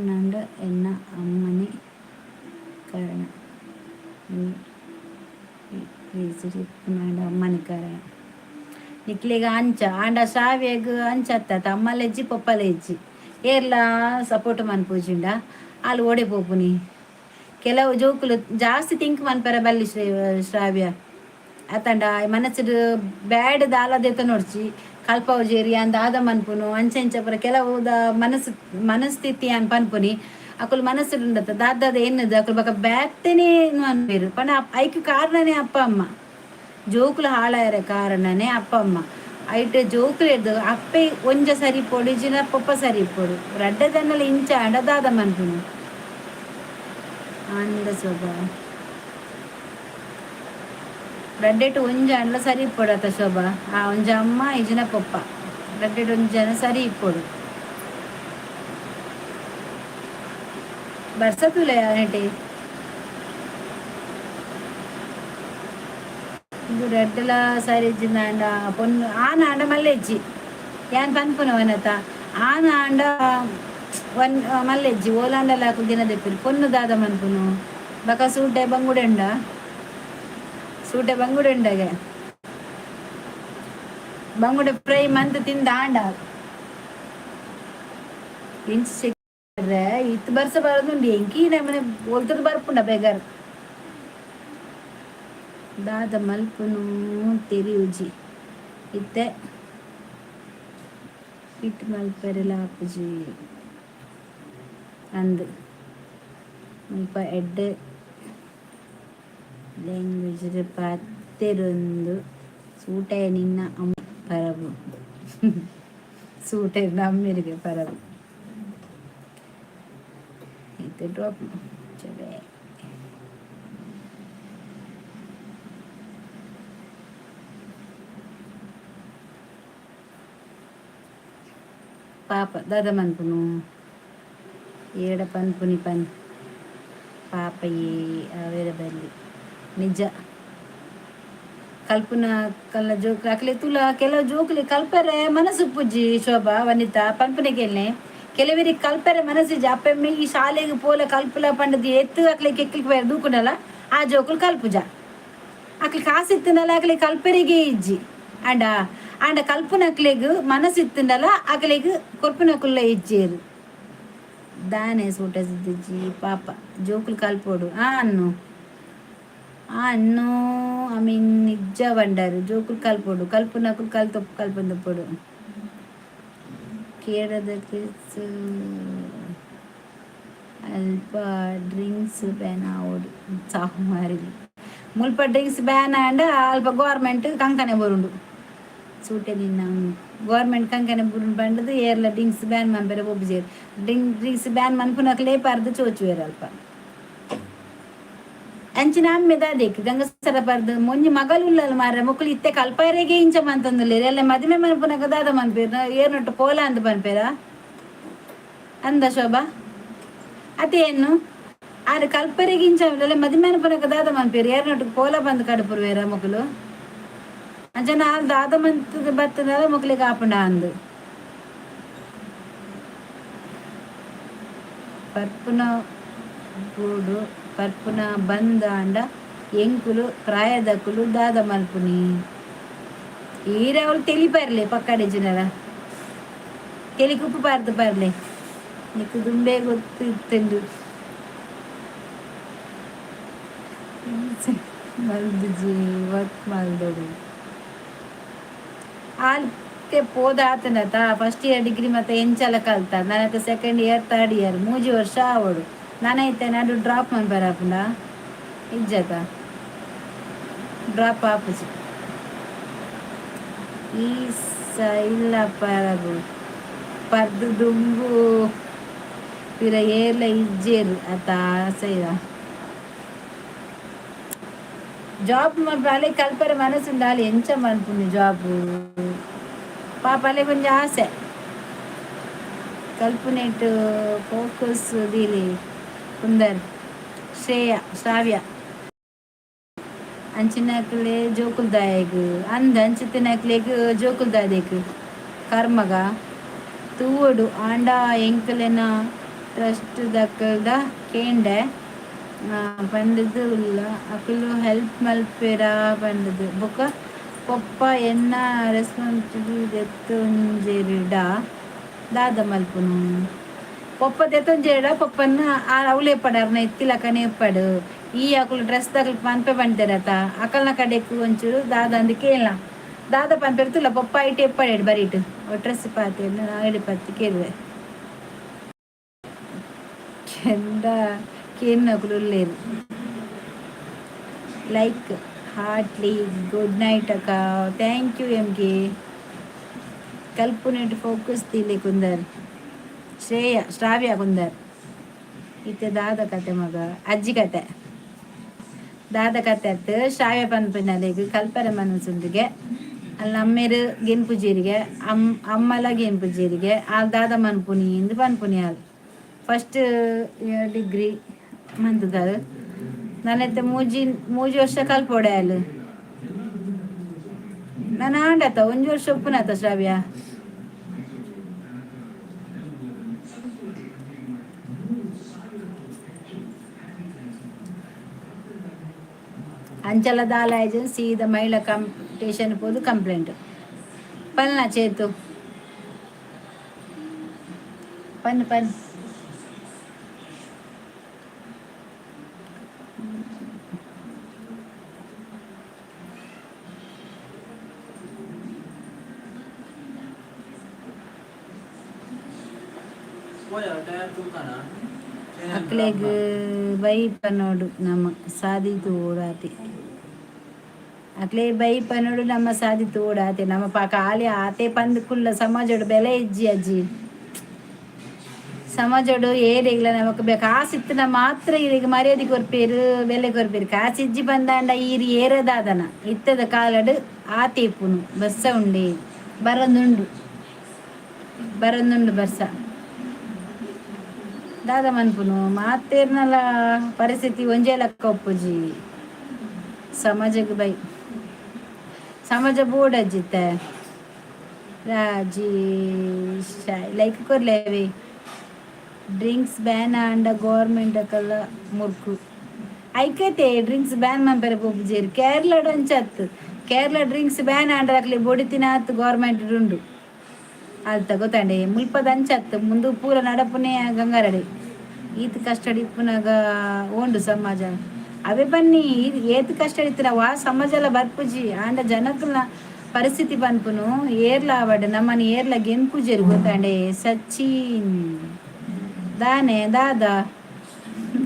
ನಂಡ ಎನ್ನ ಅಮ್ಮನೇ ಕಾರಣ. ಪ್ಲೀಸ್ ನಾಂಡ ಅಮ್ಮನೇ ಕಾರಣ. ನಿಕ್ಲೆಗ್ ಅಂಚ ಆಂಡ ಶ್ರಾವ್ಯಗ್ ಅಂಚ ಅತ್ತ. ಅಮ್ಮಲ ಇಜ್ಜಿ, ಪೊಪ್ಪಲ ಇಜ್ಜಿ, ಏರ್ಲಾ ಸಪೋರ್ಟ್ ಮನ್ಪುಜಿಂಡ ಆಲ್ ಓಡೆ ಪೋಪುನಿ? ಕೆಲವು ಜೋಕುಲು ಜಾಸ್ತಿ ಥಿಂಕ್ ಮನ್ಪರೆ ಬಲ್ಲಿ ಶ್ರಾವ್ಯ, ಅತ್ತಂಡ? ಮನಸ್ಸುಡು ಬ್ಯಾಡ್ ದಾಲದೆತ ನೋಡ್ಚಿ. ಕಲ್ಪವು ಜೇರಿ ದಾದ ಮನ್ಪುನು ಅಂಚ ಇಂಚ ಪೂರ. ಕೆಲವು the ಮನಸ್ಸು ಮನಸ್ಥಿತಿ ಅನ್ ಪನ್ಪುನಿ. ಅಕುಲು ಮನಸ್ಸುಡು ಉಂಡತ್ತ ದಾದ ಎನ್ನದು ಅಕುಲು ಬೊಕ ಬ್ಯಾತ್ತನೇ ಅನ್ಪೇರು ಪಂಡ ಐಕ್ ಕಾರಣನೇ ಅಪ್ಪ ಅಮ್ಮ. ಜೋಕುಲು ಹಾಳಾಯರೆ ಕಾರಣನೇ ಅಪ್ಪ ಅಮ್ಮ. ಐಟ್ ಜೋಕುಲು ಅಪ್ಪೆ ಒಂಜ ಸರಿ ಇಪ್ಪೊಡು, ಇಜ್ಜಿನ ಪೊಪ್ಪ ಸರಿ ಇಪ್ಪೊಡು. ರಡ್ಡೆ ದನ್ನಲ ಇಂಚ ಆಂಡ ದಾದ ಮನ್ಪುನು? ಆನಂದ ಶೋಭಾ, ರಡ್ಡೆಟ್ ಒಂಜ ಆಂಡಲ ಸರಿ ಇಪ್ಪೊಡು ಅತ್ತ ಶೋಭಾ? ಆ ಒಂಜ ಅಮ್ಮ ಇಜ್ಜಿನ ಪೊಪ್ಪ ರಡ್ಡೆಟ್ ಒಂಜನ ಸರಿ ಇಪ್ಪೊಡು. ಬರ್ಸ ತೂಲೆ ಆಂಟಿ. ಇಂದು ರಡ್ಡಲ ಸರಿ ಇಜ್ಜಿಂದ ಆಂಡ ಪೊನ್ನು ಆನ ಆಂಡ ಮಲ್ಲೆ ಇಜ್ಜಿ. ಯಾನ್ ಪನ್ಪುನ ವನತ, ಆನ ಆಂಡ ಒನ್ ಮಲ್ಲೆ ಇಜ್ಜಿ. ಓಲಾಂಡಲ ಅಕುಲು ದಿನ ದೆಪ್ಪುನಿ. ಪೊನ್ನು ದಾದ ಮನ್ಪುನು? ಬಕ ಸೂಟೆ ಬಂಗುಡೆ ಉಂಡ. ಸೂಟೆ ಬಂಗುಡೆ ಉಂಡಗೆ. ಬಂಗುಡೆ ಫ್ರೈ ಮಂತ್ ತಿಂದ ಆಂಡ. ಇಂಚ್ ಇತ್ತು ಬರ್ಸ ಬರೋದುಂಡು ಎಂಕಿ ನಮ್ಮನೆ ಒಲ್ತದ ಬರ್ಪುಂಡ ಬೇಗಾರ್. ದಾದ ಮಲ್ಪುನು ತೆರಿಯುಜಿ ಇತ್ತೆ ಕಿಟ್ ಮಲ್ಪೆರೆಲ ಆಪುಜಿ ಅಂದ್. ಮುಲ್ಪ ಎಡ್ಡೆ ಲ್ಯಾಂಗ್ವೇಜ್ ಪಾತೆರೊಂದು ಸೂಟೆ ನಿನ್ನ ಅಮ್ಮ ಪರಬು. ಸೂಟೆ ಅಮ್ಮೆರಿಗೆ ಪರಬು. ಇತ್ತೆ ಡ್ರಾಪ್ ಚಲೋ. ಪಾಪ ದಾದ ಮನ್ಪುನು ಏಡ ಪನ್ಪುನಿ ಪನ್ ಪಾಪ ಈ ಅವೆರ ಬಲ್ಲಿ. ನಿಜ, ಕಲ್ಪುನ ಕಲ್ಲ ಜೋಕ್ಲು ಅಕ್ಲೆ ತೂಲ. ಕೆಲವು ಜೋಕ್ಲೆ ಕಲ್ಪರೆ ಮನಸ್ಸು ಪೂಜಿ. ಶೋಭಾ, ವನಿತಾ, ಪನ್ಪುನೆ ಕೇಳ್ನೆ. ಕೆಲವರಿಗೆ ಕಲ್ಪರೆ ಮನಸ್ಸು ಅಪ್ಪೆಮ್ಮೆ ಈ ಶಾಲೆಗೆ ಪೋಲ ಕಲ್ಪುಲ ಪಂಡದು ಎತ್ತು ಅಕ್ಲೆ ಕೆಕ್ಕಿಲ್ ದೂಕುಂಡಲ ಆ ಜೋಕುಲು ಕಲ್ಪುಜ. ಅಕ್ಲೆ ಕಾಸು ಇತ್ತುಂಡಲ ಅಕ್ಲೆ ಕಲ್ಪರಿಗೆ ಇಜ್ಜಿ. ಆಂಡ ಆಂಡ ಕಲ್ಪುನಕ್ಲೆಗ್ ಮನಸ್ಸು ಇತ್ತುಂಡಲ ಅಕ್ಲೆಗ್ ಕೊರ್ಪುನಕುಲ್ಲ ಇಜ್ಜೇರು. ದಾನೆ ಸೂಟ ಸಿದ್ದಿಜ್ಜಿ. ಪಾಪ ಜೋಕುಲು ಕಲ್ಪೋಡು. ಆ ಅನ್ನು ಆ ಅನ್ನು I mean ನಿಜ ಬಂಡಾರು. ಜೋಕುಲು ಕಲ್ಪೋಡು, ಕಲ್ಪುನಕುಲು ಕಲ್ತೊಪ್ಪು ಕಲ್ಪೊಂದುಪ್ಪೊಡು. ಕೇರಳದ ಕಿಡ್ಸ್ ಅಲ್ಪ ಡ್ರಿಂಕ್ಸ್ ಬ್ಯಾನ್ ಆವೊಡು ಸಾವು ಮಾರಿಲಿ. ಮುಲ್ಪ ಡ್ರಿಂಕ್ಸ್ ಬ್ಯಾನ್ ಆಂಡ ಅಲ್ಪ ಗೌರ್ಮೆಂಟ್ ಕಂಕನೆ ಬರುಂಡು. ಸೂಟೆ ನಿನ್ನ ಗೌರ್ಮೆಂಟ್ ಕಂಕನೆ ಬುರುಂಡು ಪಂಡದು ಏರ್ಲ ಡ್ರಿಂಕ್ಸ್ ಬ್ಯಾನ್ ಮನ್ಪೆರೆ ಒಬ್ಬುಜೆರ್. ಡ್ರಿಂಕ್ಸ್ ಬ್ಯಾನ್ ಮನ್ಪುನಕ್ಲೇ ಪರ್ದು ಚೋಚುವೆರ್ ಅಲ್ಪ. ಅಂಚಿನ ಅಮ್ಮೆ ದಾದೆಕ್ ಗಂಗಸರ ಪರ್ದು ಮೊನ್ನೆ ಮಗಲು ಉಲ್ಲಲ್ ಮಾರ್ರೆ. ಮೊಕುಲು ಇತ್ತೆ ಕಲ್ಪರೆಗೆ ಇಂಚ ಮಂತೊಂದುಲ್ಲೆರ್. ಎಲ್ಲ ಮದಿಮೆ ಮನ್ಪುನಗ ದಾದ ಮನ್ಪೇರ್? ಏರ್ನೊಟ್ಟು ಪೋಲ ಅಂದ್ ಪನ್ಪೇರ ಅಂದ ಶೋಭಾ ಅತೇನು ಆರ್ ಕಲ್ಪರೆಗೆ ಇಂಚ ಮದಿಮೆ ಮನ್ಪುನಗ ದಾದ ಮನ್ಪೇರ್? ಏರ್ನೊಟ್ಟು ಪೋಲ ಬಂದ್ ಕಡಪುರುವೇರ ಮೊಕುಲು? ಅಂಚನ ಆಲ್ ದಾದ ಮಂತ್ ಬತ್ತದಾಲ ಮೊಕ್ಲೆಗ್ ಆಪುಂಡ ಅಂದ್. ಪರ್ಪುನ ಬೂಡು ಪರ್ಪುನ ಬಂದ್ ಆಂಡ ಎಂಕುಲು ಪ್ರಾಯದಕುಲು ದಾದ ಮಲ್ಪುನಿ? ಈರ್ ಅವ್ಲು ತೆಲಿ ಪರ್ಲೆ. ಪಕ್ಕಡೆ ಜನರ ತೆಲಿ ಕುಪ್ಪು ಪಾರ್ದು ಪರ್ಲೆ. ನಿಕ್ಕು ದುಂಬೆ ಗೊತ್ತು ಇತ್ತುಂಡು. ಮಲ್ದುಜಿ ವರ್ಕ್ ಮಲ್ದೊಡು. ಆಲ್ಕೆ ಪೋದ ಆತನತ ಫಸ್ಟ್ ಇಯರ್ ಡಿಗ್ರಿ ಮತ್ತೆ ಎಂಚಲ ಕಲ್ತ. ನನತ ಸೆಕೆಂಡ್ ಇಯರ್, ಥರ್ಡ್ ಇಯರ್ 3 ವರ್ಷ ಆವೊಡು. ನಾನ ಇತ್ತೆ ನಡು ಡ್ರಾಪ್ ಮನ್ಪರ ಆಪುಂಡ? ಇಜ್ಜತ, ಡ್ರಾಪ್ ಆಪುಜಿ. ಈ ಸೈಲ ಪರಬು ಪರ್ದು ದುಂಬು ಪಿರ ಏರ್ಲ ಇಜ್ಜೇರು ಅತ ಸೈರ. ಜಾಬ್ ಮನ್ಪ ಕಲ್ಪರೆ ಮನಸ್ಸುಂಡಾಲಿ ಎಂಚ ಮನ್ಪುನಿ ಜಾಬ್? ಪಾಪ ಅಲೆ ಒಂಜಿ ಆಸೆ ಕಲ್ಪುನೆಟ್ ಫೋಕಸ್ ದೀಲಿ ಕುಂದರ್. ಶ್ರೇಯ, ಶ್ರಾವ್ಯ, ಅಂಚಿನಕ್ಲೆ ಜೋಕುಲ್ದಾಯಗ್ ಅಂದ್ ಅಂಚಿತ್ತಿನಕ್ಲೆಗ್ ಜೋಕುಲ್ದಾದೆಕ್ ಕರ್ಮಗ ತೂವೊಡು. ಆಂಡ ಎಂಕಲೆನ ಟ್ರಸ್ಟ್ ದಕಲ್ಡ ಕೇಂಡೆ ಪಂಡುದು ಉಲ್ಲ, ಅಕುಲು ಹೆಲ್ಪ್ ಮಲ್ಪೆರಾ ಪಂಡುದು. ಬೊಕ ಪೊಪ್ಪ ಎನ್ನ ರೆಸ್ಪಾನ್ಸಿಬಿಲಿಟಿ ದೆತ್ತೊಂಜೆರ್ಡ ದಾದ ಮಲ್ಪುನು? ಪೊಪ್ಪ ದೆತ್ತೊಂಜೆರ್ಡ ಪೊಪ್ಪನ ಅವ್ಲೆ ಇಪ್ಪಡು, ಇತ್ತಿಲಕನೆ ಇಪ್ಪಡು. ಈ ಅಕುಲು ಡ್ರೆಸ್ ದಕುಲು ಪನ್ಪೆ ಪಂತೆರತ, ಅಕಲ್ನ ಕಡೆಕ್ ಒಂಚೂರು ದಾದ ಅಂದ್ ಕೇಳ. ದಾದ ಪನ್ಪೆರ್ ತುಲ್ಲ. ಪೊಪ್ಪ ಐಟ್ ಎಪ್ಪಡೆಡ್ ಬರೀಟ್ ಡ್ರೆಸ್ ಪಾತೆ ನಾಗಡಿ ಪತ್ತಿ ಕೇಳುವೆ ಕೆಂಡ ಕೇನ್ನಕುಲು ಉಲ್ಲೇರು. ಲೈಕ್ ಹಾರ್ಟ್ಲಿ ಗುಡ್ ನೈಟ್ ಅಕ್ಕ. Thank U M K. ಕಲ್ಪುನೆಟ್ ಫೋಕಸ್ ದೀಲೆ ಕುಂದರ್. ಶ್ರೇಯ, ಶ್ರಾವ್ಯ ಕುಂದರ್, ಇತ್ತೆ ದಾದ ಕತೆ ಮಗ? ಅಜ್ಜಿ ಕತೆ ದಾದ ಕತೆ ಅತ್ತು. ಶ್ರಾವ್ಯ ಪನ್ಪಿನಲೆಗ್ ಕಲ್ಪರೆ ಮನಸ್ಸುಂದಿಗೆ ಅಲ್ಲ. ಅಮ್ಮೇರು ಗೆನ್ಪುಜೀರಿಗೆ, ಅಮ್ಮಲ ಗೆನ್ಪುಜೀರಿಗೆ. ಆಲ್ ದಾದ ಮನ್ಪುನಿ ಇಂದು ಪನ್ಪುನಿ. ಆಲ್ ಫಸ್ಟ್ ಡಿಗ್ರಿ ಮಂತುದಾರ್. ನಾನೈತೆ ಮೂಜಿ 3 ವರ್ಷ ಕಲ್ಪೊಡೆ ಆಲ್. ನಾನು ಆಂಡತ ಒಂಜಿ ವರ್ಷ ಉಪ್ಪುನತ ಶ್ರಾವ್ಯ. ಅಂಚಲ ದಾಲ ಸೀದಾ ಮಹಿಳಾ ಸ್ಟೇಷನ್ ಪೋದು ಕಂಪ್ಲೇಂಟ್ ಪನ್ನ ಚೇತು ಪನ್ ಪನ್. ಅಕ್ಲೆಗ್ ಬೈ ಪನೋಡು ನಮ್ಮ ಸಾದಿ ತೂಡಾತಿ. ಅಕ್ಲೆ ಬೈ ಪನೋಡು ನಮ್ಮ ಸಾದಿ ತೂಡಾತೆ. ನಮ್ಮ ಪಾಕ ಆಲಿ ಆತೆ ಪಂದ್ ಕುಲ್ಲ ಸಮಾಜೋಡು ಬೆಲೆ ಇಜ್ಜಿ ಅಜ್ಜಿ. ಸಮಾಜೋಡು ಏರೆಗ್ಲ ನಮಕ್ ಕಾಸಿತ್ತಿನ ಮಾತ್ರ ಇರೆಗ್ ಮರ್ಯಾದೆ ಕೊರ್ಪೇರು, ಬೆಲೆ ಕೊರ್ಪೇರು. ಕಾಸಿಜ್ಜಿ ಬಂದಾಂಡ ಈರ್ ಏರದಾದನ ಇತ್ತದ ಕಾಲಡು ಆತೆ ಇಪ್ಪುನು. ಬರ್ಸ ಉಂಡೆ ಬರೊಂದುಂಡು, ಬರೊಂದುಂಡು ಬರ್ಸ. ದಾದ ಮನ್ಪುನು? ಮಾತೇರ್ನಲ ಪರಿಸ್ಥಿತಿ ಒಂಜೇ ಲೆಕ್ಕ ಒಪ್ಪುಜಿ. ಸಮಾಜಕ್ಕೆ ಬೈ ಸಮಾಜ ಬೋರ್ಡ್ ಅಜ್ಜಿತ್ತೆ. ರಾಜಿ ಲೈಕ್ ಕೊರ್ಲೇವಿ. ಡ್ರಿಂಕ್ಸ್ ಬ್ಯಾನ್ ಆಂಡ ಗೌರ್ಮೆಂಟ್ ಅಕಲ್ಲ ಮುರ್ಕು ಐಕತೆ. ಡ್ರಿಂಕ್ಸ್ ಬ್ಯಾನ್ ಮನ್ಪೆರೆ ಪೋಪುಜೆರ್. ಕೇರಳಡ್ ಅಂಚತ್. ಕೇರಳ ಡ್ರಿಂಕ್ಸ್ ಬ್ಯಾನ್ ಆಂಡ ಅಕ್ಲೆ ಬೊಡಿತಿನಾತ್ ಗೌರ್ಮೆಂಟ್ ಉಂಡು ಅಲ್ತ, ಗೊತ್ತಾಂಡೆ? ಮುಲ್ಪದ ಅಂಚತ್. ಮುಂದು ಪೂರ ನಡಪುನೇ ಗಂಗಾರಡೆ. ಈತ್ ಕಷ್ಟಡ್ ಇಪ್ಪುನಗ ಓಂಡು ಸಮಾಜ ಅವೇ ಬನ್ನಿ. ಏತ್ ಕಷ್ಟ ಇತ್ತಿನ ವಾ ಸಮಾಜ ಎಲ್ಲ ಬರ್ಪುಜಿ. ಆಂಡ ಜನಕುಲ್ನ ಪರಿಸ್ಥಿತಿ ಪನ್ಪುನು. ಏರ್ಲ ಆವಡ್ ನಮ್ಮನ ಏರ್ಲ ಗೆನ್ಪುಜೆರ್, ಗೊತ್ತಾಂಡೆ? ಸಚಿನ್ ದಾನೆ ದಾದಾ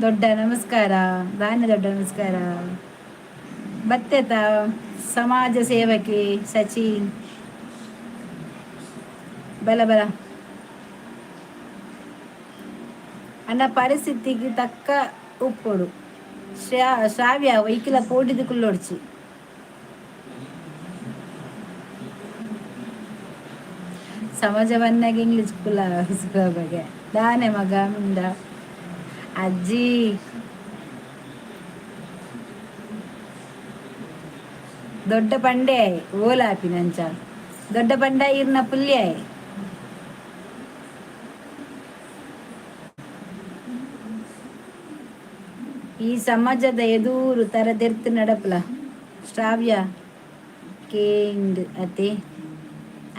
ದೊಡ್ಡ ನಮಸ್ಕಾರ. ದಾನೆ ದೊಡ್ಡ ನಮಸ್ಕಾರ. ಬತ್ತೆತ ಸಮಾಜ ಸೇವಕಿ ಸಚಿನ್? ಬಲ ಬಲ ಅಣ್ಣ. ಪರಿಸ್ಥಿತಿಗೆ ತಕ್ಕ ಉಪ್ಪೊಡು. ಶ್ರಾವ್ಯ ವೈಕಿಲ ಪೋಡಿದ ಕುಲ್ಲೊಡ್ಚಿ. ಸಮಾಜವನ್ನಾಗ ಇಂಗ್ಲಿಷ್ ಕುಲ ಬಗ್ಗೆ ದಾನೆ ಮಗ ಮಿಂಡ ಅಜ್ಜಿ. ದೊಡ್ಡ ಪಂಡೆ ಓಲಾಪಿನಂಚ ದೊಡ್ಡ ಪಂಡ ಇರ್ನ ಪುಲ್ಯ. ಈ ಸಮಾಜದ ಎದೂರು ತರದೆರ್ತು ನಡಪಲ. ಶ್ರಾವ್ಯ ಕೇಂಡ್ ಅತೆ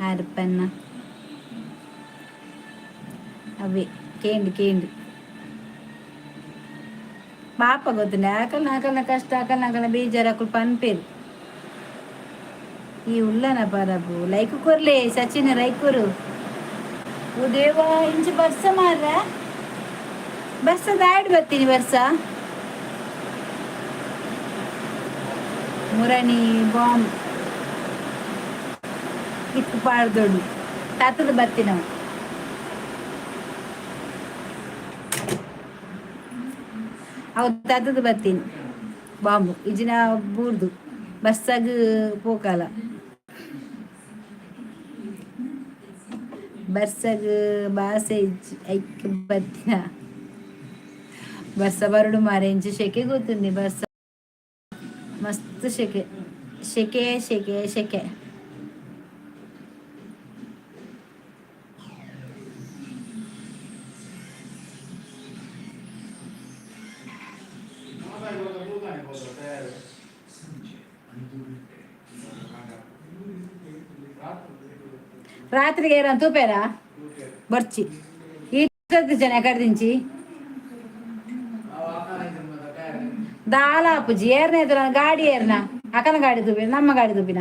ಆರ್ಪನ್ನ ಅವೇ ಕೇಂಡ್ ಕೇಂಡ್ ಪಾಪ ಗೊತ್ತುಂಡೆ. ಆಕಲ್ನ ಆಕಲ್ನ ಕಷ್ಟ, ಆಕಲ್ನ ಆಕಲ್ನ ಬೇಜಾರು ಅಕುಲು ಪನ್ಪೇರು. ಈ ಉಲ್ಲನ ಪರಬು ಲೈಕ್ ಕೊರ್ಲೆ. ಸಚಿನ್ ರೈಕೂರು. ಓ ದೇವಾ, ಇಂಚಿ ಬರ್ಸ ಮಾರ್ರ. ಬರ್ಸದ ಆಡ್ ಬರ್ತೀನಿ. ಬರ್ಸ ಮುರಣಿ ಬಾಂಬ್ ಇಕ್ಕು ಪಾಡ್ದೊಡು ತಾತದ ಬತ್ತಿನವು. ಅವು ತತ್ತದ ಬತ್ತೀನಿ ಬಾಂಬು ಇಜಿನ ಬೂರ್ದು ಬರ್ಸಗ್ ಪೋಕಾಲ. ಬರ್ಸಗ್ ಬಾಸೆ ಇಜ್ಜಿ, ಐಕ್ ಬತ್ತಿನ. ಬರ್ಸ ಬರಡು ಮಾರೆ. ಇಂಚ ಶೆಕೆ ಗೊತ್ತುಂದಿ. ಬರ್ಸ ಮಸ್ತ್ ಶೆಕೆ ಶೆಕೆ ಶೆಕೆ ಶೆಕೆ. ರಾತ್ರಿಗೆ ಏರ ತೂಪೇರಾ ಬರ್ಚಿ. ಈ ಜನ ಕಡ್ದಿಂಚಿ ದಾಲ ಅಪ್ಪುಜಿ. ಏರ್ನ ಎದುರ ಗಾಡಿ ಏರ್ನ? ಅಕ್ಕನ ಗಾಡಿ ತೂಪಿನ, ನಮ್ಮ ಗಾಡಿ ತೂಪಿನ?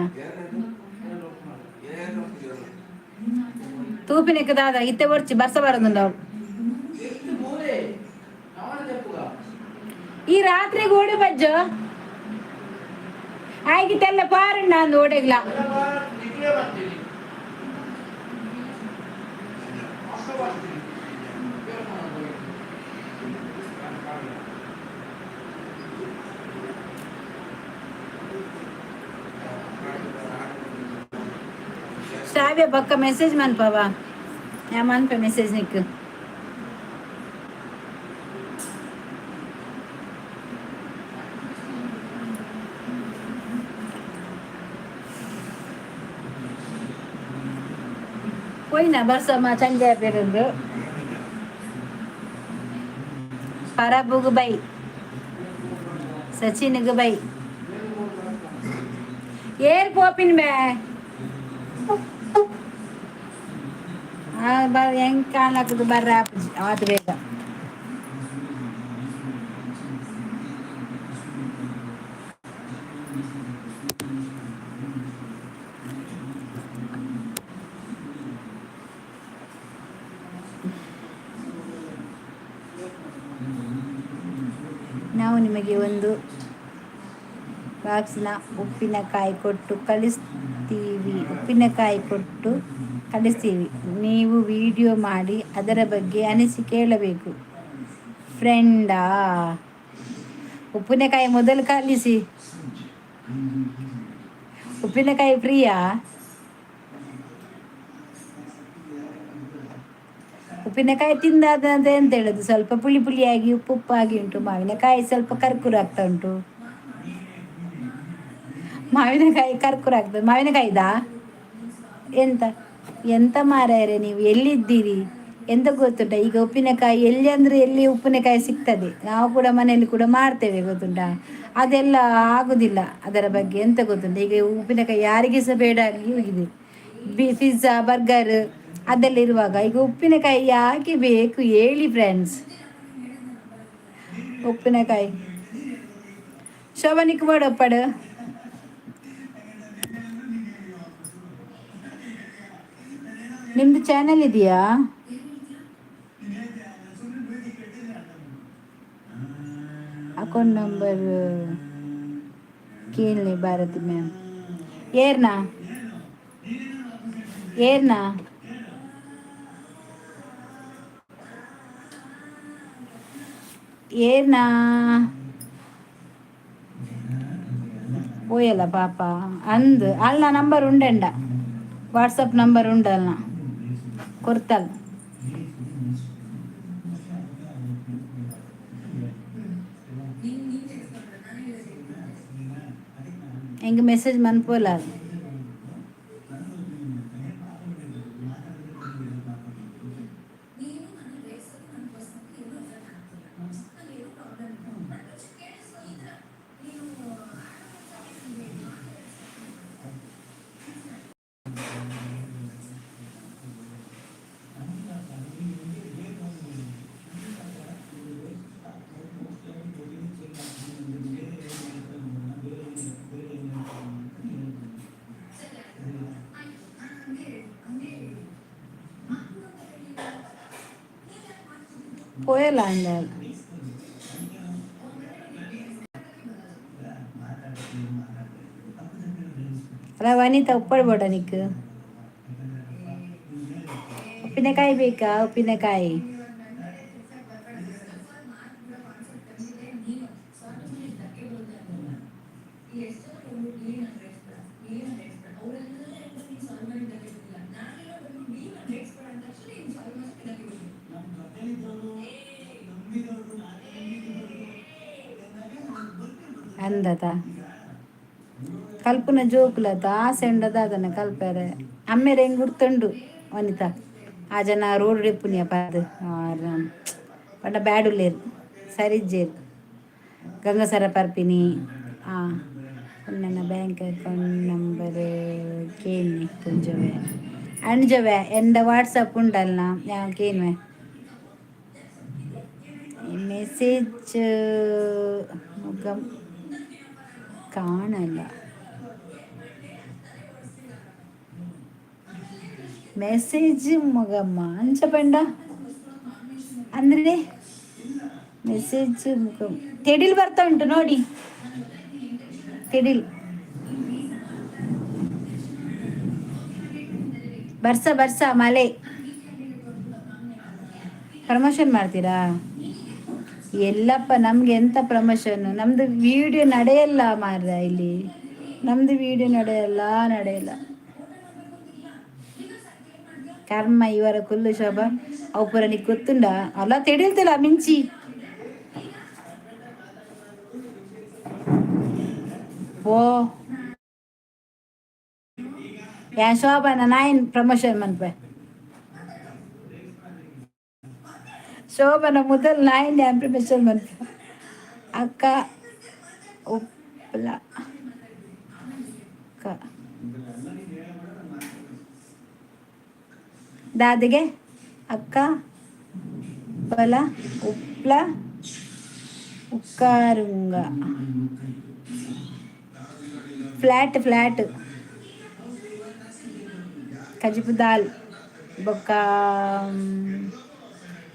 ತೂಪಿನಕ್ಕೆ ದಾದ ಇತ್ತೆ ಬರ್ಚಿ. ಬರ್ಸ ಬರೋದುಂಡವು. ಈ ರಾತ್ರಿ ಗೋಡಿ ಬಜ್ಜು ಆಯ್ಕಿತ್ತೆಲ್ಲ ಪಾರಣ್ಣ ಅಂದು ಓಡೆಗ್ಲ. ಶ್ರಾವ್ಯ ಬೊಕ್ಕ ಮೆಸೇಜ್ ಮನ್ಪವ. ಯಾ ಮನ್ಪೆ ಮೆಸೇಜ್ ನಿಕ್. ಪೋಯಿನ ಬರ್ಸಮ್ಮ ಚಂಜೆ ಪೇರಂದು. ಪರಬುಗು ಬೈ, ಸಚಿನ್ಗ್ ಬೈ. ಏರ್ ಪೋಪಿನ್ ಬೇ ಹೆಂಗ್ ಕಾಣಾಕದು ಬರ್ರ ಆತು ಬೇಗ. ನಾವು ನಿಮಗೆ ಒಂದು ಬಾಕ್ಸ್ನ ಉಪ್ಪಿನಕಾಯಿ ಕೊಟ್ಟು ಕಳಿಸ್ತೀವಿ. ಉಪ್ಪಿನಕಾಯಿ ಕೊಟ್ಟು ಕಳಿಸ್ತೀವಿ. ನೀವು ವಿಡಿಯೋ ಮಾಡಿ ಅದರ ಬಗ್ಗೆ ಅನಿಸಿಕೆ ಹೇಳಬೇಕು ಫ್ರೆಂಡಾ. ಉಪ್ಪಿನಕಾಯಿ ಮೊದಲು ಕಳಿಸಿ. ಉಪ್ಪಿನಕಾಯಿ ಫ್ರೀಯಾ? ಉಪ್ಪಿನಕಾಯಿ ತಿಂದಾದ ಅಂತ ಎಂತ ಹೇಳುದು, ಸ್ವಲ್ಪ ಪುಳಿ ಪುಳಿಯಾಗಿ ಉಪ್ಪು ಉಪ್ಪಾಗಿ ಉಂಟು. ಮಾವಿನಕಾಯಿ ಸ್ವಲ್ಪ ಕರ್ಕುರ ಆಗ್ತಾ ಉಂಟು. ಮಾವಿನಕಾಯಿ ಕರ್ಕುರ ಆಗ್ತದೆ. ಮಾವಿನಕಾಯಿದಾ? ಎಂತ ಎಂತ ಮಾರಾಯರೆ, ನೀವು ಎಲ್ಲಿದ್ದೀರಿ ಎಂತ ಗೊತ್ತುಂಟ? ಈಗ ಉಪ್ಪಿನಕಾಯಿ ಎಲ್ಲಿ ಅಂದರೆ ಎಲ್ಲಿ ಉಪ್ಪಿನಕಾಯಿ ಸಿಗ್ತದೆ. ನಾವು ಕೂಡ ಮನೆಯಲ್ಲಿ ಕೂಡ ಮಾಡ್ತೇವೆ, ಗೊತ್ತುಂಟಾ? ಅದೆಲ್ಲ ಆಗುದಿಲ್ಲ. ಅದರ ಬಗ್ಗೆ ಎಂತ ಗೊತ್ತುಂಟ? ಈಗ ಉಪ್ಪಿನಕಾಯಿ ಯಾರಿಗೆ ಸಹ ಬೇಡ ಆಗಿ ಹೋಗಿದೆ. ಪಿಜ್ಜಾ, ಬರ್ಗರ್ ಅದೆಲ್ಲ ಇರುವಾಗ ಈಗ ಉಪ್ಪಿನಕಾಯಿ ಯಾಕೆ ಬೇಕು ಹೇಳಿ ಫ್ರೆಂಡ್ಸ್? ಉಪ್ಪಿನಕಾಯಿ ಶೋಭನಿಕ್ ಮಾಡಪ್ಪಡು. ನಿಮ್ಮದು ಚಾನೆಲ್ ಇದೆಯಾ? ಅಕೌಂಟ್ ನಂಬರ್ ಕೇಳಲಿ ಭಾರತಿ ಮ್ಯಾಮ್. ಏರ್ನಾ ಏರ್ನಾ ಏರ್ನಾ ಪೋಯಲ್ಲ ಪಾಪ ಅಂದ್ ಅಲ್ಲ. ನಂಬರ್ ಉಂಡೆಂಡ, ವಾಟ್ಸಪ್ ನಂಬರ್ ಉಂಡಲ್ಲ ಕೊರ್ತಲ್. ಹೆಂಗೆ ಮೆಸೇಜ್ ಮನ್ಪೋಲ? ಪೋಯಲ್ಲ ಅಂದ. ಅಲ್ಲ ವನಿತಾ, ಉಪ್ಪಡ್ಬೋಡ ನಿಕ್? ಉಪ್ಪಿನಕಾಯಿ ಬೇಕಾ? ಉಪ್ಪಿನಕಾಯಿ ಅಂದತ ಕಲ್ಪುನ ಜೋಕುಲತ ಆಸೆ ಉಂಡದ ಅದನ್ನ ಕಲ್ಪೆರೆ. ಅಮ್ಮೆರೆ ಹೆಂಗ್ ಗುರ್ತುಂಡು ವನಿತಾ? ಆ ಜನ ರೋಡ್ ಡೆಪ್ಪುನಿಯ ಪದ್ ಪಂಡ ಬ್ಯಾಡುಲ್ಲೇರು, ಸರಿಜ್ಜೇರು. ಗಂಗಸರ ಪರ್ಪಿನಿ. ನನ್ನ ಬ್ಯಾಂಕ್ ಅಕೌಂಟ್ ನಂಬರ್ ಕೇನ್ನಿ ಪುಂಜವೆ ಅಂಜವೆ. ಎಂಡ ವಾಟ್ಸಪ್ ಉಂಡಲ್ನ ಯಾವ ಕೇನ್ವೆ ಮೆಸೇಜ್ ಮುಖಂ ಕಾಣಲ್ಲ. ಮೆಸೇಜ್ ಮುಗಮ್ಮ ಅಂಚ ಪಂಡ ಅಂದ್ರೆ ಮೆಸೇಜ್ ಮುಖ ತೆಡಿಲ್ ಬರ್ತಾ ಉಂಟು ನೋಡಿ. ತೆಡಿಲ್ ಬರ್ಸ ಬರ್ಸ ಮಳೆ. ಪ್ರಮೋಷನ್ ಮಾಡ್ತೀರಾ? ಎಲ್ಲಪ್ಪ, ನಮ್ಗೆ ಎಂತ ಪ್ರಮೋಷನ್? ನಮ್ದು ವಿಡಿಯೋ ನಡೆಯಲ್ಲ ಮಾರ್ರೆ. ಇಲ್ಲಿ ನಮ್ದು ವಿಡಿಯೋ ನಡೆಯಲ್ಲ, ನಡೆಯಲ್ಲ. ಕರ್ಮ ಇವರ ಕುಲ್ಲು ಶೋಭ ಅವು ಪೂರ ನಿಕ್ ಗೊತ್ತುಂಡ ಅಲ್ಲ? ತೆಡಿಲ್ತಿಲ್ಲ ಮಿಂಚಿ. ಓ ಯಾ ಶೋಭನ ನಾಯಿನ್ ಪ್ರಮೋಷನ್ ಮನ್ಪೆ. ಶೋಭನ ಮೊದಲು ನಾಯಿನ್ ಯಾನ್ ಪ್ರಮೋಷನ್ ಮನ್ಪೆ. ಅಕ್ಕ ಉಪ್ಪಲ ಅಕ್ಕ ದಾದಿಗೆ ಅಕ್ಕ ಉಪ್ಪಲ ಉಪ್ಲ ಉಕ್ಕಾರುಂಗ ಫ್ಲ್ಯಾಟ್ ಫ್ಲ್ಯಾಟ್ ಕಜಿಪು ದಾಲ್ ಬೊಕ್ಕ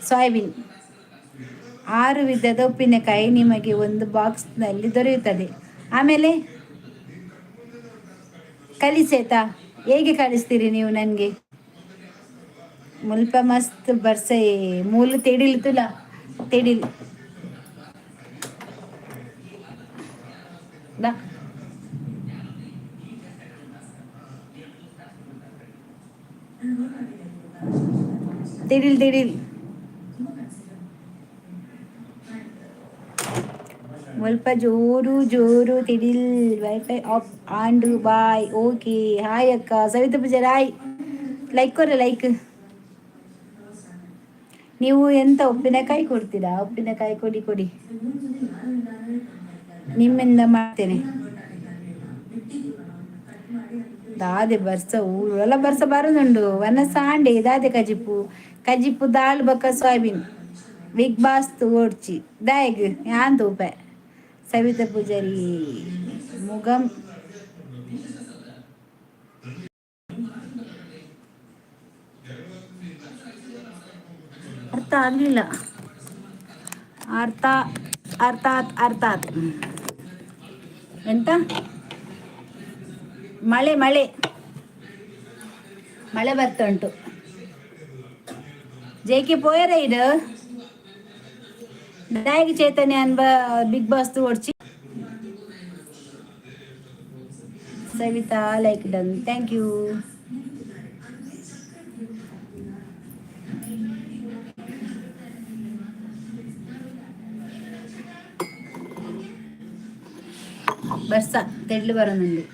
ಸೋಯಾಬೀನ್. ಆರು ವಿಧದ ಉಪ್ಪಿನಕಾಯಿ ನಿಮಗೆ ಒಂದು ಬಾಕ್ಸ್ನಲ್ಲಿ ದೊರೆಯುತ್ತದೆ. ಆಮೇಲೆ ಕಲಿಸೇತಾ, ಹೇಗೆ ಕಲಿಸ್ತೀರಿ ನೀವು ನನಗೆ? ಮುಲ್ಪ ಮಸ್ತ್ ಬರ್ಸೆ ಮೂಲು ತೆಡಿಲ್ ತುಲ ತೆಡಿಲ್ ದಾ. ತೆಡಿಲ್ ತೆಡಿಲ್. ಮುಲ್ಪ ಜೋರು ಜೋರು ತೆಡಿಲ್. ವೈಫೈ ಆಫ್ ಆಂಡು. ಬಾಯ್. ಓಕೆ, ಹಾಯ್ ಅಕ್ಕ. ಸವಿತಾ ಪೂಜಾರಿ ಹಾಯ್. ಲೈಕ್ ಕೊರ ಲೈಕ್. ನೀವು ಎಂತ ಉಪ್ಪಿನಕಾಯಿ ಕೊಡ್ತೀರಾ? ಉಪ್ಪಿನಕಾಯಿ ಕೊಡಿ ಕೊಡಿ, ನಿಮ್ಮಿಂದ ಮಾಡ್ತೇನೆ. ದಾದೆ ಬರ್ಸ ಊರೆಲ್ಲ ಬರ್ಸ ಬರೋದುಂಡು. ವನಸಾಂಡೆ ದಾದೆ ಕಜಿಪು? ಕಜಿಪು ದಾಲ್ ಬೊಕ್ಕ ಸೋಯಾಬೀನ್. ಬಿಗ್ ಬಾಸ್ ಓಡ್ಚಿ ದಾಯಗ್ ಯಾನ್ ತೂಪೆ. ಸವಿತಾ ಪೂಜಾರಿ ಮುಗಂ. ಅರ್ಥ ಆಗಲಿಲ್ಲ. ಅರ್ಥ ಅರ್ಥಾತ್ ಅರ್ಥಾತ್ ಎಂತ? ಮಳೆ ಮಳೆ ಮಳೆ ಬರ್ತಾ ಉಂಟು. ಜೇಕೆ ಪೋಯರ ಇದು ದಾಯಗ್ ಚೈತನ್ಯ ಅನ್ಬ ಬಿಗ್ ಬಾಸ್ ಓಡ್ಚಿ. Savita like done, thank you. ಬರ್ಸ ತೆಡ್ಲು ಬರೋನುಂಡು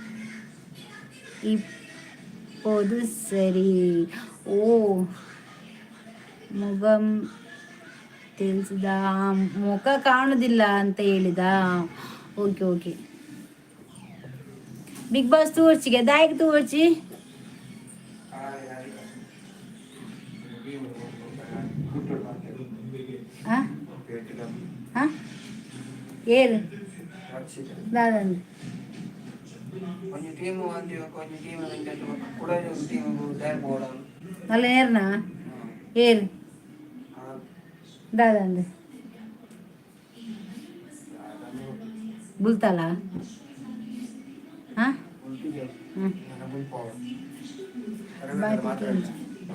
ಇಪ್ಪೋದು ಸರಿ. ಓ ಮುಗಂ ತಿಳಿಸಿದ, ಮುಖ ಕಾಣುದಿಲ್ಲ ಅಂತ ಹೇಳಿದ. Okay okay. ಬಿಗ್ ಬಾಸ್ ತೋರ್ಚಿಗೆ ದಾಯಕ್ ತೋರ್ಚಿ. ಆ ಆ ಏರು ದಾದಂದು. ಒಂಜಿ ಟೀಮ್ ಒಂಜಿ ಒಂಜಿ ಟೀಮ್ ಕುಡ ಟೀಮ್ ತಯಾರು ಬೋಡಾನು. നല്ല നേರ್ನಾ ಏರು ದಾದಂದು ಬುಲ್ತಲ್ಲ. ಹಾ ಹ್ಮ್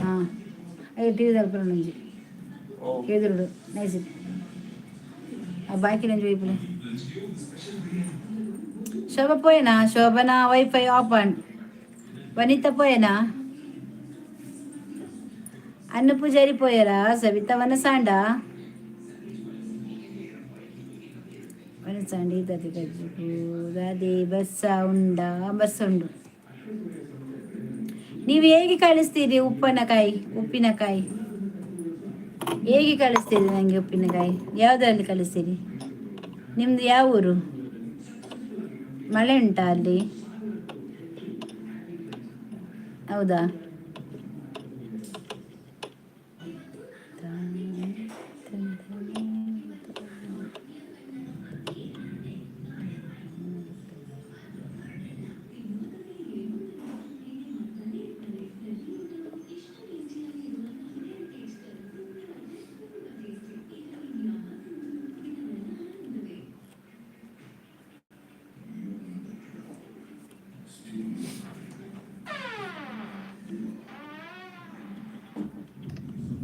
ಹಾಂ, ಅಯ್ಯೋ ಟಿ ವಿ ತಲುಪುಂಜಿ ಎದುರುಡು ನೈಸ್. ಆ ಬಾಕಿ ನಂಜು ವೈಪುಲೆ. ಶೋಭ ಪೋಯನಾ? ಶೋಭನಾ ವೈಫೈ ಆಫ್ ಆನ್. ವನಿತಾ ಪೋಯನಾ? ಅನ್ನ ಪೂಜಾರಿ ಪೋಯರಾ? ಸವಿತಾ ವನಸಾಂಡ ವನಸಾಂಡಿ ದದಿ ಗಜ್ಜು ದಾದಿ. ಬಸ್ಸ ಉಂಡ ಬಸ್ಸ ಉಂಡು. ನೀವು ಹೇಗೆ ಕಳಿಸ್ತೀರಿ ಉಪ್ಪಿನಕಾಯಿ? ಉಪ್ಪಿನಕಾಯಿ ಹೇಗೆ ಕಳಿಸ್ತೀರಿ ನನಗೆ? ಉಪ್ಪಿನಕಾಯಿ ಯಾವುದರಲ್ಲಿ ಕಳಿಸ್ತೀರಿ? ನಿಮ್ಮದು ಯಾವ ಊರು? ಮಳೆ ಉಂಟಾ ಅಲ್ಲಿ? ಹೌದಾ?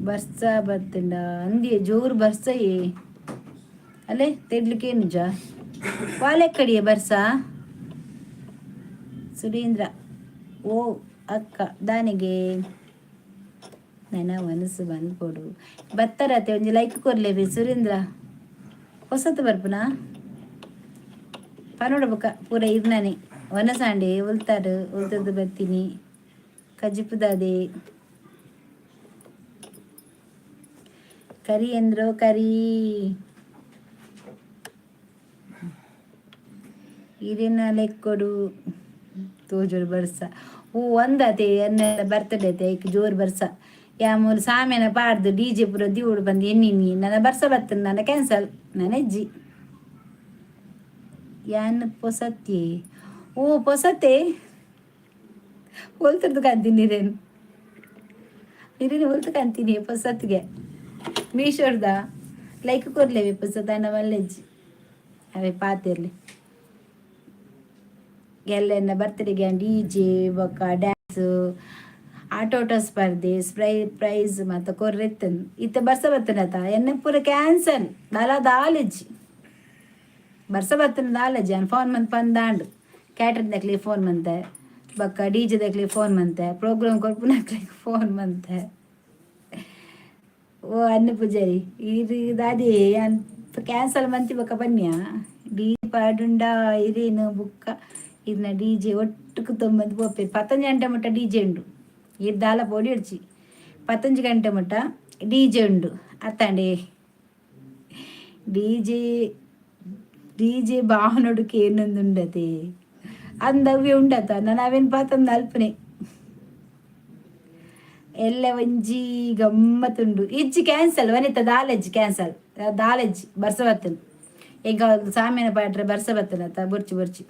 ಬರ್ಸ ಬತ್ತಂಡ ಅಂದಿ ಜೋರು ಬರ್ಸ. ಏ ಅಲ್ಲೇ ತೆಡ್ಲಿಕ್ಕೆ ನಿಜ ವಾಲೆ ಕಡಿಯ ಬರ್ಸ. ಸುರೇಂದ್ರ ಓ ಅಕ್ಕ ದಾನಿಗೆ ನನ್ನ ಮನಸ್ಸು ಬಂದ್ಕೊಡು ಬತ್ತರತೆ. ಒಂಜಿ ಲೈಕ್ ಕೊರ್ಲೇಬಿ ಸುರೇಂದ್ರ. ಹೊಸತು ಬರ್ಪುನಾ ಪನೋಡ ಬೊಕ್ಕ ಪೂರ ಇರ್ನಾನೆ. ವನಸಾಂಡೆ ಉಲ್ತಾರು ಉಲ್ತದ್ದು ಬತ್ತೀನಿ. ಕಜಿಪುದಾದೆ ಕರಿ ಎಂದ್ರೋ ಕರಿ ಇರಿನ ಲೆಕ್ಕೊಡು. ತೋಜೋಡು ಬರ್ಸ. ಓ ಒಂದತೆ ಎನ್ನ ಬರ್ತಡೇ ಐತೆ, ಐಕ್ ಜೋರು ಬರ್ಸ. ಯಾ ಮೂಲು ಸಾಮೇನ ಪಾಡ್ದು ಡಿಜೆ ಪೂರ ದಿವೋಡು ಬಂದು ಎನ್ನಿನಿ. ನನ್ನ ಬರ್ಸ ಬರ್ತದೆ, ನನ್ನ ಕ್ಯಾನ್ಸಲ್, ನನ್ನ ಅಜ್ಜಿ ಯಾನ್ ಪೊಸತ್ತಿ. ಓ ಪೊಸತ್ತೆ ಹೋಲ್ತಿರ್ದು ಕಾಂತೀನಿ ನೀರೇನು ನೀರೇನು ಹೊಲ್ತು ಕಾಂತೀನಿ ಪೊಸತ್ತಿಗೆ. ಮೀಶೋರ್ದ ಲೈಕ್ ಕೊರ್ಲೇವೆ ಪೊಸತ್ ಅಣ್ಣ ಮಲ್ಲೆಜ್ಜಿ ಅವೇ ಪಾತಿರ್ಲಿ. ಎಲ್ಲ ಬರ್ತ್ಡೇಗೆ ಡಿಜೆ ಬೊಕ್ಕ ಡ್ಯಾನ್ಸ್, ಆಟೋಟ ಸ್ಪರ್ಧೆ, ಪ್ರೈಸ್ ಮತ್ತು ಕೊರ್ರೆತ್ತನ್. ಇತ್ತ ಬರ್ಸ ಬತ್ತನತ ಎನ್ನ ಪೂರ ಕ್ಯಾನ್ಸಲ್. ದಾಲ ದಾಲೆಜ್ಜಿ ಬರ್ಸ ಬತ್ತನ ದಾಲೆಜ್ಜಿ. ಅನ್ ಫೋನ್ ಮಂತ್ ಪಂದಾಂಡು. ಕ್ಯಾಟ್ರಿಂಗ್ ದಕ್ಲಿ ಫೋನ್ ಮಂತೆ, ಬೊಕ್ಕ ಡಿಜೆ ದಕ್ಲಿ ಫೋನ್ ಮಂತೆ, ಪ್ರೋಗ್ರಾಮ್ ಕೊರ್ಪುನಕ್ಲೆಗ್ ಫೋನ್ ಮಂತೆ. ಓ ಅನ್ನ ಪೂಜಾರಿ ಇರು ದಾದಿ ಯಾನ್ ಕ್ಯಾನ್ಸಲ್ ಮಂತಿ ಬೊಕ್ಕ ಬನ್ನಿಯ. ಡಿ ಪಾಡುಂಡ ಇರೇನು ಬುಕ್ಕ ಇರ್ನ ಡಿಜೆ ಒಟ್ಟುಕು ತೊಂಬಂದು ಪೋಪೇರು. ಪತ್ತೊಂಜಿ ಗಂಟೆ ಮುಟ್ಟ ಡಿಜೆ ಉಂಡು. ಇರ್ ದಾಲ ಪೋಡಿ ಅಡ್ಚಿ. 11 ಗಂಟೆ ಮುಟ್ಟ ಡಿಜೆ ಉಂಡು ಅತ್ತಾಂಡೆ. DJ DJ ಬಾಹನೊಡುಕೆ ಏನೊಂದುಂಡತೆ ಅಂದವ್ಯ ಉಂಡತ. ನಾನು ಅವೇನು ಪಾತಂದು ಅಲ್ಪನೆ ಎಲ್ಲ ಒಂಜಿ ಗಮ್ಮತ್ತುಂಡು. ಇಜ್ಜಿ, ಕ್ಯಾನ್ಸಲ್ ವನಿತ ದಾಲೆಜ್ಜಿ, ಕ್ಯಾನ್ಸಲ್ ದಾಲೆಜ್ಜಿ. ಬರ್ಸ ಬತ್ತನ್ ಈಗ ಸಾಮೇನ ಪಾಟ್ರೆ. ಬರ್ಸ ಬತ್ತನತ್ತ, ಬೊರ್ಚಿ ಬೊರ್ಚಿ.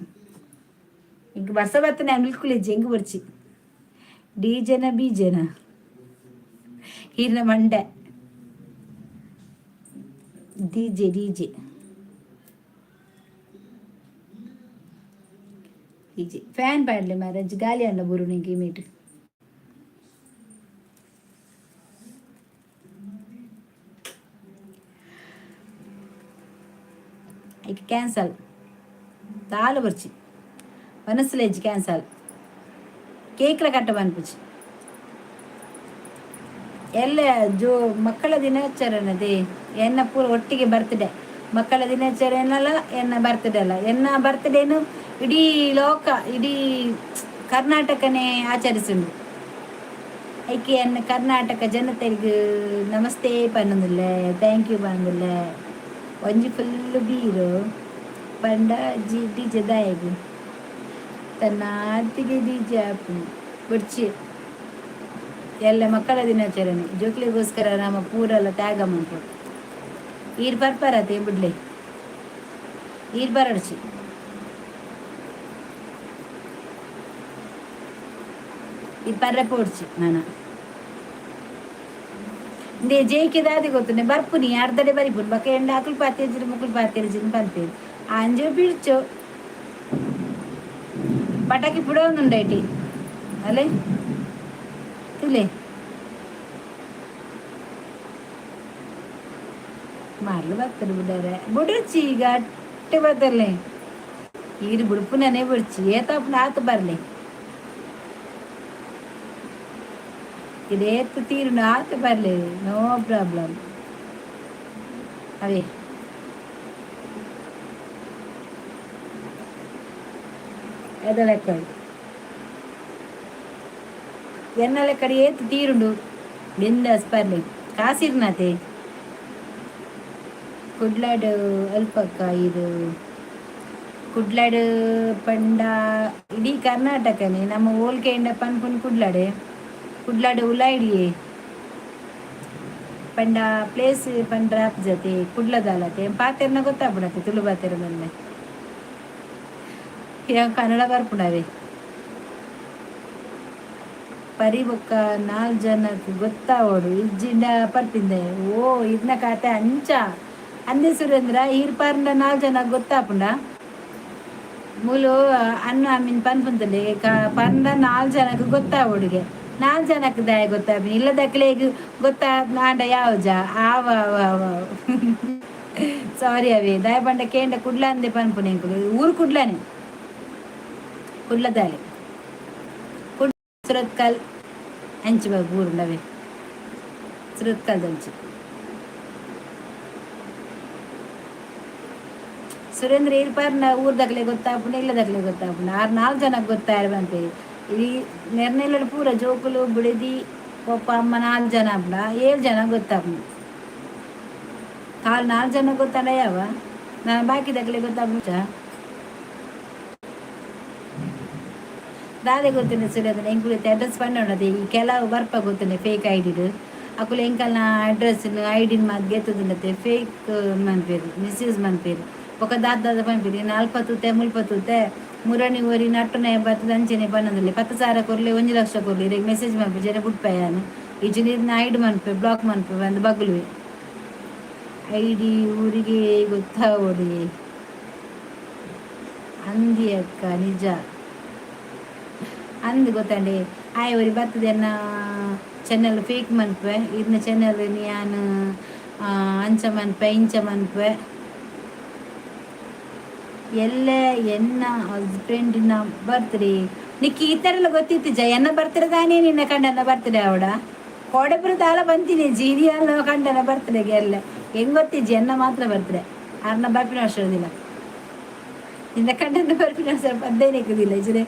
ಇಂಕ ಬರ್ಸ ಬತ್ತನೆ ಬಿಲ್ಕುಲ್ ಇಜ್ಜಿ. ಹೆಂಗ್ ಬೊರ್ಚಿ ಡಿಜೆನ ಬೀಜೆನ ಹೀರಿನ ಮಂಡೆ ಡಿಜೆ ಡಿಜೆ ಡಿಜೆ. ಫ್ಯಾನ್ ಪಾಡ್ಲೆ ಮಾರಾಜ್, ಗಾಲಿ ಅಂಡ ಬುರು ನಿಂಗೆ ಮೀಟ್. ಐಕ್ ಕ್ಯಾನ್ಸಲ್ ದಾಲ ಬರ್ಚಿ ಮನಸ್ಸುಲೆಜ್ಜಿ. ಕ್ಯಾನ್ಸಲ್ ಕೇಕ್ಲ ಕಟ್ಟ ಪನ್ಪುಜಿ. ಎಲ್ಲ ಜೋ ಮಕ್ಕಳ ದಿನಾಚರಣೆದೇ ಎನ್ನ ಪೂರ ಒಟ್ಟಿಗೆ ಬರ್ತ್ಡೇ. ಮಕ್ಕಳ ದಿನಾಚರಣೆ ಅಲ್ಲ, ಎನ್ನ ಬರ್ತ್ಡೇ ಅಲ್ಲ. ಎನ್ನ ಬರ್ತ್ಡೇನು ಇಡೀ ಲೋಕ, ಇಡೀ ಕರ್ನಾಟಕನೇ ಆಚರಿಸುಂಡು. ಐಕೆ ಎನ್ನ ಕರ್ನಾಟಕ ಜನತೆಗೆ ನಮಸ್ತೆ ಪನ್ನೊಂದಿಲ್ಲ, thank you ಪನ್ನೊಂದಿಲ್ಲ. ಒಂಜಿ ಫುಲ್ ಬೀರು ಪಂಡ ಜಿ ಡಿಜೆ ದಾಯಗ್ ತನ್ನಾತಿಗೆ ಡಿಜೆ ಆಪುಂಡು. ಬೊಡ್ಚಿ ಎಲ್ಲ ಮಕ್ಕಳ ದಿನಾಚರಣೆ. ಜೋಕ್ಲಿಗೋಸ್ಕರ ನಮ್ಮ ಪೂರೆಲ್ಲ ತ್ಯಾಗ ಮನ್ಪೊಡು. ಈರ್ ಬರ್ಪಾರತೆ ಬುಡ್ಲೆ, ಈರ್ ಬರಡ್ಚಿ. ಈ ಪರ್ರೆ ಪೋಡ್ಚಿ ನಾನ ಇಂದೇ ಜೇಕೆ ದಾದಿ ಗೊತ್ತುಂಡೆ ಬರ್ಪುನಿ ಅರ್ಧಡೆ ಬರಿಪುನಿ. ಬೊಕ ಎಂಡ ಅಕುಲು ಪಾತೆರ್ಜಿಡ ಮುಕುಲು ಪಾತೆರ್ಜಿನ ಪನ್ಪೇರು. ಅಂಜು ಬಿಡ್ಚು ಪಟಾಕಿ ಪುಡವೊಂದುಂಡೈಟಿ ಅಲೆ ತುಲೆ ಮರ್ಲು ಬತ್ತಲು ಬುಡರೆ ಬುಡರ್ಚಿ. ಈಗ ಅಟ್ಟೆ ಬತ್ತರ್ಲೆ ಈರು ಬುಡ್ಪುನನೇ ಬುಡ್ಚಿ. ಏತಾಪುನ ಆತು ಬರ್ಲೆ. ಇದೇತ್ ತೀರುನ ಆತು ಬರ್ಲೆ, ನೋ ಪ್ರಾಬ್ಲಮ್. ಅವೇ ಎದ ಲೆಕ್ಕ ಎನ್ನ ಲೆಕ್ಕಡಿ ಏತ್ ತೀರುಂಡು ಬಿಂದಾಸ್ ಬರ್ಲೆ. ಕಾಸಿರ್ನಾತೆ ಕುಡ್ಲಾಡ್ ಅಲ್ಪಕ್ಕ. ಇದು ಕುಡ್ಲಾಡ್ ಪಂಡ ಇಡೀ ಕರ್ನಾಟಕನೇ. ನಮ್ಮ ಓಲ್ಕೆಂಡ ಪನ್ಪುನ್ ಕುಡ್ಲಾಡೆ. ಕುಡ್ಲಾಡ್ ಉಲಾಯಿಡಿಯೇ ಪಂಡ ಪ್ಲೇಸ್ ಪಂಡ್ರ ಜತೆ ಕುಡ್ಲದಾಲತೆ ಪಾತೆರ್ನ ಗೊತ್ತಾಗ್ಬಿಡತ್ತೆ. ತುಳು ಪಾತೆರ ಬಂದೆ ಕನ್ನಡ ಬರ್ಪುಂಡವೆ. ಪರಿ ಬೊಕ್ಕ ನಾಲ್ ಜನಕ್ ಗೊತ್ತಾವೋಡು, ಇಜ್ಜಿಂಡ ಪರ್ಪಿಂದೆ. ಓ ಇರ್ನ ಖಾತೆ ಅಂಚ ಅಂದೆ ಸುರೇಂದ್ರ. ಈರ್ ಪರ್ಂಡ ನಾಲ್ ಜನ ಗೊತ್ತಾಪುಂಡ. ಮೂಲು ಅನ್ನ ಅಮ್ಮಿನ್ ಪನ್ಪುಂತಲೆ ಪಂಡ ನಾಲ್ ಜನಕ್ಕೆ ಗೊತ್ತಾವೋಡುಗೆ. ನಾಲ್ ಜನಕ್ಕೆ ದಾಯ ಗೊತ್ತಾಪಿನ ಇಲ್ಲದಕ್ಲೆಗ್ ಗೊತ್ತಾ ನಾಂಡ ಯಾವ್ಜ ಆವ ಆವ. ಸಾರಿ ಅವೇ ದಾಯ ಪಂಡ ಕೇಂಡ ಕುಡ್ಲ ಅಂದೆ ಪನ್ಪುನೆ. ಎಂಕುಲು ಊರು ಕುಡ್ಲಾನೆ, ಕುಡ್ಲದಾಲೆ ಕುಡ್ ಸುರತ್ಕಲ್ ಅಂಚಿ ಊರುಂಡವೆ ಸುರತ್ಕಲ್ ದಂಚಿ. ಸುರೇಂದ್ರ ಈರ್ ಪರ್ನ ಊರ್ದಕ್ಲೆ ಗೊತ್ತಾಪುಂಡ, ಇಲ್ಲದಕ್ಲೆ ಗೊತ್ತಾಪುಂಡ. ಆರು ನಾಲ್ಕು ಜನಕ್ಕೆ ಗೊತ್ತಾಯ್ರ ಪನ್ಪೆ. ಈ ನೆರ್ನೆಲ್ಲಡ್ ಪೂರ ಜೋಕುಲು, ಬುಡೆದಿ, ಪೊಪ್ಪ, ಅಮ್ಮ ನಾಲ್ಕು ಜನ ಆಪುಂಡ. ಏಳು ಜನ ಗೊತ್ತಾಪುಂಡು. ಕಾಲು ನಾಲ್ಕು ಜನ ಗೊತ್ತಾಂಡ ಯಾವ ನಾನು ಬಾಕಿದಕ್ಲೆ ಗೊತ್ತಾಪುಂಡ. ದಾದೆ ಗೊತ್ತುಂಡೆ ಸುರೇಂದ್ರ, ಎಂಕುಲು ಅಡ್ರೆಸ್ ಪಂಡೋಣದೆ. ಈ ಕೆಲವು ಬರ್ಪ ಗೊತ್ತುಂಡೆ ಫೇಕ್ ಐಡಿಡ್. ಅಕುಲು ಎಂಕಲ್ನ ಅಡ್ರೆಸ್, ಐಡಿನ ಮಾತ್ ಗೆತ್ತುದುಂಡತೆ, ಫೇಕ್ ಮನ್ಪೇರು, ಮಿಸ್ಯೂಸ್ ಮನ್ಪೇರು. ಬೊಕ ದಾದ ದಾದ ಪನ್ಪೇರು. ಇನ್ನು ಅಲ್ಪ ತೂತೆ, ಮುಲ್ಪ ತೂತೆ, ಮುರಣಿ ಒರಿ ನಟ್ಟುನೆ ಬತ್ತದ ಅಂಚನೆ ಪನ್ನೊಂದುಲ್ಲೆ. 10,000 ಕೊರ್ಲೆ, 1 ಲಕ್ಷ ಕೊರ್ಲೆ, ಇರೆಗ್ ಮೆಸೇಜ್ ಮನ್ಪು ಜನ ಬುಡ್ಪಯಾನ್ ಇಜ್ಜಿ ನೀರ್ನ ಐಡ್ ಮನ್ಪೆ, ಬ್ಲಾಕ್ ಮನ್ಪೆ ಬಂದು ಬಗ್ಲುವೆ. ಐಡಿ ಊರಿಗೆ ಗೊತ್ತಾವೊಡಿ ಅಂದಿ ಅಕ್ಕ, ನಿಜ ಅಂದ್ ಗೊತ್ತಂಡೆ. ಆಯ್ ಒರಿ ಬತ್ತದ ಎನ್ನ ಚೆನ್ನಲ್ ಫೇಕ್ ಮನ್ಪೆ, ಇರ್ನ ಚೆನ್ನಲ್ ಯಾನ್ ಅಂಚ ಮನ್ಪೆ, ಇಂಚ ಮನ್ಪೆ. ಎಲ್ಲೆ ಎನ್ನ ಹಸ್ಬೆಂಡಿನ ಬರ್ತ್ಡೇ. ನಿಕ್ಕಿ ಈ ಥರ ಎಲ್ಲ ಗೊತ್ತಿತ್ತು ಜ? ಎನ್ನ ಬರ್ತ್ಡೇ ತಾನೇ, ನಿನ್ನ ಕಂಡನ ಬರ್ತ್ಡೇ ಅವಡ ಕೋಡೆಪುರ ದಾಲ ಬಂತೀನಿ ಜೀನಿ ಅಲ್ಲ. ಕಂಡನ ಬರ್ತ್ಡೇಗೆ ಎಲ್ಲ ಹೆಂಗ್ ಗೊತ್ತಿಜ್ಜಿ? ಎನ್ನ ಮಾತ್ರ ಬರ್ತ್ಡೇ, ಅರ್ನ ಬರ್ಪಿನ ವರ್ಷದಿಲ್ಲ. ನಿನ್ನ ಕಂಡನ ಬರ್ಪಿನ ವರ್ಷ 15 ಎಕ್ಕದಿಲ್ಲ, ಇಜ್ರೆ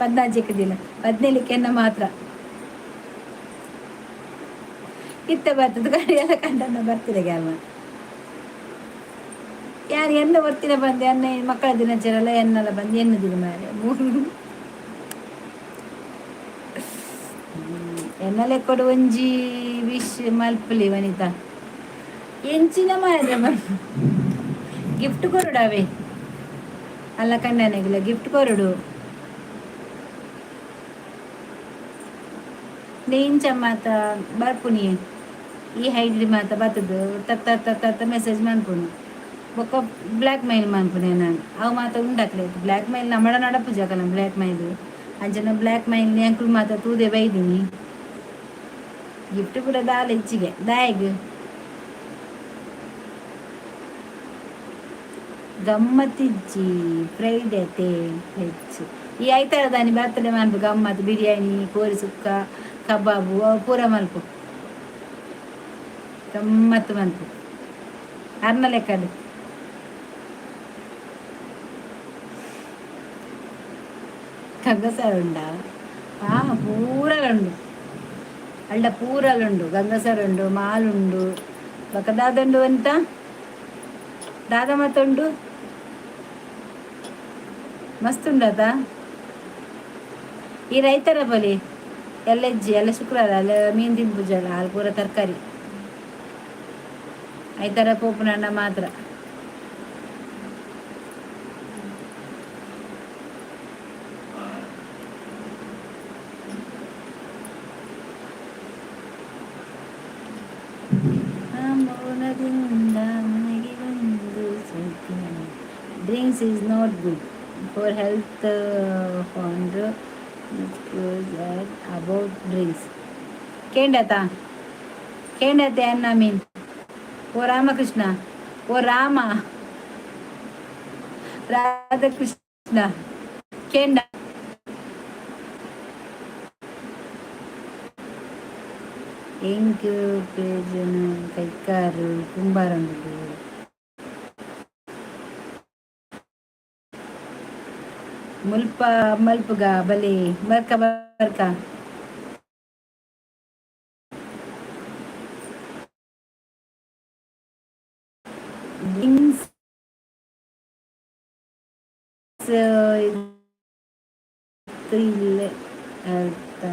14 ಎಕ್ಕದಿಲ್ಲ, 17ಕ್ಕೆ ಎನ್ನ ಮಾತ್ರ ಇತ್ತ ಬರ್ತದ ಎಲ್ಲ ಕಂಡನ ಬರ್ತ್ಡೇಗೆ ಅಲ್ವ. ಯಾರು ಎನ್ನ ಬರ್ತಿನ ಬಂದೆ, ಎನ್ನ ಮಕ್ಕಳ ದಿನಾಚರಣೆ ಎನ್ನೆಲ್ಲ ಬಂದು ಎನ್ನು ದಿನ ಮಾರೆ ಮೂರು ಎನ್ನಲೆ ಕೊಡು. ಒಂಜಿ ವಿಶ್ ಮಲ್ಪಲಿ ವನಿತಾ. ಎಂಚಿನ ಮಾರೆ ಗಿಫ್ಟ್ ಕೊರಡಾವೆ ಅಲ್ಲ, ಕಂಡನೆಗಿಲ್ಲ ಗಿಫ್ಟ್ ಕೊರಡು. ನೇಂಚ ಮಾತ ಬರ್ಪುನಿ, ಈ ಹೈಡ್ಲಿ ಮಾತ ಬತ್ತದು ತತ್ತ ತತ್ತ ತತ್ತ ಮೆಸೇಜ್ ಮನ್ಪುನು, ಬೊಕ್ಕ ಬ್ಲ್ಯಾಕ್ ಮೈಲ್ ಮನ್ಪುನೆ ನಾನು. ಅವು ಮಾತ ಉಂಡಾಕ್ಲೆ ಬ್ಲ್ಯಾಕ್ ಮೈಲ್ ನಮ್ಮಡ ನಡಪು ಜಾಕಲ ಬ್ಲ್ಯಾಕ್ ಮೈಲ್. ಅಂಚನ ಬ್ಲ್ಯಾಕ್ ಮೈಲ್ ಎಂಕುಲು ಮಾತ ತೂದೆ ಬೈದಿನಿ. ಗಿಫ್ಟ್ ಕೂಡ ದಾಲ ಹೆಚ್ಚಿಗೆ ದಾಯಗ್. ಗಮ್ಮತ್ತಿಜ್ಜಿ ಫ್ರೈಡೆ ತೇ ಹೆಚ್ಚು. ಈ ಐತಾರ ದಾನಿ ಬರ್ತಡೆ ಮನ್ಪು ಗಮ್ಮತ್, ಬಿರಿಯಾನಿ, ಕೋರಿ ಸುಕ್ಕ, ಕಬಾಬು ಅವು ಪೂರ ಮನ್ಪು, ಗಮ್ಮತ್ತು ಮನ್ಪು ಅರ್ನ ಲೆಕ್ಕಡು. ಗಂಗಸರ ಉಂಡಾ? ಆ ಪೂರಲುಂಡು ಅಲ್ಡ, ಪೂರಲುಂಡು. ಗಂಗಸರ ಉಂಡು, ಮಾಲುಂಡು, ಬೊಕ ದಾದುಂಡು ಅಂತ ದಾದ ಮತ್ತುಂಡು. ಮಸ್ತ್ ಉಂಡತ. ಈ ರೈತರ ಬಲಿ ಎಲ್ಲ ಇಜ್ಜಿ ಎಲ್ಲ ಶುಕ್ರವಾರ ಅಲ್ಲ ಮೀನು ತಿನ್ಪುಜಲ್ಲ, ಹಾಲು ಪೂರ ತರಕಾರಿ. ಐತರ ಪೋಪುನಣ್ಣ ಮಾತ್ರ. ಆ ಮೌನದಿಂದ ಮನೆಗೆ ಬಂದು ಸುದ್ದಿ. Drinks is not good for health. Found about drinks. ಕೇಂಡತ ಕೇಂಡತೆ ಅನ್ನ ಮೀನ್. ಓ ರಾಮಕೃಷ್ಣ, ಓ ರಾಮ ರಾಧಾಕೃಷ್ಣ, ಕೇಂಡ. ಎಂಕ್ ಪೇಜನ ಕೈಕಾರು ಕುಂಬಾರಂಡು. ಮುಲ್ಪ ಮಲ್ಪುಗ ಬಲಿ ಬರ್ಕ ಬರ್ಕ. ಡ್ರಿಂಕ್ಸ್ ಇಲ್ಲ ಅರ್ಥ.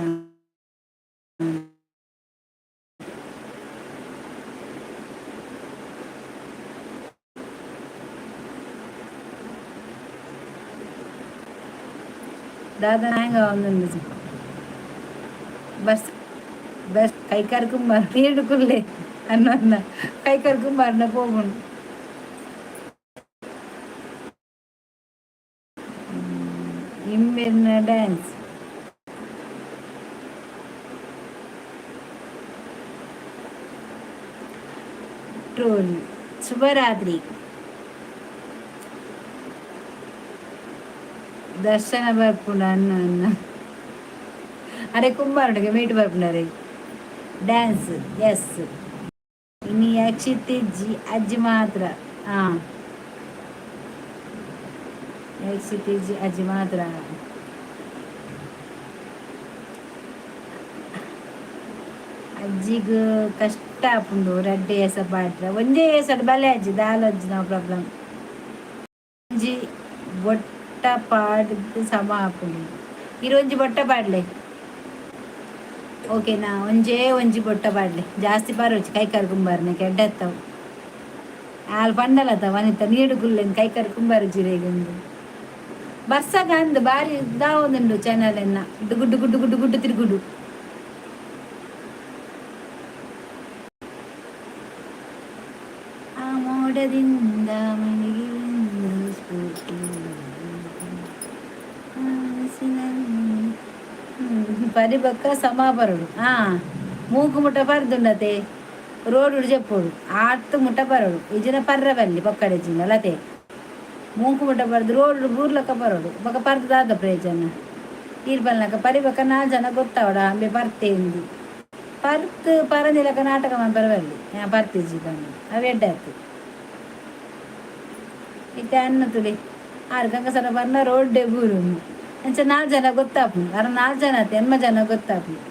ದಾದಾ ಹ್ಯಾಂಗ ಒಂದೊಂದು ಬಸ್ ಬಸ್ ಕೈ ಕರ್ಕೊಂಬಾರ ನೀರು ಕುಲ್ಲೆ ಅನ್ನೋನ್ನ ಕೈ ಕರ್ಕೊಂಬಾರ್ನ ಹೋಗುಣ. ಇಮ್ಮಿರ್ನ ಡ್ಯಾನ್ಸ್ ಟ್ರೋಲ್. ಶುಭರಾತ್ರಿ. ದರ್ಶನ ಬರ್ಪುಂಡು ಅನ್ನ ಅನ್ನ. ಅರೆ ಕುಂಬಾರುಡುಗೆ ಮೀಟ್ ಬರ್ಪುಂಡು. Dance yes. ಇನಿ ಯಕ್ಷಿತಿಜ್ಜಿ, ಅಜ್ಜಿ ಮಾತ್ರ. ಹಾಂ, ಯಕ್ಷಿತಿಜ್ಜಿ, ಅಜ್ಜಿ ಮಾತ್ರ. ಅಜ್ಜಿಗ್ ಕಷ್ಟ ಆಪುಂಡು. ರಡ್ಡೆ ಏಸ ಪಾಡ್ರೆ, ಒಂಜೇ ಏಸಡ್ ಬಲೆ ಅಜ್ಜಿ, ದಾಲ ಅಜ್ಜಿ, ನೋ ಪ್ರಾಬ್ಲಮ್. ಒಂಜಿ ಬೊಟ್ಟ ಪಾಡ್ದ್ ಸಮ ಆಪುಂಡು. ಇರೊಂಜಿ ಬೊಟ್ಟ ಪಾಡ್ಲೆ. ಓಕೆನಾ? ಒಂಜೇ ಒಂಜಿ ಬೊಟ್ಟ ಪಾಡ್ಲೆ, ಜಾಸ್ತಿ ಪಾರೋಚಿ. ಕೈ ಕರ್ಕೊಂಬಾರನೆ ಕೆಡ್ಡತ್ತವು. ಆಲ್ ಪಂಡಲತ್ತ ವನಿತ ನೀಡು ಕುಲ್ಲೆನ್ ಕೈ ಕರ್ಕೊಂಬಾರು ಜಿರೇಗಂದು. ಬರ್ಸಗ ಅಂದ್ ಬಾರಿ ದಾವೊಂದುಂಡು ಚಾನಲ್ ಎನ್ನ. ಗುಡ್ಡು ಗುಡ್ಡು ಗುಡ್ಡು ಗುಡ್ಡು ತಿರುಗುಡು. ಆ ಮೋಡದಿಂದ ಮನೆಗೆ ಒಂದು ಸ್ಫೂರ್ತಿ. ಪರಿ ಬೊಕ್ಕ ಸಮ ಬರೋಡು. ಹಾ, ಮೂಕು ಮುಟ್ಟ ಪರ್ದುಂಡತೆ. ರೋಡ್ ಜೆಪ್ಪೊಡು, ಆತ್ ಮುಟ್ಟ ಬರೋಡು. ಇಜಿನ ಪರ್ರ ಬಲ್ಲಿ ಪೊಕ್ಕಡೆ ಜಿನ ಲತೆ. ಮೂಕು ಮುಟ್ಟ ಪರ್ದು ರೋಡ್ ಬೂರ್ಲಕ್ಕ ಬರೋಡು. ಬೊಕ್ಕ ಪರ್ದು ದಾದ ಪ್ರಯೋಜನ? ಈರ್ ಬಲ್ನಕ ಪರಿ ಬೊಕ್ಕ ನಾಲ್ ಜನ ಗೊತ್ತಾವಡ ಅಂಬೆ ಪರ್ತೇಂದು. ಪರ್ತ್ ಪರಂದಿಲಕ ನಾಟಕ ಮನ್ಪರ ಬಲ್ಲಿ. ಪರ್ತಿಜಿ ಪಂದ್ ಅವು ಎಡ್ಡೆ ಆತು. ಇತ್ತೆ ಅನ್ನ ತುಳಿ ಆರು ಗಂಗಸರ ಬರ್ನ ರೋಡ್ಡೆ ಬೂರು. ಅಂಚ ನಾಲ್ ಜನ ಗೊತ್ತಾಪುಂಡು. ಅರ ನಾಲ್ ಜನ ಆತು, ಎನ್ಮ ಜನ ಗೊತ್ತಾಪುಂಡು.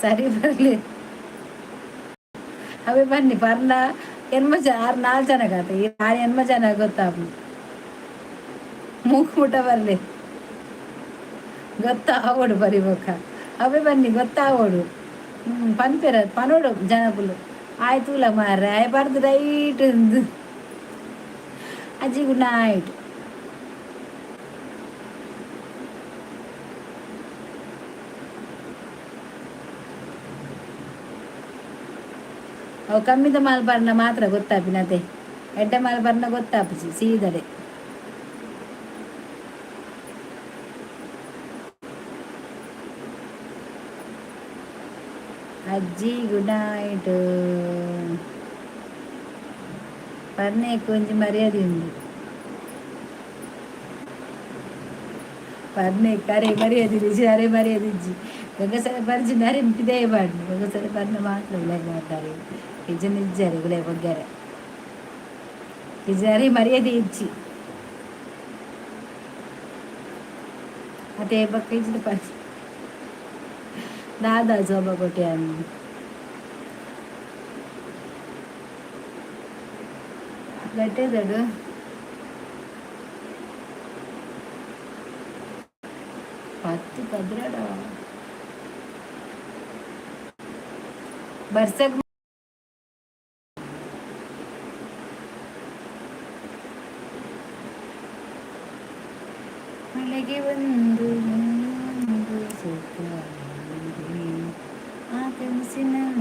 ಸರಿ ಬರಲಿ, ಅವೇ ಬನ್ನಿ. ಪರ್ನ ಎನ್ಮ ಜನ, ಆರು ನಾಲ್ ಜನ ಆತ. ಈ ಆರು ಎನ್ಮ ಜನ ಗೊತ್ತಾಪುಂಡು. ಮೂಕು ಮುಟ ಬರಲಿ, ಗೊತ್ತಾವೋಡು. ಬರಿ ಬೊಕ್ಕ ಅವೇ ಬನ್ನಿ, ಗೊತ್ತಾವೋಡು. ಪನ್ಪೆರ ಪನೋಡು ಜನಕುಲು. ಆಯ್ತುಲ ಮಾರ್ರೆ, ಆಯ್ ಬರ್ದು ರೈಟ್. ಅಜ್ಜಿ, ಗುಡ್ ನೈಟ್. ಅವು ಕಮ್ಮಿದ ಮಾಲ್ ಬರ್ನ ಮಾತ್ರ ಗೊತ್ತಾಪಿನತೆ. ಎಡ್ಡೆ ಮಾಲ್ ಬರ್ನ ಗೊತ್ತಾಪುಜಿ ಸೀದಡೆ. ಅಜ್ಜಿ, ಗುಡ್ ನೈಟ್. ಪರ್ನೇಕ್ ಒಂಜಿ ಮರ್ಯಾದೆ ಉಂಡು. ಪರ್ನೇಕ್ ಅರೆ ಮರ್ಯಾದೆ ಇಜ್ಜಿ, ಅರೆ ಮರ್ಯಾದೆ ಇಜ್ಜಿ. ಗಂಗಸರ ಪರ್ಜಿ ಅರೆ ಪಿದಯ ಬಾಡ್ನು. ಗಂಗಸರ ಪರ್ನ ಮಾತ್ರ ಉಲಾಯಿ ಮಾಡ್ತಾರೆ. ಇಜ್ಜನ ಇಜ್ಜಾರೆ ಉಲಾಯಿ ಬಗ್ಗಾರೆ ಇಜ್ಜಾರೆ ಮರ್ಯಾದೆ ಇಜ್ಜಿ. ಅದೇ ಬಕ್ಕ ಇಜ್ಜಿನ ಪರ್ಜಿ ದಾದಾ ಶೋಭಾ ಕೋಟ್ಯಾನ್. ಗಟ್ಟೆದಡು 10 12. ಬರ್ಸಕ್ ಮಳೆಗೆ ಒಂದು ಒಂದು ಸುಖ ಇದೆ. ಆ ಕನಸಿನಲ್ಲಿ